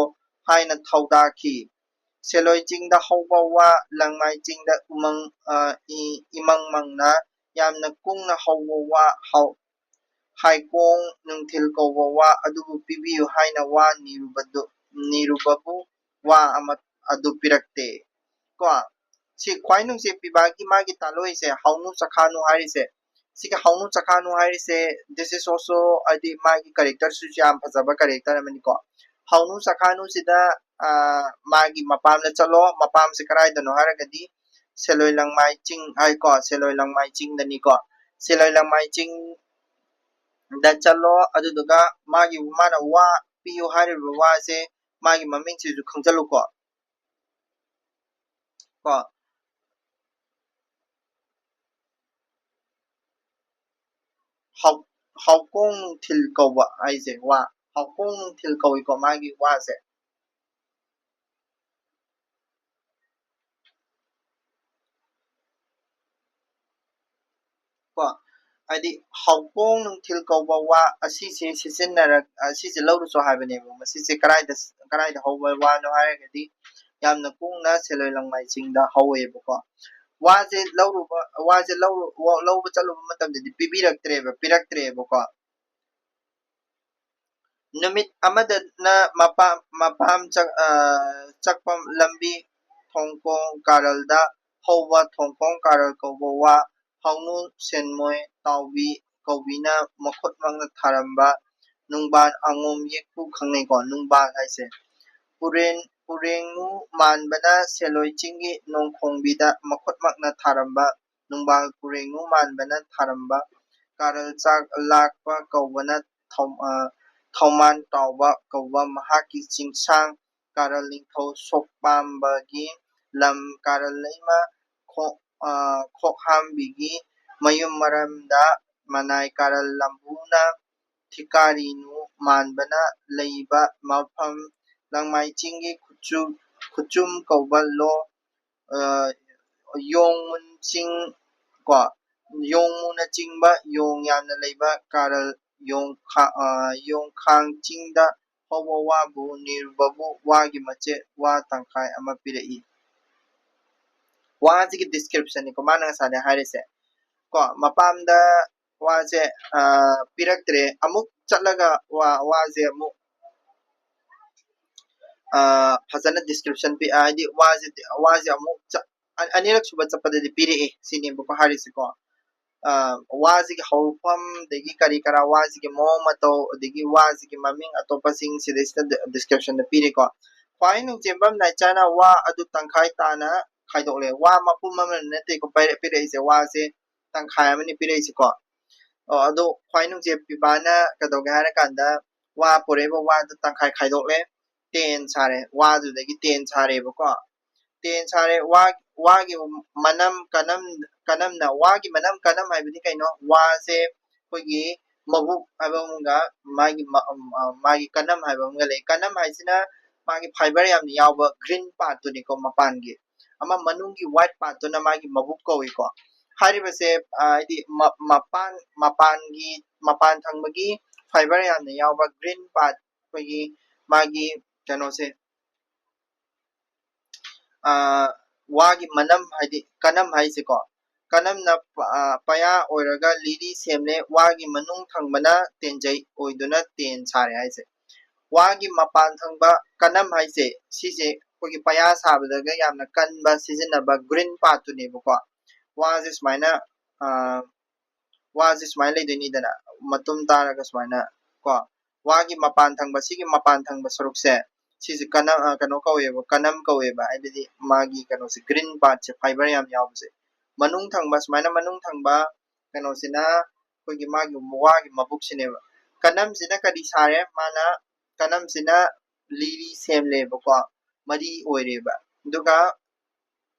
ꯍꯥꯏꯅ ꯊꯧꯗꯥꯈꯤ꯫ ꯁꯦꯂꯣꯏ ꯆꯤꯡꯗ ꯍꯧꯕ ꯋꯥ, ꯂꯪꯃꯥꯏ ꯆꯤꯡꯗ ꯎꯃꯪ, ꯑ, ꯏ- ꯏꯃꯪ ꯃꯪꯅ ꯌꯥꯝꯅ ꯀꯨꯡꯅ ꯍꯧꯕ ꯋꯥ, ꯍꯧ- ꯍꯥꯏꯀꯣꯡ ꯅꯨꯡꯊꯤꯜ ꯀꯧꯕ ꯋꯥ ꯑꯗꯨꯕꯨ ꯄꯤꯕꯤꯌꯨ ꯍꯥꯏꯅ ꯋꯥ ꯅꯤꯔꯨꯕꯗꯨ, ꯅꯤꯔꯨꯕꯕꯨ ꯋꯥ ꯑꯃ ꯑꯗꯨ ꯄꯤꯔꯛꯇꯦ꯫ ꯀꯣ, ꯁꯤ ꯈ꯭ꯋꯥꯏ ꯅꯨꯡꯆꯦꯝ ꯄꯤꯕꯥꯒꯤ ꯃꯥꯒꯤ ꯇꯥꯂꯣꯏꯁꯦ, ꯍꯥꯎꯅꯨ ꯆꯈꯥꯅꯨ ꯍꯥꯏꯔꯤꯁꯦ, ꯁꯤꯒꯤ ꯍꯥꯎꯅꯨ ꯆꯈꯥꯅꯨ ꯍꯥꯏꯔꯤꯁꯦ, this is also ꯍꯥꯏꯗꯤ ꯃꯥꯒꯤ ꯀꯦꯔꯦꯛꯇꯔꯁꯤꯁꯨ ꯌꯥꯝ ꯐꯖꯕ ꯀꯦꯔꯦꯛꯇꯔ ꯑꯃꯅꯤꯀꯣ꯫ ꯍꯥꯎꯅꯨ ꯆꯈꯥꯅꯨꯁꯤꯗ, ꯑ, ꯃꯥꯒꯤ ꯃꯄꯥꯝꯗ ꯆꯠꯂꯣ, ꯃꯄꯥꯝꯁꯦ ꯀꯗꯥꯏꯗꯅꯣ ꯍꯥꯏꯔꯒꯗꯤ ꯁꯦꯂꯣꯏ ꯂꯪꯃꯥꯏ ꯆꯤꯡ ꯍꯥꯏꯀꯣ, ꯁꯦꯂꯣꯏ ꯂꯪꯃꯥꯏ ꯆꯤꯡꯗꯅꯤꯀꯣ꯫ ꯁꯦꯂꯣꯏ ꯂꯪꯃꯥꯏ ꯆꯤꯡꯗ ꯆꯠꯂꯣ, ꯑꯗꯨꯗꯨꯒ ꯃꯥꯒꯤ, ꯃꯥꯅ ꯋꯥ ꯄꯤꯌꯨ ꯍꯥꯏꯔꯤꯕ ꯋꯥꯁꯦ, ꯃꯥꯒꯤ ꯃꯃꯤꯡꯁꯤꯁꯨ ꯈꯪꯖꯜꯂꯨꯀꯣ꯫ ꯀꯣ꯫ ꯍꯥꯎ- ꯍꯥꯎꯀꯣꯡ ꯅꯨꯡꯊꯤꯜ ꯀꯧꯕ ꯍꯥꯏꯁꯦ ꯋꯥ, ꯍꯥꯎꯀꯣꯡ ꯅꯨꯡꯊꯤꯜ ꯀꯧꯏꯀꯣ ꯃꯥꯒꯤ ꯋꯥꯁꯦ꯫ ꯀꯣ, ꯍꯥꯏꯗꯤ ꯍꯥꯎꯀꯣꯡ ꯅꯨꯡꯊꯤꯜ ꯀꯧꯕ ꯋꯥ ꯑꯁꯤꯁꯦ ꯁꯤꯖꯤꯟꯅꯔꯛ ꯑꯁꯤꯁꯦ ꯂꯧꯔꯨꯆꯣ ꯍꯥꯏꯕꯅꯦꯕ꯫ ꯃꯁꯤꯁꯦ ꯀꯗꯥꯏꯗ, ꯀꯗꯥꯏꯗ ꯍꯧꯕ ꯋꯥꯅꯣ ꯍꯥꯏꯔꯒꯗꯤ ꯌꯥꯝꯅ ꯀꯨꯡꯅ ꯁꯦꯂꯣꯏ ꯂꯪꯃꯥꯏ ꯆꯤꯡꯗ ꯍꯧꯋꯦꯕꯀꯣ꯫ ꯋꯥꯁꯦ ꯂꯧꯔꯨꯕ ꯋꯥꯁꯦ ꯂꯧꯔꯨ ꯂꯧꯕ ꯆꯠꯂꯨꯕ ꯃꯇꯝꯗꯗꯤ ꯄꯤꯕꯤꯔꯛꯇ꯭ꯔꯦꯕ ꯄꯤꯔꯛꯇ꯭ꯔꯦꯕꯀꯣ꯫ ꯅꯨꯃꯤꯠ ꯑꯃꯗꯅ ꯃꯄꯥꯝ ꯃꯄꯥꯝ ꯆꯛ ꯑ ꯆꯛꯄ ꯂꯝꯕꯤ ꯊꯣꯡꯈꯣꯡ ꯀꯥꯔꯜꯗ ꯍꯧꯕ ꯊꯣꯡꯈꯣꯡ ꯀꯥꯔꯜ ꯀꯧꯕ ꯋꯥ ꯍꯥꯎꯅꯨ ꯁꯦꯟꯃꯣꯏ ꯇꯥꯎꯕꯤ ꯀꯧꯕꯤꯅ ꯃꯈꯨꯠꯃꯛꯅ ꯊꯥꯔꯝꯕ ꯅꯨꯡꯕꯥꯜ ꯑꯉꯣꯝ ꯌꯦꯛꯄꯨ ꯈꯪꯅꯩꯀꯣ꯫ ꯅꯨꯡꯕꯥꯜ ꯍꯥꯏꯁꯦ ꯎꯔꯦꯡ ꯎꯔꯦꯡꯅꯨ ꯃꯥꯟꯕꯅ ꯁꯦꯂꯣꯏ ꯆꯤꯡꯒꯤ ꯅꯣꯡꯈꯣꯡꯕꯤꯗ ꯃꯈꯨꯠꯃꯛꯅ ꯊꯥꯔꯝꯕ ꯅꯨꯡꯕꯥꯜ ꯎꯔꯦꯡꯅꯨ ꯃꯥꯟꯕꯅ ꯊꯥꯔꯝꯕ ꯀꯥꯔꯜ ꯆꯥꯛ ꯂꯥꯛꯄ ꯀꯧꯕꯅ ꯊꯧ- ꯑ, ꯊꯧꯃꯥꯟ ꯇꯥꯎꯕ ꯀꯧꯕ ꯃꯍꯥꯛꯀꯤ ꯆꯤꯡꯁꯥꯡ ꯀꯥꯔꯜ ꯅꯤꯡꯊꯧ ꯁꯣꯛꯄꯥꯝꯕꯒꯤ ꯂꯝ ꯀꯥꯔꯜ ꯂꯩꯃ ꯈꯣꯛ- ꯑ, ꯈꯣꯛꯍꯥꯝꯕꯤꯒꯤ ꯃꯌꯨꯝ ꯃꯔꯝꯗ ꯃꯅꯥꯏ ꯀꯥꯔꯜ ꯂꯝꯕꯨꯅ ꯊꯤꯀꯥꯔꯤꯅꯨ ꯃꯥꯟꯕꯅ ꯂꯩꯕ ꯃꯐꯝ ꯂꯪꯃꯥꯏ ꯆꯤꯡꯒꯤ ꯈꯨꯆꯨ- ꯈꯨꯆꯨꯝ ꯀꯧꯕ ꯂꯣ ꯑ, ꯌꯣꯡꯃꯨꯟ ꯆꯤꯡ ꯀꯣ, ꯌꯣꯡꯃꯨꯅꯆꯤꯡꯕ ꯌꯣꯡ ꯌꯥꯝꯅ ꯂꯩꯕ ꯀꯥꯔꯜ ꯌꯣꯡꯈꯥ- ꯑ, ꯌꯣꯡꯈꯥꯡ ꯆꯤꯡꯗ ꯍꯧꯕ ꯋꯥꯕꯨ ꯅꯤꯔꯨꯕꯕꯨ ꯋꯥꯒꯤ ꯃꯆꯦꯠ ꯋꯥ ꯇꯪꯈꯥꯏ ꯑꯃ ꯄꯤꯔꯛꯏ꯫ ꯋꯥꯁꯤꯒꯤ ꯗꯤꯁꯀ꯭ꯔꯤꯞꯁꯟꯅꯤꯀꯣ ꯃꯥꯅ ꯉꯁꯥꯏꯗꯩ ꯍꯥꯏꯔꯤꯁꯦ꯫ ꯀꯣ, ꯃꯄꯥꯝꯗ ꯋꯥꯁꯦ ꯑ, ꯄꯤꯔꯛꯇ꯭ꯔꯦ꯫ ꯑꯃꯨꯛ ꯆꯠꯂꯒ ꯋꯥ ꯋꯥꯁꯦ ꯑꯃꯨꯛ ꯑ, ꯐꯖꯅ ꯗꯤꯁꯀ꯭ꯔꯤꯞꯁꯟ ꯄꯤ ꯍꯥꯏꯗꯤ ꯋꯥꯁꯦ ꯋꯥꯁꯦ ꯑꯃꯨꯛ ꯆ- ꯑ- ꯑꯅꯤꯔꯛ ꯁꯨꯕ ꯆꯠꯄꯗꯗꯤ ꯄꯤꯔꯛꯑꯦ ꯁꯤꯅꯦꯕꯀꯣ ꯍꯥꯏꯔꯤꯁꯦꯀꯣ꯫ ꯑ, ꯋꯥꯁꯤꯒꯤ ꯍꯧꯔꯛꯐꯝ ꯑꯗꯒꯤ ꯀꯔꯤ ꯀꯔꯥ ꯋꯥꯁꯤꯒꯤ ꯃꯑꯣꯡ ꯃꯇꯧ ꯑꯗꯒꯤ ꯋꯥꯁꯤꯒꯤ ꯃꯃꯤꯡ ꯑꯇꯣꯞꯄꯁꯤꯡ ꯁꯤꯗꯩꯁꯤꯗ ꯗꯤꯁꯀ꯭ꯔꯤꯞꯁꯟꯗ ꯄꯤꯔꯦꯀꯣ꯫ ꯈ꯭ꯋꯥꯏ ꯅꯨꯡꯖꯦꯝꯕꯝ ꯅꯥꯏꯆꯥꯅ ꯋꯥ ꯑꯗꯨ ꯇꯪꯈꯥꯏ ꯇꯥꯅ ꯈꯥꯏꯗꯣꯛꯂꯦ꯫ ꯋꯥ ꯃꯄꯨꯝ ꯑꯃ ꯅꯠꯇꯦꯀꯣ ꯄꯤꯔꯛ- ꯄꯤꯔꯛꯏꯁꯦ ꯋꯥꯁꯦ ꯇꯪꯈꯥꯏ ꯑꯃꯅꯤ ꯄꯤꯔꯛꯏꯁꯦꯀꯣ꯫ ꯑꯣ, ꯑꯗꯣ ꯈ꯭ꯋꯥꯏ ꯅꯨꯡꯖꯦꯝ ꯄꯤꯕꯥꯅ ꯀꯩꯗꯧꯒꯦ ꯍꯥꯏꯔꯀꯥꯟꯗ ꯋꯥ ꯄꯨꯔꯛꯏꯕ ꯋꯥꯗꯣ ꯇꯪꯈꯥꯏ ꯈꯥꯏꯗꯣꯛꯂꯦ꯫ ꯇꯦꯟ ꯁꯥꯔꯦ꯫ ꯋꯥꯗꯨꯗꯒꯤ ꯇꯦꯟ ꯁꯥꯔꯦꯕꯀꯣ꯫ ꯇꯦꯟ ꯁꯥꯔꯦ꯫ ꯋꯥ ꯋꯥꯒꯤ ꯃꯅꯝ ꯀꯅꯝ ꯀꯅꯝꯅ ꯋꯥꯒꯤ ꯃꯅꯝ ꯀꯅꯝ ꯍꯥꯏꯕꯗꯤ ꯀꯩꯅꯣ? ꯋꯥꯁꯦ ꯑꯩꯈꯣꯏꯒꯤ ꯃꯕꯨꯛ ꯍꯥꯏꯕ ꯑꯃꯒ ꯃꯥꯒꯤ ꯃ- ꯑ, ꯃꯥꯒꯤ ꯀꯅꯝ ꯍꯥꯏꯕ ꯑꯃꯒ ꯂꯩ꯫ ꯀꯅꯝ ꯍꯥꯏꯁꯤꯅ ꯃꯥꯒꯤ ꯐꯥꯏꯕꯔ ꯌꯥꯝꯅ ꯌꯥꯎꯕ ꯒ꯭ꯔꯤꯟ ꯄꯥꯔꯠꯇꯨꯅꯤꯀꯣ ꯃꯄꯥꯟꯒꯤ꯫ ꯑꯃ ꯃꯅꯨꯡꯒꯤ ꯋꯥꯏꯠ ꯄꯥꯔꯠꯇꯨꯅ ꯃꯥꯒꯤ ꯃꯕꯨꯛ ꯀꯧꯏꯀꯣ꯫ ꯍꯥꯏꯔꯤꯕꯁꯦ ꯑ, ꯍꯥꯏꯗꯤ ꯃ- ꯃꯄꯥꯟ ꯃꯄꯥꯟꯒꯤ ꯃꯄꯥꯟ ꯊꯪꯕꯒꯤ ꯐꯥꯏꯕꯔ ꯌꯥꯝꯅ ꯌꯥꯎꯕ ꯒ꯭ꯔꯤꯟ ꯄꯥꯔꯠ ꯑꯩꯈꯣꯏꯒꯤ ꯃꯥꯒꯤ ꯀꯩꯅꯣꯁꯦ ꯑ, ꯋꯥꯒꯤ ꯃꯅꯝ ꯍꯥꯏꯗꯤ ꯀꯅꯝ ꯍꯥꯏꯁꯦꯀꯣ꯫ ꯀꯅꯝꯅ ꯄ- ꯑ, ꯄꯌꯥ ꯑꯣꯏꯔꯒ ꯂꯤꯔꯤ ꯁꯦꯝꯂꯦ꯫ ꯋꯥꯒꯤ ꯃꯅꯨꯡ ꯊꯪꯕꯅ ꯇꯦꯟꯖꯩ ꯑꯣꯏꯗꯨꯅ ꯇꯦꯟ ꯁꯥꯔꯦ ꯍꯥꯏꯁꯦ꯫ ꯋꯥꯒꯤ ꯃꯄꯥꯟ ꯊꯪꯕ ꯀꯅꯝ ꯍꯥꯏꯁꯦ ꯁꯤꯁꯦ ꯑꯩꯈꯣꯏꯒꯤ ꯄꯌꯥ ꯁꯥꯕꯗꯒ ꯌꯥꯝꯅ ꯀꯟꯕ ꯁꯤꯖꯤꯟꯅꯕ ꯒ꯭ꯔꯤꯟ ꯄꯥꯔꯠꯇꯨꯅꯦꯕꯀꯣ꯫ ꯋꯥꯁꯦ ꯁꯨꯃꯥꯏꯅ ꯑꯥ, ꯋꯥꯁꯦ ꯁꯨꯃꯥꯏꯅ ꯂꯩꯗꯣꯏꯅꯤꯗꯅ, ꯃꯇꯨꯝ ꯇꯥꯔꯒ ꯁꯨꯃꯥꯏꯅ ꯀꯣ, ꯋꯥꯒꯤ ꯃꯄꯥꯟ ꯊꯪꯕ, ꯁꯤꯒꯤ ꯃꯄꯥꯟ ꯊꯪꯕ ꯁꯔꯨꯛꯁꯦ, ꯁꯤꯁꯦ ꯀꯅꯝ, ꯑ, ꯀꯩꯅꯣ ꯀꯧꯋꯦꯕ, ꯀꯅꯝ ꯀꯧꯋꯦꯕ, ꯍꯥꯏꯕꯗꯤ ꯃꯥꯒꯤ ꯀꯩꯅꯣꯁꯦ, green partꯁꯦ, fiber ꯌꯥꯝ ꯌꯥꯎꯕꯁꯦ꯫ ꯃꯅꯨꯡ ꯊꯪꯕ, ꯁꯨꯃꯥꯏꯅ ꯃꯅꯨꯡ ꯊꯪꯕ ꯀꯩꯅꯣꯁꯤꯅ ꯑꯩꯈꯣꯏꯒꯤ ꯃꯥꯒꯤ ꯋꯥꯒꯤ ꯃꯕꯨꯛꯁꯤꯅꯦꯕ꯫ ꯀꯅꯝꯁꯤꯅ ꯀꯔꯤ ꯁꯥꯔꯦ? ꯃꯥꯅ, ꯀꯅꯝꯁꯤꯅ ꯂꯤꯔꯤ ꯁꯦꯝꯂꯦꯕꯀꯣ, ꯃꯔꯤ ꯑꯣꯏꯔꯦꯕ꯫ ꯑꯗꯨꯒ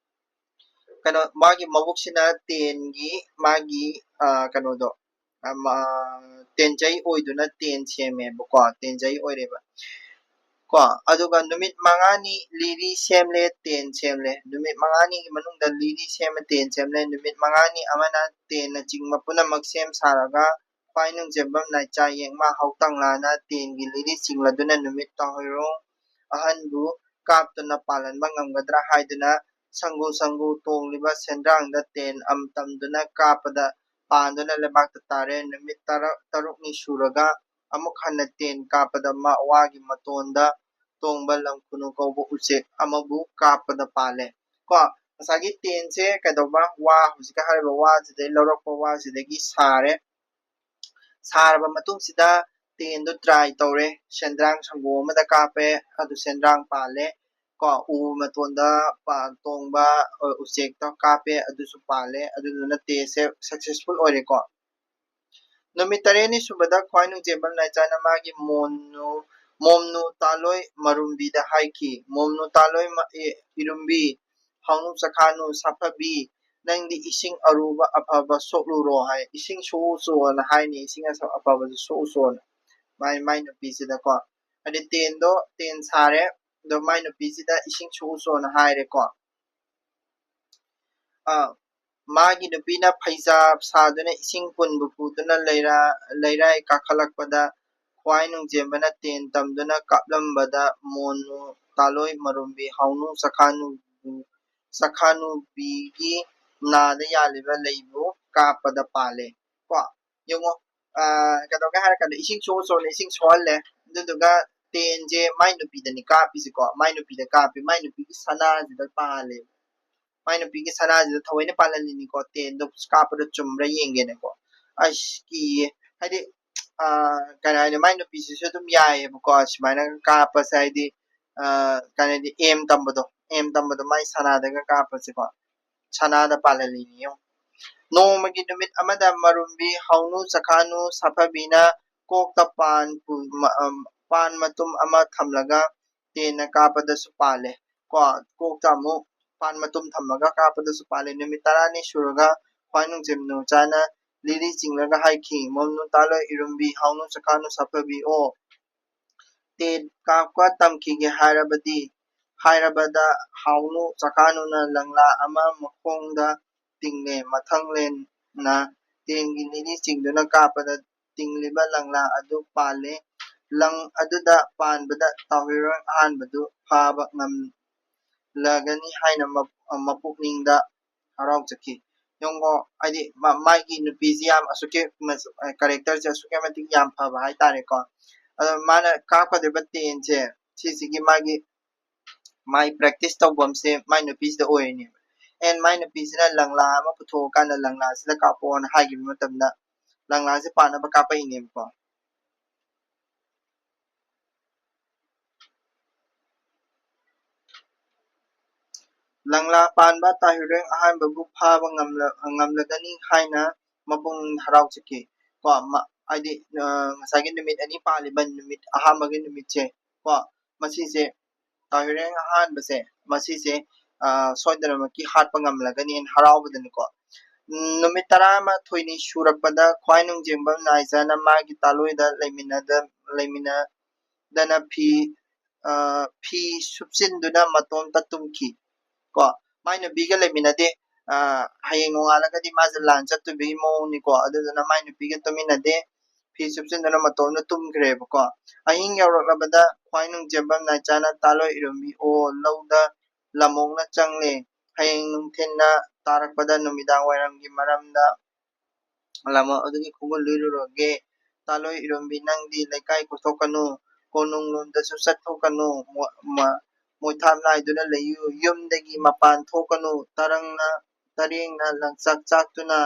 ꯀꯩꯅꯣ, ꯃꯥꯒꯤ ꯃꯕꯨꯛꯁꯤꯅ ꯇꯦꯟꯒꯤ ꯃꯥꯒꯤ, ꯑ, ꯀꯩꯅꯣꯗꯣ, ꯑ, ꯃ-, ꯇꯦꯟꯖꯩ ꯑꯣꯏꯗꯨꯅ ꯇꯦꯟ ꯁꯦꯝꯃꯦꯕꯀꯣ, ꯇꯦꯟꯖꯩ ꯑꯣꯏꯔꯦꯕ꯫ ꯀꯣ, ꯑꯗꯨꯒ ꯅꯨꯃꯤꯠ ꯃꯉꯥꯅꯤ ꯂꯤꯔꯤ ꯁꯦꯝꯂꯦ, ꯇꯦꯟ ꯁꯦꯝꯂꯦ꯫ ꯅꯨꯃꯤꯠ ꯃꯉꯥꯅꯤꯒꯤ ꯃꯅꯨꯡꯗ ꯂꯤꯔꯤ ꯁꯦꯝꯃꯦ, ꯇꯦꯟ ꯁꯦꯝꯂꯦ꯫ ꯅꯨꯃꯤꯠ ꯃꯉꯥꯅꯤ ꯑꯃꯅ ꯇꯦꯟꯅꯆꯤꯡꯕ ꯄꯨꯝꯅꯃꯛ ꯁꯦꯝ ꯁꯥꯔꯒ ꯈ꯭ꯋꯥꯏ ꯅꯨꯡꯖꯦꯝꯕꯝ ꯅꯥꯏꯆꯥ ꯌꯦꯛꯃ ꯍꯥꯎꯇꯪꯂꯥꯅ ꯇꯦꯟꯒꯤ ꯂꯤꯔꯤ ꯆꯤꯡꯂꯗꯨꯅ ꯅꯨꯃꯤꯠ ꯇꯥꯍꯣꯏꯔꯣꯡ ꯑꯍꯟꯕꯨ ꯀꯥꯞꯇꯨꯅ ꯄꯥꯜꯍꯟꯕ ꯉꯝꯒꯗ꯭ꯔꯥ ꯍꯥꯏꯗꯨꯅ ꯁꯪꯒꯨ ꯁꯪꯒꯨ ꯇꯣꯡꯂꯤꯕ ꯁꯦꯟꯗ꯭ꯔꯥꯡꯗ ꯇꯦꯟ ꯑꯝ ꯇꯝꯗꯨꯅ ꯀꯥꯞꯄꯗ ꯄꯥꯟꯗꯨꯅ ꯂꯩꯕꯥꯛꯇ ꯇꯥꯔꯦ꯫ ꯅꯨꯃꯤꯠ ꯇꯔꯥ-, ꯇꯔꯨꯛꯅꯤ ꯁꯨꯔꯒ ꯑꯃꯨꯛ ꯍꯟꯅ ꯇꯦꯟ ꯀꯥꯞꯄꯗ ꯃꯥ ꯋꯥꯒꯤ ꯃꯇꯣꯟꯗ ꯇꯣꯡꯕ ꯂꯝꯈꯨꯅꯨ ꯀꯧꯕ ꯎꯆꯦꯛ ꯑꯃꯕꯨ ꯀꯥꯞꯄꯗ ꯄꯥꯜꯂꯦ꯫ ꯀꯣ, ꯉꯁꯥꯏꯒꯤ ꯇꯦꯟꯁꯦ ꯀꯩꯗꯧꯕ? ꯋꯥ, ꯍꯧꯖꯤꯛꯀ ꯍꯥꯏꯔꯤꯕ ꯋꯥꯁꯤꯗꯒꯤ ꯂꯧꯔꯛꯄ ꯋꯥꯁꯤꯗꯒꯤ ꯁꯥꯔꯦ꯫ ꯁꯥꯔꯕ ꯃꯇꯨꯡꯁꯤꯗ ꯇꯦꯟꯗꯣ dry ꯇꯧꯔꯦ, ꯁꯦꯟꯗ꯭ꯔꯥꯡ ꯁꯪꯒꯣꯝ ꯑꯃꯗ ꯀꯥꯞꯄꯦ, ꯑꯗꯨ ꯁꯦꯟꯗ꯭ꯔꯥꯡ ꯄꯥꯜꯂꯦ꯫ ꯀꯣ, ꯎ ꯃꯇꯣꯟꯗ ꯄꯥ-, ꯇꯣꯡꯕ, ꯑ, ꯎꯆꯦꯛꯇꯣ ꯀꯥꯞꯄꯦ, ꯑꯗꯨꯁꯨ ꯄꯥꯜꯂꯦ꯫ ꯑꯗꯨꯗꯨꯅ ꯇꯦꯟꯁꯦ successful ꯑꯣꯏꯔꯦꯀꯣ꯫ ꯅꯨꯃꯤꯠ ꯇꯔꯦꯠꯅꯤ ꯁꯨꯕꯗ ꯈ꯭ꯋꯥꯏ ꯅꯨꯡꯖꯦꯝꯕꯝ ꯅꯥꯏꯆꯥꯅ ꯃꯥꯒꯤ ꯃꯣꯝꯅꯨ, ꯃꯣꯝꯅꯨ ꯇꯥꯂꯣꯏ ꯃꯔꯨꯝꯕꯤꯗ ꯍꯥꯏꯈꯤ, "ꯃꯣꯝꯅꯨ ꯇꯥꯂꯣꯏ ꯃ-, ꯑꯦ, ꯏꯔꯨꯝꯕꯤ, ꯍꯥꯎꯅꯨ ꯆꯈꯥꯅꯨ ꯁꯥꯐꯕꯤ, ꯅꯪꯗꯤ ꯏꯁꯤꯡ ꯑꯔꯨꯕ ꯑꯐꯕ ꯁꯣꯛꯂꯨꯔꯣ" ꯍꯥꯏ꯫ ꯏꯁꯤꯡ ꯁꯣꯛꯎꯆꯣꯅ ꯍꯥꯏꯅꯤ, ꯏꯁꯤꯡ ꯑꯁ-, ꯑꯐꯕꯁꯨ ꯁꯣꯛꯎꯆꯣꯅ꯫ ꯃꯥꯏ, ꯃꯥꯏ ꯅꯨꯄꯤꯁꯤꯗꯀꯣ꯫ ꯍꯥꯏꯗꯤ ꯇꯦꯟꯗꯣ, ꯇꯦꯟ ꯁꯥꯔꯦ, ꯑꯗꯣ ꯃꯥꯏ ꯅꯨꯄꯤꯁꯤꯗ ꯏꯁꯤꯡ ꯁꯣꯛꯎꯆꯣꯅ ꯍꯥꯏꯔꯦꯀꯣ꯫ ꯑ, ꯃꯥꯒꯤ ꯅꯨꯄꯤꯅ ꯐꯩꯖꯥ ꯁꯥꯗꯨꯅ ꯏꯁꯤꯡ ꯄꯨꯟꯕꯨ ꯄꯨꯗꯨꯅ ꯂꯩꯔ-, ꯂꯩꯔꯥꯏ ꯀꯥꯈꯠꯂꯛꯄꯗ ꯈ꯭ꯋꯥꯏ ꯅꯨꯡꯖꯦꯝꯕꯅ ꯇꯦꯟ ꯇꯝꯗꯨꯅ ꯀꯥꯞꯂꯝꯕꯗ ꯃꯣꯟꯅꯨ, ꯇꯥꯂꯣꯏ ꯃꯔꯨꯝꯕꯤ, ꯍꯥꯎꯅꯨ, ꯆꯈꯥꯅꯨ, ꯆꯈꯥꯅꯨꯕꯤꯒꯤ ꯅꯥꯗ ꯌꯥꯜꯂꯤꯕ ꯂꯩꯕꯨ ꯀꯥꯞꯄꯗ ꯄꯥꯜꯂꯦ꯫ ꯀꯣ, ꯌꯦꯡꯉꯣ, ꯑ, ꯀꯩꯗꯧꯒꯦ ꯍꯥꯏꯔ ꯀꯥꯟꯗ ꯏꯁꯤꯡ ꯁꯣꯛꯎꯆꯣꯅ ꯏꯁꯤꯡ ꯁꯣꯛꯍꯜꯂꯦ꯫ ꯑꯗꯨꯗꯨꯒ ꯇꯦꯟꯁꯦ ꯃꯥꯏ ꯅꯨꯄꯤꯗꯅꯤ ꯀꯥꯞꯄꯤꯁꯦꯀꯣ, ꯃꯥꯏ ꯅꯨꯄꯤꯗ ꯀꯥꯞꯄꯤ, ꯃꯥꯏ ꯅꯨꯄꯤꯒꯤ ꯁꯅꯥꯁꯤꯗ ꯄꯥꯜꯂꯦ꯫ ꯃꯥꯏ ꯅꯨꯄꯤꯒꯤ ꯁꯅꯥꯁꯤꯗ ꯊꯑꯣꯏꯅ ꯄꯥꯜꯍꯜꯂꯤꯅꯤꯀꯣ, ꯇꯦꯟꯗꯣ ꯀꯥꯞꯄꯗꯣ ꯆꯨꯝꯕ꯭ꯔꯥ ꯌꯦꯡꯒꯦꯅꯀꯣ꯫ ꯑꯁ, ꯀꯤꯌꯦ꯫ ꯍꯥꯏꯗꯤ, ꯑ, ꯀꯩ ꯍꯥꯏꯅꯤ, ꯃꯥꯏ ꯅꯨꯄꯤꯁꯤꯁꯨ ꯑꯗꯨꯝ ꯌꯥꯏꯌꯦꯕꯀꯣ, ꯁꯨꯃꯥꯏꯅ ꯀꯥꯞꯄꯁꯦ, ꯍꯥꯏꯗꯤ, ꯑ, ꯀꯩ ꯍꯥꯏꯅꯤ, ꯑꯦꯝ ꯇꯝꯕꯗꯣ, ꯑꯦꯝ ꯇꯝꯕꯗꯣ ꯃꯥꯏ ꯁꯅꯥꯗꯒ ꯀꯥꯞꯄꯁꯦꯀꯣ꯫ ꯁꯅꯥꯗ ꯄꯥꯜꯍꯜꯂꯤꯅꯤ ꯌꯦꯡꯉꯣ꯫ ꯅꯣꯡꯃꯒꯤ ꯅꯨꯃꯤꯠ ꯑꯃꯗ ꯃꯔꯨꯝꯕꯤ ꯍꯥꯎꯅꯨ ꯆꯈꯥꯅꯨ ꯁꯥꯐꯕꯤꯅ ꯀꯣꯛꯇ ꯄꯥꯟ ꯄꯨ-, ꯃ-, ꯑꯝ, ꯄꯥꯟ ꯃꯇꯨꯝ ꯑꯃ ꯊꯝꯂꯒ ꯇꯦꯟꯅ ꯀꯥꯞꯄꯗꯁꯨ ꯄꯥꯜꯂꯦ꯫ ꯀꯣ, ꯀꯣꯛꯇ ꯑꯃꯨꯛ ꯄꯥꯟ ꯃꯇꯨꯝ ꯊꯝꯃꯒ ꯀꯥꯞꯄꯗꯁꯨ ꯄꯥꯜꯂꯦ꯫ ꯅꯨꯃꯤꯠ ꯇꯔꯥꯅꯤ ꯁꯨꯔꯒ ꯈ꯭ꯋꯥꯏ ꯅꯨꯡꯖꯦꯝ ꯅꯨꯆꯥꯅ ꯂꯤꯔꯤ ꯆꯤꯡꯂꯒ ꯍꯥꯏꯈꯤ, "ꯃꯣꯝꯅꯨ ꯇꯥꯂꯣꯏ ꯏꯔꯨꯝꯕꯤ ꯍꯥꯎꯅꯨ ꯆꯈꯥꯅꯨ ꯁꯥꯐꯕꯤ ꯑꯣ, ꯇꯦꯟ ꯀꯥꯞꯄ ꯇꯝꯈꯤꯒꯦ ꯍꯥꯏꯔꯕꯗꯤ, ꯍꯥꯏꯔꯕꯗ ꯍꯥꯎꯅꯨ ꯆꯈꯥꯅꯨꯅ ꯂꯪꯂꯥ ꯑꯃ ꯃꯈꯣꯡꯗ ꯇꯤꯡꯂꯦ꯫ ꯃꯊꯪꯂꯦꯟꯅ ꯇꯦꯟꯒꯤ ꯂꯤꯔꯤ ꯆꯤꯡꯗꯨꯅ ꯀꯥꯞꯄꯗ ꯇꯤꯡꯂꯤꯕ ꯂꯪꯂꯥ ꯑꯗꯨ ꯄꯥꯜꯂꯦ꯫ ꯂꯪ ꯑꯗꯨꯗ ꯄꯥꯟꯕꯗ ꯇꯥꯍꯨꯏꯔꯣꯟ ꯑꯍꯥꯟꯕꯗꯨ ꯐꯥꯕ ꯉꯝꯂꯒꯅꯤ ꯍꯥꯏꯅ ꯃꯞ-, ꯃꯄꯨꯛꯅꯤꯡꯗ ꯍꯔꯥꯎꯖꯈꯤ"꯫ ꯌꯦꯡꯉꯣ, ꯍꯥꯏꯗꯤ ꯃꯥ-, ꯃꯥꯒꯤ ꯅꯨꯄꯤꯁꯤ ꯌꯥꯝ ꯑꯁꯨꯛꯀꯤ ꯃ-, characterꯁꯦ ꯑꯁꯨꯛꯀꯤ ꯃꯇꯤꯛ ꯌꯥꯝ ꯐꯕ ꯍꯥꯏꯇꯥꯔꯦꯀꯣ꯫ ꯑꯗꯣ ꯃꯥꯅ ꯀꯥꯞꯀꯗꯧꯔꯤꯕ ꯇꯦꯟꯁꯦ, ꯁꯤꯁꯤꯒꯤ ꯃꯥꯒꯤ, ꯃꯥꯏ practice ꯇꯧꯐꯝꯁꯦ ꯃꯥꯏ ꯅꯨꯄꯤꯁꯤꯗ ꯑꯣꯏꯔꯤꯅꯦꯕ꯫ And ꯃꯥꯏ ꯅꯨꯄꯤꯁꯤꯅ ꯂꯪꯂꯥ ꯑꯃ ꯄꯨꯊꯣꯛꯑꯀꯥꯟꯗ ꯂꯪꯂꯥꯁꯤꯗ ꯀꯥꯞꯄꯛꯑꯣꯅ ꯍꯥꯏꯈꯤꯕ ꯃꯇꯝꯗ ꯂꯪꯂꯥꯁꯦ ꯄꯥꯟꯅꯕ ꯀꯥꯞꯄꯛꯏꯅꯦꯕꯀꯣ꯫ ꯂꯪꯂꯥ ꯄꯥꯟꯕ ꯇꯥꯍꯨꯏꯔꯦꯡ ꯑꯍꯥꯟꯕꯕꯨ ꯐꯥꯕ ꯉꯝꯂ-, ꯉꯝꯂꯒꯅꯤ ꯍꯥꯏꯅ ꯃꯄꯨꯛꯅꯤꯡ ꯍꯔꯥꯎꯖꯈꯤ꯫ ꯀꯣ, ꯃ-, ꯍꯥꯏꯗꯤ, ꯑ, ꯉꯁꯥꯏꯒꯤ ꯅꯨꯃꯤꯠ ꯑꯅꯤ ꯄꯥꯜꯂꯤꯕ ꯅꯨꯃꯤꯠ, ꯑꯍꯥꯟꯕꯒꯤ ꯅꯨꯃꯤꯠꯁꯦ, ꯀꯣ, ꯃꯁꯤꯁꯦ, ꯇꯥꯍꯨꯏꯔꯦꯡ ꯑꯍꯥꯟꯕꯁꯦ, ꯃꯁꯤꯁꯦ, ꯑ, ꯁꯣꯏꯗꯅꯃꯛꯀꯤ ꯍꯥꯠꯄ ꯉꯝꯂꯒꯅꯤꯅ ꯍꯔꯥꯎꯕꯗꯅꯤꯀꯣ꯫ ꯎꯝ, ꯅꯨꯃꯤꯠ ꯇꯔꯥꯃꯥꯊꯣꯏꯅꯤ ꯁꯨꯔꯛꯄꯗ ꯈ꯭ꯋꯥꯏ ꯅꯨꯡꯖꯦꯡꯕꯝ ꯅꯥꯏꯖꯥꯅ ꯃꯥꯒꯤ ꯇꯥꯂꯣꯏꯗ ꯂꯩꯃꯤꯟꯅꯗ-, ꯂꯩꯃꯤꯟꯅꯗꯅ ꯐꯤ, ꯑ, ꯐꯤ ꯁꯨꯞꯆꯤꯟꯗꯨꯅ ꯃꯇꯣꯝꯇ ꯇꯨꯝꯈꯤ꯫ ꯀꯣ, ꯃꯥꯏ ꯅꯨꯄꯤꯒ ꯂꯩꯃꯤꯟꯅꯗꯦ꯫ ꯑ, ꯍꯌꯦꯡ ꯅꯣꯡꯉꯥꯜꯂꯒꯗꯤ ꯃꯥꯁꯦ ꯂꯥꯟ ꯆꯠꯇꯣꯏꯕꯒꯤ ꯃꯑꯣꯡꯅꯤꯀꯣ꯫ ꯑꯗꯨꯗꯨꯅ ꯃꯥꯏ ꯅꯨꯄꯤꯒ ꯇꯨꯃꯤꯟꯅꯗꯦ꯫ ꯐꯤ ꯁꯨꯞꯆꯤꯟꯗꯨꯅ ꯃꯇꯣꯝꯇ ꯇꯨꯝꯈ꯭ꯔꯦꯕꯀꯣ꯫ ꯑꯍꯤꯡ ꯌꯧꯔꯛꯂꯕꯗ ꯈ꯭ꯋꯥꯏ ꯅꯨꯡꯖꯦꯝꯕꯝ ꯅꯥꯏꯆꯥꯅ ꯇꯥꯂꯣꯏ ꯏꯔꯨꯝꯕꯤ ꯑꯣ ꯂꯧꯗ ꯂꯃꯣꯛꯅ ꯆꯪꯂꯦ꯫ ꯍꯌꯦꯡ ꯅꯨꯡꯊꯤꯟꯅ ꯇꯥꯔꯛꯄꯗ ꯅꯨꯃꯤꯗꯥꯡ ꯋꯥꯏꯔꯝꯒꯤ ꯃꯔꯝꯗ ꯂꯃꯣꯛ ꯑꯗꯨꯒꯤ ꯈꯨꯡꯒꯨꯜ ꯂꯤꯔꯨꯔꯒꯦ꯫ ꯇꯥꯂꯣꯏ ꯏꯔꯨꯝꯕꯤ, ꯅꯪꯗꯤ ꯂꯩꯀꯥꯏ ꯀꯣꯏꯊꯣꯛꯀꯅꯨ, ꯀꯣꯅꯨꯡꯂꯣꯝꯗꯁꯨ ꯆꯠꯊꯣꯛꯀꯅꯨ, ꯃꯣ-, ꯃ-, ꯃꯣꯏꯊꯥꯞ ꯅꯥꯏꯗꯨꯅ ꯂꯩꯌꯨ꯫ ꯌꯨꯝꯗꯒꯤ ꯃꯄꯥꯟ ꯊꯣꯛꯀꯅꯨ꯫ ꯇꯔꯪꯅ ꯇꯔꯦꯡꯅ ꯂꯪꯆꯥꯛ ꯆꯥꯛꯇꯨꯅ,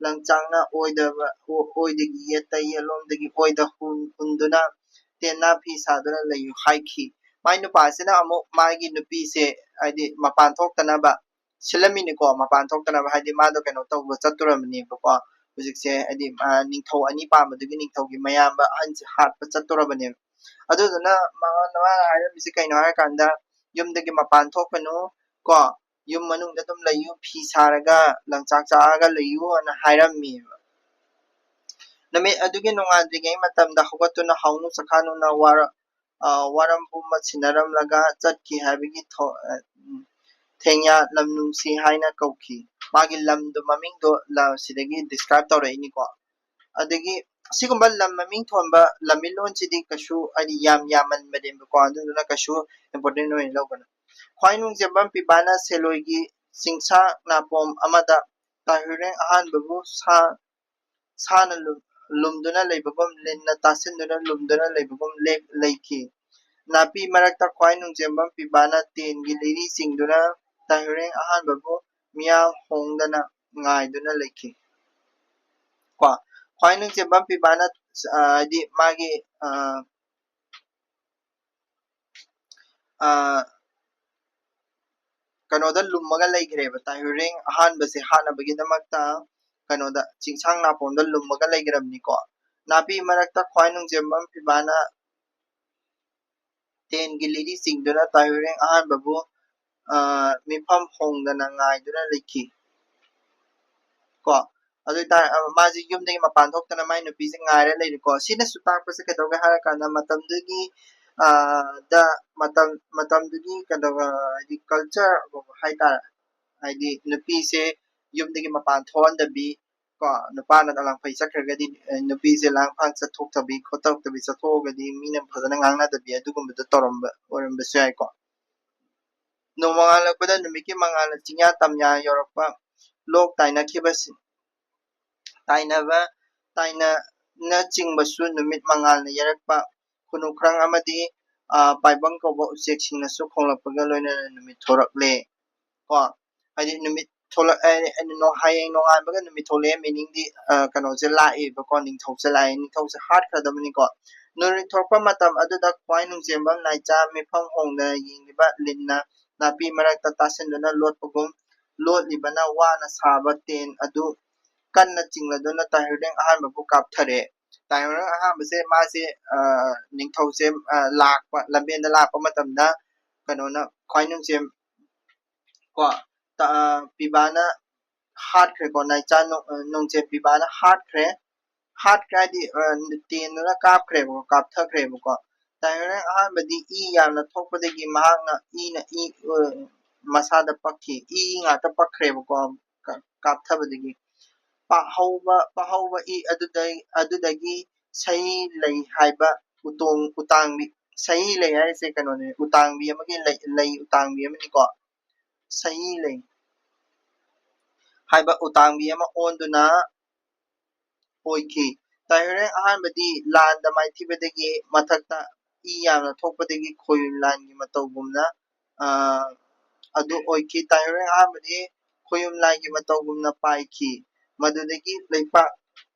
ꯂꯪꯆꯥꯛꯅ ꯑꯣꯏꯗꯕ ꯑꯣꯏꯗꯒꯤ ꯌꯦꯠꯇ, ꯌꯦꯠꯂꯣꯝꯗꯒꯤ ꯑꯣꯏꯗ ꯍꯨꯟꯗꯨꯅ, ꯇꯦꯟꯅ ꯐꯤ ꯁꯥꯗꯨꯅ ꯂꯩꯌꯨ ꯍꯥꯏꯈꯤ꯫ ꯃꯥꯏ ꯅꯨꯄꯥꯁꯤꯅ ꯑꯃꯨꯛ ꯃꯥꯒꯤ ꯅꯨꯄꯤꯁꯦ ꯍꯥꯏꯗꯤ ꯃꯄꯥꯟ ꯊꯣꯛꯇꯅꯕ ꯁꯤꯜꯂꯝꯃꯤꯅꯤꯀꯣ꯫ ꯃꯄꯥꯟ ꯊꯣꯛꯇꯅꯕ ꯍꯥꯏꯗꯤ ꯃꯥꯗꯣ ꯀꯩꯅꯣ ꯇꯧꯕ ꯆꯠꯇꯣꯔꯕꯅꯦꯕꯀꯣ꯫ ꯍꯧꯖꯤꯛꯁꯦ ꯍꯥꯏꯗꯤ ꯅꯤꯡꯊꯧ ꯑꯅꯤ ꯄꯥꯝꯕꯗꯨꯒꯤ ꯅꯤꯡꯊꯧꯒꯤ ꯃꯌꯥꯝꯕ ꯑꯍꯟꯁꯦ ꯍꯥꯠꯄ ꯆꯠꯇꯣꯔꯕꯅꯦꯕ꯫ ꯑꯗꯨꯗꯨꯅ ꯃꯥꯅ ꯍꯥꯏꯔꯝꯃꯤꯁꯦ ꯀꯩꯅꯣ ꯍꯥꯏꯔꯀꯥꯟꯗ, ꯌꯨꯝꯗꯒꯤ ꯃꯄꯥꯟ ꯊꯣꯛꯀꯅꯨ ꯀꯣ, ꯌꯨꯝ ꯃꯅꯨꯡꯗ ꯑꯗꯨꯝ ꯂꯩꯌꯨ, ꯐꯤ ꯁꯥꯔꯒ ꯂꯪꯆꯥꯛ ꯆꯥꯛꯑꯒ ꯂꯩꯌꯨ ꯑꯅ ꯍꯥꯏꯔꯝꯃꯦꯕ꯫ ꯅꯨꯃꯤꯠ ꯑꯗꯨꯒꯤ ꯅꯣꯡꯉꯥꯟꯗ꯭ꯔꯤꯉꯩ ꯃꯇꯝꯗ ꯍꯧꯒꯠꯇꯨꯅ ꯍꯥꯎꯅꯨ ꯆꯈꯥꯅꯨꯅ ꯋꯥꯔ-, ꯑ, ꯋꯥꯔꯝ ꯄꯨꯝꯕ ꯁꯤꯟꯅꯔꯝꯂꯒ ꯆꯠꯈꯤ ꯍꯥꯏꯕꯒꯤ ꯊꯣ-, ꯑ, ꯎꯝ, ꯊꯦꯡꯌꯥ ꯂꯝꯅꯨꯡꯁꯤ ꯍꯥꯏꯅ ꯀꯧꯈꯤ꯫ ꯃꯥꯒꯤ ꯂꯝꯗꯣ ꯃꯃꯤꯡꯗꯣ ꯂ-, ꯁꯤꯗꯒꯤ describe ꯇꯧꯔꯛꯏꯅꯤꯀꯣ꯫ ꯑꯗꯒꯤ ꯁꯤꯒꯨꯝꯕ ꯂꯝ ꯃꯃꯤꯡ ꯊꯣꯟꯕ ꯂꯝꯃꯤꯂꯣꯟꯁꯤꯗꯤ ꯀꯩꯁꯨ ꯍꯥꯏꯗꯤ ꯌꯥꯝ ꯌꯥꯝꯃꯟꯕꯅꯦꯕꯀꯣ, ꯑꯗꯨꯗꯨꯅ ꯀꯩꯁꯨ important ꯑꯣꯏꯅ ꯂꯧꯒꯅꯨ꯫ ꯈ꯭ꯋꯥꯏ ꯅꯨꯡꯖꯦꯝꯕꯝ ꯄꯤꯕꯥꯅ ꯁꯦꯂꯣꯏꯒꯤ ꯆꯤꯡꯁꯥ ꯅꯥꯄꯣꯝ ꯑꯃꯗ ꯇꯥꯍꯨꯔꯦꯡ ꯑꯍꯥꯟꯕꯕꯨ ꯁꯥ-, ꯁꯥꯅ ꯂꯨꯝ-, ꯂꯨꯝꯗꯨꯅ ꯂꯩꯕꯒꯨꯝ, ꯂꯤꯟꯅ ꯇꯥꯁꯤꯟꯗꯨꯅ ꯂꯨꯝꯗꯨꯅ ꯂꯩꯕꯒꯨꯝ ꯂꯦꯞ-, ꯂꯩꯈꯤ꯫ ꯅꯥꯄꯤ ꯃꯔꯛꯇ ꯈ꯭ꯋꯥꯏ ꯅꯨꯡꯖꯦꯝꯕꯝ ꯄꯤꯕꯥꯅ ꯇꯦꯟꯒꯤ ꯂꯤꯔꯤ ꯆꯤꯡꯗꯨꯅ ꯇꯥꯍꯨꯔꯦꯡ ꯑꯍꯥꯟꯕꯕꯨ ꯃꯤꯌꯥ ꯍꯣꯡꯗꯅ ꯉꯥꯏꯗꯨꯅ ꯂꯩꯈꯤ꯫ ꯀꯣ, ꯈ꯭ꯋꯥꯏ ꯅꯨꯡꯖꯦꯝꯕꯝ ꯄꯤꯕꯥꯅ, ꯑ, ꯍꯥꯏꯗꯤ ꯃꯥꯒꯤ, ꯑ, ꯑ, ꯀꯩꯅꯣꯗ ꯂꯨꯝꯃꯒ ꯂꯩꯈ꯭ꯔꯦꯕ, ꯇꯥꯍꯨꯔꯦꯡ ꯑꯍꯥꯟꯕꯁꯦ ꯍꯥꯠꯅꯕꯒꯤꯗꯃꯛꯇ ꯀꯩꯅꯣꯗ ꯆꯤꯡꯁꯥꯡ ꯅꯥꯄꯣꯝꯗ ꯂꯨꯝꯃꯒ ꯂꯩꯈ꯭ꯔꯕꯅꯤꯀꯣ꯫ ꯅꯥꯄꯤ ꯃꯔꯛꯇ ꯈ꯭ꯋꯥꯏ ꯅꯨꯡꯖꯦꯝꯕꯝ ꯄꯤꯕꯥꯅ ꯇꯦꯟꯒꯤ ꯂꯤꯔꯤ ꯆꯤꯡꯗꯨꯅ ꯇꯥꯍꯨꯔꯦꯡ ꯑꯍꯥꯟꯕꯕꯨ, ꯑ, ꯃꯤꯐꯝ ꯍꯣꯡꯗꯅ ꯉꯥꯏꯗꯨꯅ ꯂꯩꯈꯤ꯫ ꯀꯣ, ꯑꯗꯨ ꯑꯣꯏꯇꯥꯔ-, ꯑ, ꯃꯥꯁꯦ ꯌꯨꯝꯗꯒꯤ ꯃꯄꯥꯟ ꯊꯣꯛꯇꯅ ꯃꯥꯏ ꯅꯨꯄꯤꯁꯦ ꯉꯥꯏꯔ ꯂꯩꯔꯦꯀꯣ꯫ ꯁꯤꯅꯁꯨ ꯇꯥꯛꯄꯁꯦ ꯀꯩꯗꯧꯒꯦ ꯍꯥꯏꯔ ꯀꯥꯟꯗ ꯃꯇꯝꯗꯨꯒꯤ, ꯑ, ꯗ ꯃꯇꯝ, ꯃꯇꯝꯗꯨꯒꯤ ꯀꯩꯗꯧꯕ, ꯍꯥꯏꯗꯤ culture ꯍꯥꯏꯇꯥꯔꯦ, ꯍꯥꯏꯗꯤ ꯅꯨꯄꯤꯁꯦ ꯌꯨꯝꯗꯒꯤ ꯃꯄꯥꯟ ꯊꯣꯛꯍꯟꯗꯕꯤ ꯀꯣ, ꯅꯨꯄꯥꯅ ꯂꯥꯡꯐꯩ ꯆꯠꯈ꯭ꯔꯒꯗꯤ, ꯑ, ꯅꯨꯄꯤꯁꯦ ꯂꯥꯡꯐꯥꯡ ꯆꯠꯊꯣꯛꯇꯕꯤ ꯈꯣꯠꯇꯣꯛꯇꯕꯤ ꯆꯠꯊꯣꯛꯑꯒꯗꯤ ꯃꯤꯅ ꯐꯖꯅ ꯉꯥꯡꯅꯗꯕꯤ ꯑꯗꯨꯒꯨꯝꯕꯗꯣ ꯇꯧꯔꯝꯕ ꯑꯣꯏꯔꯝꯕꯁꯨ ꯌꯥꯏꯀꯣ꯫ ꯅꯣꯡꯉꯥꯜꯂꯛꯄꯗ ꯅꯨꯃꯤꯠꯀꯤ ꯃꯉꯥꯜꯅ ꯆꯤꯡꯌꯥ ꯇꯝꯌꯥ ꯌꯧꯔꯛꯄ, ꯂꯣꯛ ꯇꯥꯏꯅꯈꯤꯕꯁꯤ-, ꯇꯥꯏꯅꯕ, ꯇꯥꯏꯅꯅꯆꯤꯡꯕꯁꯨ ꯅꯨꯃꯤꯠ ꯃꯉꯥꯜꯅ ꯌꯩꯔꯛꯄ, ꯈꯨꯅꯨ ꯈ꯭ꯔꯪ ꯑꯃꯗꯤ ꯄꯥꯏꯕꯪ ꯀꯧꯕ ꯎꯆꯦꯛꯁꯤꯡꯅꯁꯨ ꯈꯣꯡꯂꯛꯄꯒ ꯂꯣꯏꯅꯅ ꯅꯨꯃꯤꯠ ꯊꯣꯔꯛꯂꯦ꯫ ꯀꯣ, ꯍꯥꯏꯗꯤ ꯅꯨꯃꯤꯠ ꯊꯣꯛꯂꯛ-, ꯑꯦ, ꯑꯦ, ꯅꯣ-, ꯍꯌꯦꯡ ꯅꯣꯡꯉꯥꯟꯕꯒ ꯅꯨꯃꯤꯠ ꯊꯣꯛꯂꯛꯑꯦ, meaning ꯗꯤ, ꯑ, ꯀꯩꯅꯣꯁꯦ ꯂꯥꯛꯑꯦꯕꯀꯣ, ꯅꯤꯡꯊꯧꯁꯦ ꯂꯥꯛꯑꯦ, ꯅꯤꯡꯊꯧꯁꯦ ꯍꯥꯠꯈ꯭ꯔꯗꯕꯅꯤꯀꯣ꯫ ꯅꯨꯃꯤꯠ ꯊꯣꯛꯂꯛꯄ ꯃꯇꯝ ꯑꯗꯨꯗ ꯈ꯭ꯋꯥꯏ ꯅꯨꯡꯖꯦꯝꯕꯝ ꯅꯥꯏꯆꯥ ꯃꯤꯐꯝ ꯍꯣꯡꯗꯅ ꯌꯦꯡꯂꯤꯕ ꯂꯤꯟꯅ ꯅꯥꯄꯤ ꯃꯔꯛꯇ ꯇꯥꯁꯤꯟꯗꯨꯅ ꯂꯣꯠꯄꯒꯨꯝ ꯂꯣꯠꯂꯤꯕꯅ ꯋꯥꯅ ꯁꯥꯕ ꯇꯦꯟ ꯑꯗꯨ ꯀꯟꯅ ꯆꯤꯡꯂꯗꯨꯅ ꯇꯥꯍꯤꯔꯦꯡ ꯑꯍꯥꯟꯕꯕꯨ ꯀꯥꯞꯊꯔꯦ꯫ ꯇꯥꯍꯤꯔꯦꯡ ꯑꯍꯥꯟꯕꯁꯦ ꯃꯥꯁꯦ, ꯑ, ꯅꯤꯡꯊꯧꯁꯦ, ꯑ, ꯂꯥꯛꯄ, ꯂꯝꯕꯦꯟꯗ ꯂꯥꯛꯄ ꯃꯇꯝꯗ ꯀꯩꯅꯣꯅ, ꯈ꯭ꯋꯥꯏ ꯅꯨꯡꯖꯦꯝ ꯀꯣ, ꯇ-, ꯑ, ꯄꯤꯕꯥꯅ ꯍꯥꯠꯈ꯭ꯔꯦꯀꯣ, ꯅꯥꯏꯆꯥ ꯅꯣ-, ꯑ, ꯅꯣꯡꯖꯦꯝ ꯄꯤꯕꯥꯅ ꯍꯥꯠꯈ꯭ꯔꯦ꯫ ꯍꯥꯠꯈ꯭ꯔꯦ ꯍꯥꯏꯗꯤ, ꯑ, ꯇꯦꯟꯗꯨꯅ ꯀꯥꯞꯈ꯭ꯔꯦꯕꯀꯣ, ꯀꯥꯞꯊꯈ꯭ꯔꯦꯕꯀꯣ꯫ ꯇꯥꯍꯤꯔꯦꯡ ꯑꯍꯥꯟꯕꯗꯤ ꯏ ꯌꯥꯝꯅ ꯊꯣꯛꯄꯗꯒꯤ ꯃꯍꯥꯛꯅ ꯏꯅ ꯏ, ꯑ, ꯃꯁꯥꯗ ꯄꯛꯈꯤ꯫ ꯏ ꯉꯥꯛꯇ ꯄꯛꯈ꯭ꯔꯦꯕꯀꯣ, ꯀ-, ꯀꯥꯞꯊꯕꯗꯒꯤ꯫ ꯄꯥꯍꯧꯕ, ꯄꯥꯍꯧꯕ ꯏ ꯑꯗꯨꯗꯩ-, ꯑꯗꯨꯗꯒꯤ ꯁꯍꯤ ꯂꯩ ꯍꯥꯏꯕ ꯎꯇꯣꯡ-, ꯎꯇꯥꯡꯕꯤ, ꯁꯍꯤ ꯂꯩ ꯍꯥꯏꯔꯤꯁꯦ ꯀꯩꯅꯣꯅꯦ, ꯎꯇꯥꯡꯕꯤ ꯑꯃꯒꯤ ꯂꯩ, ꯂꯩ ꯎꯇꯥꯡꯕꯤ ꯑꯃꯅꯤꯀꯣ꯫ ꯁꯍꯤ ꯂꯩ ꯍꯥꯏꯕ ꯎꯇꯥꯡꯕꯤ ꯑꯃ ꯑꯣꯟꯗꯨꯅ ꯑꯣꯏꯈꯤ꯫ ꯇꯥꯍꯤꯔꯦꯡ ꯑꯍꯥꯟꯕꯗꯤ ꯂꯥꯟꯗ ꯃꯥꯏꯊꯤꯕꯗꯒꯤ ꯃꯊꯛꯇ ꯏ ꯌꯥꯝꯅ ꯊꯣꯛꯄꯗꯒꯤ ꯈꯣꯌꯨꯝ ꯂꯥꯟꯒꯤ ꯃꯇꯧꯒꯨꯝꯅ, ꯑ, ꯑꯗꯨ ꯑꯣꯏꯈꯤ꯫ ꯇꯥꯍꯤꯔꯦꯡ ꯑꯍꯥꯟꯕꯗꯤ ꯈꯣꯌꯨꯝ ꯂꯥꯟꯒꯤ ꯃꯇꯧꯒꯨꯝꯅ ꯄꯥꯏꯈꯤ꯫ ꯃꯗꯨꯗꯒꯤ ꯂꯩꯄꯥꯛ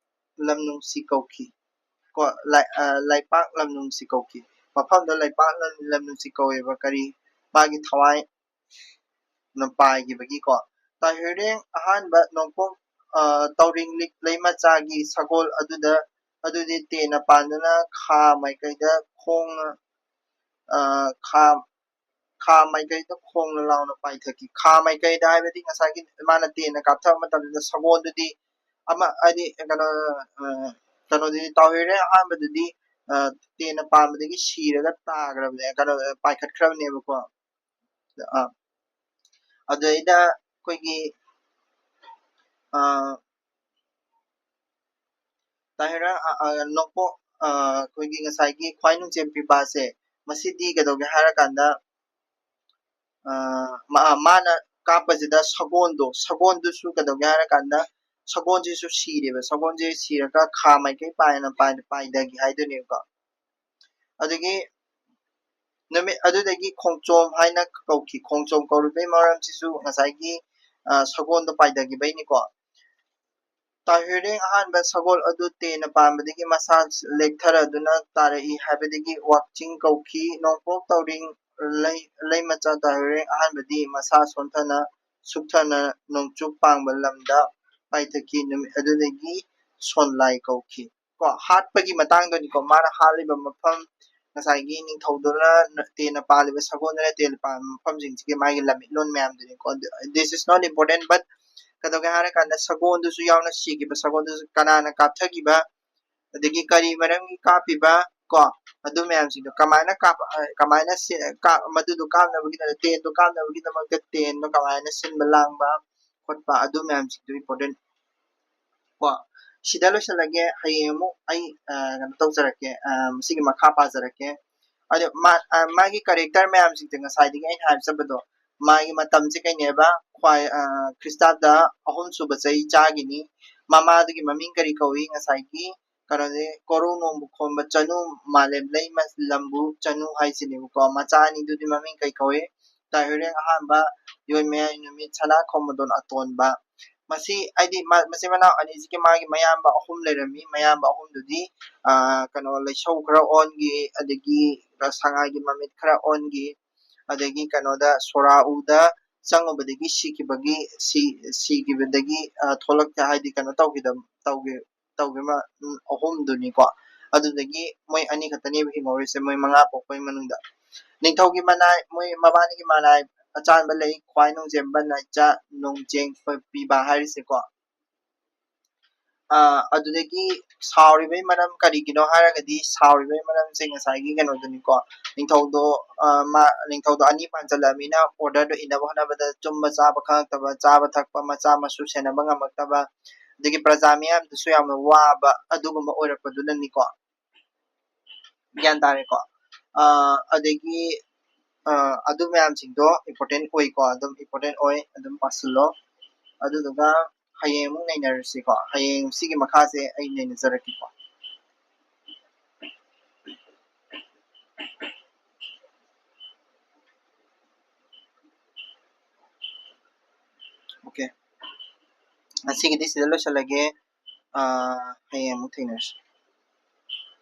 ꯂꯝꯅꯨꯡꯁꯤ ꯀꯧꯈꯤ꯫ ꯀꯣ, ꯂꯩ-, ꯑ, ꯂꯩꯄꯥꯛ ꯂꯝꯅꯨꯡꯁꯤ ꯀꯧꯈꯤ꯫ ꯃꯐꯝꯗꯣ ꯂꯩꯄꯥꯛ ꯂꯝ-, ꯂꯝꯅꯨꯡꯁꯤ ꯀꯧꯋꯦꯕ꯫ ꯀꯔꯤ? ꯃꯥꯒꯤ ꯊꯋꯥꯏ ꯅ ꯄꯥꯏꯈꯤꯕꯒꯤꯀꯣ꯫ ꯇꯥꯍꯤꯔꯦꯡ ꯑꯍꯥꯟꯕ ꯅꯣꯡꯄꯣꯛ, ꯑ, ꯇꯧꯔꯤꯡꯂꯤꯛ ꯂꯩꯃꯆꯥꯒꯤ ꯁꯒꯣꯜ ꯑꯗꯨꯗ, ꯑꯗꯨꯗꯤ ꯇꯦꯟꯅ ꯄꯥꯟꯗꯨꯅ ꯈꯥ ꯃꯥꯏꯀꯩꯗ ꯈꯣꯡꯅ, ꯑ, ꯈꯥ, ꯈꯥ ꯃꯥꯏꯀꯩꯗ ꯈꯣꯡꯅ ꯂꯥꯎꯅ ꯄꯥꯏꯊꯈꯤ꯫ ꯈꯥ ꯃꯥꯏꯀꯩꯗ ꯍꯥꯏꯕꯗꯤ ꯉꯁꯥꯏꯒꯤ ꯃꯥꯅ ꯇꯦꯟꯅ ꯀꯥꯞꯊꯕ ꯃꯇꯝꯗ ꯁꯒꯣꯜꯗꯨꯗꯤ ꯑꯃ, ꯍꯥꯏꯗꯤ ꯀꯩꯅꯣ, ꯑ, ꯀꯩꯅꯣꯗꯨꯗꯤ ꯇꯥꯍꯤꯔꯦꯡ ꯑꯍꯥꯟꯕꯗꯨꯗꯤ, ꯑ, ꯇꯦꯟꯅ ꯄꯥꯟꯕꯗꯒꯤ ꯁꯤꯔꯒ ꯇꯥꯈ꯭ꯔꯕꯅꯦ, ꯀꯩꯅꯣ, ꯄꯥꯏꯈꯠꯈ꯭ꯔꯕꯅꯦꯕꯀꯣ꯫ ꯑ, ꯑꯗꯨꯗꯩꯗ ꯑꯩꯈꯣꯏꯒꯤ, ꯑ, ꯇꯥꯍꯤꯔꯦꯡ, ꯑ, ꯑ, ꯅꯣꯡꯄꯣꯛ, ꯑ, ꯑꯩꯈꯣꯏꯒꯤ ꯉꯁꯥꯏꯒꯤ ꯈ꯭ꯋꯥꯏ ꯅꯨꯡꯖꯦꯝ ꯄꯤꯕꯥꯁꯦ, ꯃꯁꯤꯗꯤ ꯀꯩꯗꯧꯒꯦ ꯍꯥꯏꯔꯀꯥꯟꯗ, ꯑ, ꯃꯥ-, ꯃꯥꯅ ꯀꯥꯞꯄꯁꯤꯗ ꯁꯒꯣꯜꯗꯣ, ꯁꯒꯣꯜꯗꯨꯁꯨ ꯀꯩꯗꯧꯒꯦ ꯍꯥꯏꯔꯀꯥꯟꯗ, ꯁꯒꯣꯜꯁꯤꯁꯨ ꯁꯤꯔꯦꯕ, ꯁꯒꯣꯜꯁꯦ ꯁꯤꯔꯒ ꯈꯥ ꯃꯥꯏꯀꯩ ꯄꯥꯏꯅ ꯄꯥꯏ-, ꯄꯥꯏꯊꯒꯤ ꯍꯥꯏꯗꯣꯏꯅꯦꯕꯀꯣ꯫ ꯑꯗꯒꯤ ꯅꯨꯃꯤꯠ ꯑꯗꯨꯗꯒꯤ ꯈꯣꯡꯆꯣꯝ ꯍꯥꯏꯅ ꯀꯧꯈꯤ꯫ ꯈꯣꯡꯆꯣꯝ ꯀꯧꯔꯤꯕꯒꯤ ꯃꯔꯝꯁꯤꯁꯨ ꯉꯁꯥꯏꯒꯤ ꯁꯒꯣꯜꯗꯣ ꯄꯥꯏꯊꯈꯤꯕꯩꯅꯤꯀꯣ꯫ ꯇꯥꯍꯨꯏꯔꯦꯡ ꯑꯍꯥꯟꯕ ꯁꯒꯣꯜ ꯑꯗꯨ ꯇꯦꯟꯅ ꯄꯥꯟꯕꯗꯒꯤ ꯃꯁꯥ ꯂꯦꯛꯊꯔꯗꯨꯅ ꯇꯥꯔꯛꯏ ꯍꯥꯏꯕꯗꯒꯤ ꯋꯥꯛꯆꯤꯡ ꯀꯧꯈꯤ꯫ ꯅꯣꯡꯄꯣꯛ ꯇꯧꯔꯤꯡ ꯂꯩ ꯂꯩꯃꯆꯥ ꯇꯥꯍꯨꯏꯔꯦꯡ ꯑꯍꯥꯟꯕꯗꯤ ꯃꯁꯥ ꯁꯣꯟꯊꯅ ꯁꯨꯛꯊꯅ ꯅꯣꯡꯆꯨꯞ ꯄꯥꯡꯕ ꯂꯝꯗ ꯄꯥꯏꯊꯈꯤ꯫ ꯅꯨꯃꯤꯠ ꯑꯗꯨꯗꯒꯤ ꯁꯣꯟꯂꯥꯏ ꯀꯧꯈꯤ꯫ ꯀꯣ, ꯍꯥꯠꯄꯒꯤ ꯃꯇꯥꯡꯗꯅꯤꯀꯣ, ꯃꯥꯅ ꯍꯥꯠꯂꯤꯕ ꯃꯐꯝ, ꯉꯁꯥꯏꯒꯤ ꯅꯤꯡꯊꯧꯗꯨꯅ ꯇꯦꯟꯅ ꯄꯥꯜꯂꯤꯕ ꯁꯒꯣꯜꯗꯨꯅ ꯇꯦꯟꯅ ꯄꯥꯟꯕ ꯃꯐꯝꯁꯤꯡꯁꯤꯒꯤ ꯃꯥꯒꯤ ꯂꯝꯃꯤꯠꯂꯣꯟ ꯃꯌꯥꯝꯗꯨꯅꯤꯀꯣ꯫ This is not important, but ꯀꯩꯗꯧꯒꯦ ꯍꯥꯏꯔꯀꯥꯟꯗ ꯁꯒꯣꯜꯗꯨꯁꯨ ꯌꯥꯎꯅ ꯁꯤꯈꯤꯕ, ꯁꯒꯣꯜꯗꯨꯁꯨ ꯀꯅꯥꯅ ꯀꯥꯞꯊꯈꯤꯕ, ꯑꯗꯒꯤ ꯀꯔꯤ ꯃꯔꯝꯒꯤ ꯀꯥꯞꯄꯤꯕ, ꯀꯣ, ꯑꯗꯨ ꯃꯌꯥꯝꯁꯤꯡꯗꯣ ꯀꯃꯥꯏꯅ ꯀꯥꯞ-, ꯀꯃꯥꯏꯅ ꯁꯤ-, ꯀꯥꯞ-, ꯃꯗꯨꯗꯣ ꯀꯥꯞꯅꯕꯒꯤꯗꯃꯛꯇ, ꯇꯦꯟꯗꯣ ꯀꯥꯞꯅꯕꯒꯤꯗꯃꯛꯇ ꯇꯦꯟꯗꯣ ꯀꯃꯥꯏꯅ ꯁꯤꯟꯕ ꯂꯥꯡꯕ ꯈꯣꯠꯄ, ꯑꯗꯨ ꯃꯌꯥꯝꯁꯤꯡꯗꯣ important꯫ ꯀꯣ, ꯁꯤꯗ ꯂꯣꯏꯁꯤꯜꯂꯒꯦ꯫ ꯍꯌꯦꯡ ꯑꯃꯨꯛ ꯑꯩ, ꯑ, ꯀꯩꯅꯣ ꯇꯧꯖꯔꯛꯀꯦ, ꯑ, ꯃꯁꯤꯒꯤ ꯃꯈꯥ ꯄꯥꯖꯔꯛꯀꯦ꯫ ꯑꯗꯣ ꯃꯥ-, ꯑ, ꯃꯥꯒꯤ character ꯃꯌꯥꯝꯁꯤꯡꯁꯦ ꯉꯁꯥꯏꯗꯒꯤ ꯑꯩꯅ ꯍꯥꯏꯖꯕꯗꯣ, ꯃꯥꯒꯤ ꯃꯇꯝꯁꯦ ꯀꯩꯅꯦꯕ, ꯈ꯭ꯋꯥꯏ, ꯑ, ꯈ꯭ꯔꯤꯁꯇꯥꯕꯗ ꯑꯍꯨꯝꯁꯨꯕ ꯆꯍꯤ ꯆꯥꯒꯤꯅꯤ꯫ ꯃꯃꯥꯗꯨꯒꯤ ꯃꯃꯤꯡ ꯀꯔꯤ ꯀꯧꯏ? ꯉꯁꯥꯏꯒꯤ ꯀꯩꯅꯣꯁꯦ, ꯀꯣꯔꯧ ꯅꯣꯡꯕꯨ ꯈꯣꯝꯕ ꯆꯅꯨ, ꯃꯥꯂꯦꯝ ꯂꯩꯃ ꯂꯝꯕꯨ ꯆꯅꯨ ꯍꯥꯏꯁꯤꯅꯦꯕꯀꯣ꯫ ꯃꯆꯥ ꯑꯅꯤꯗꯨꯗꯤ ꯃꯃꯤꯡ ꯀꯩ ꯀꯧꯏ? ꯇꯥꯍꯨꯏꯔꯦꯡ ꯑꯍꯥꯟꯕ, ꯌꯣꯏꯃꯌꯥꯏ ꯅꯨꯃꯤꯠ, ꯁꯅꯥ ꯈꯣꯝꯕꯗꯣꯟ ꯑꯇꯣꯟꯕ꯫ ꯃꯁꯤ ꯍꯥꯏꯗꯤ ꯃ-, ꯃꯆꯤꯟ ꯃꯅꯥꯎ ꯑꯅꯤꯁꯤꯒꯤ ꯃꯥꯒꯤ ꯃꯌꯥꯝꯕ ꯑꯍꯨꯝ ꯂꯩꯔꯝꯃꯤ꯫ ꯃꯌꯥꯝꯕ ꯑꯍꯨꯝꯗꯨꯗꯤ, ꯑ, ꯀꯩꯅꯣ, ꯂꯩꯁꯧ ꯈꯔ ꯑꯣꯟꯈꯤ, ꯑꯗꯒꯤ ꯁꯉꯥꯏꯒꯤ ꯃꯃꯤꯠ ꯈꯔ ꯑꯣꯟꯈꯤ, ꯑꯗꯒꯤ ꯀꯩꯅꯣꯗ ꯁꯣꯔꯥꯎꯗ ꯆꯪꯉꯨꯕꯗꯒꯤ ꯁꯤꯈꯤꯕꯒꯤ, ꯁꯤ-, ꯁꯤꯈꯤꯕꯗꯒꯤ, ꯑ, ꯊꯣꯛꯂꯛꯇꯦ, ꯍꯥꯏꯗꯤ ꯀꯩꯅꯣ ꯇꯧꯈꯤꯗꯕ, ꯇꯧꯈꯤ-, ꯇꯧꯈꯤꯕ, ꯎꯝ, ꯑꯍꯨꯝꯗꯨꯅꯤꯀꯣ꯫ ꯑꯗꯨꯗꯒꯤ ꯃꯣꯏ ꯑꯅꯤ ꯈꯛꯇꯅꯦꯕ ꯍꯤꯡꯍꯧꯔꯤꯁꯦ, ꯃꯣꯏ ꯃꯉꯥ ꯄꯣꯛꯄꯒꯤ ꯃꯅꯨꯡꯗ꯫ ꯅꯤꯡꯊꯧꯒꯤ ꯃꯅꯥꯏ, ꯃꯣꯏ ꯃꯕꯥꯅꯤꯒꯤ ꯃꯅꯥꯏ ꯑꯆꯥꯟꯕ ꯂꯩ, ꯈ꯭ꯋꯥꯏ ꯅꯣꯡꯖꯦꯝꯕ, ꯅꯥꯏꯆꯥ, ꯅꯣꯡꯖꯦꯡ ꯄꯤꯕ ꯍꯥꯏꯔꯤꯁꯦꯀꯣ꯫ ꯑ, ꯑꯗꯨꯗꯒꯤ ꯁꯥꯎꯔꯤꯕꯒꯤ ꯃꯔꯝ ꯀꯔꯤꯒꯤꯅꯣ ꯍꯥꯏꯔꯒꯗꯤ, ꯁꯥꯎꯔꯤꯕꯒꯤ ꯃꯔꯝꯁꯦ ꯉꯁꯥꯏꯒꯤ ꯀꯩꯅꯣꯗꯨꯅꯤꯀꯣ, ꯅꯤꯡꯊꯧꯗꯣ, ꯑ, ꯃꯥ, ꯅꯤꯡꯊꯧꯗꯣ ꯑꯅꯤ ꯄꯥꯟꯁꯤꯜꯂꯛꯑꯃꯤꯅ orderꯗꯣ ꯏꯟꯅꯕ ꯍꯣꯠꯅꯕꯗ ꯆꯨꯝꯕ ꯆꯥꯕ ꯈꯪꯉꯛꯇꯕ, ꯆꯥꯕ ꯊꯛꯄ, ꯃꯆꯥ ꯃꯁꯨ ꯁꯦꯟꯅꯕ ꯉꯝꯃꯛꯇꯕ, ꯑꯗꯒꯤ ꯄ꯭ꯔꯖꯥ ꯃꯤꯌꯥꯝꯗꯁꯨ ꯌꯥꯝꯅ ꯋꯥꯕ, ꯑꯗꯨꯒꯨꯝꯕ ꯑꯣꯏꯔꯛꯄꯗꯨꯅꯅꯤꯀꯣ꯫ ꯒ꯭ꯌꯥꯟ ꯇꯥꯔꯦꯀꯣ? ꯑ, ꯑꯗꯒꯤ, ꯑ, ꯑꯗꯨ ꯃꯌꯥꯝꯁꯤꯡꯗꯣ important ꯑꯣꯏꯀꯣ, ꯑꯗꯨꯝ important ꯑꯣꯏ, ꯑꯗꯨꯝ ꯄꯥꯁꯤꯜꯂꯣ꯫ ꯑꯗꯨꯗꯨꯒ ꯍꯌꯦꯡ ꯑꯃꯨꯛ ꯅꯩꯅꯔꯁꯤꯀꯣ꯫ ꯍꯌꯦꯡ ꯁꯤꯒꯤ ꯃꯈꯥꯁꯦ ꯑꯩ ꯅꯩꯅꯖꯔꯛꯀꯦꯀꯣ꯫ Okay, ꯉꯁꯤꯒꯤꯗꯤ ꯁꯤꯗ ꯂꯣꯏꯁꯤꯜꯂꯒꯦ꯫ ꯑꯥ, ꯍꯌꯦꯡ ꯑꯃꯨꯛ ꯊꯦꯡꯅꯔꯁꯤ꯫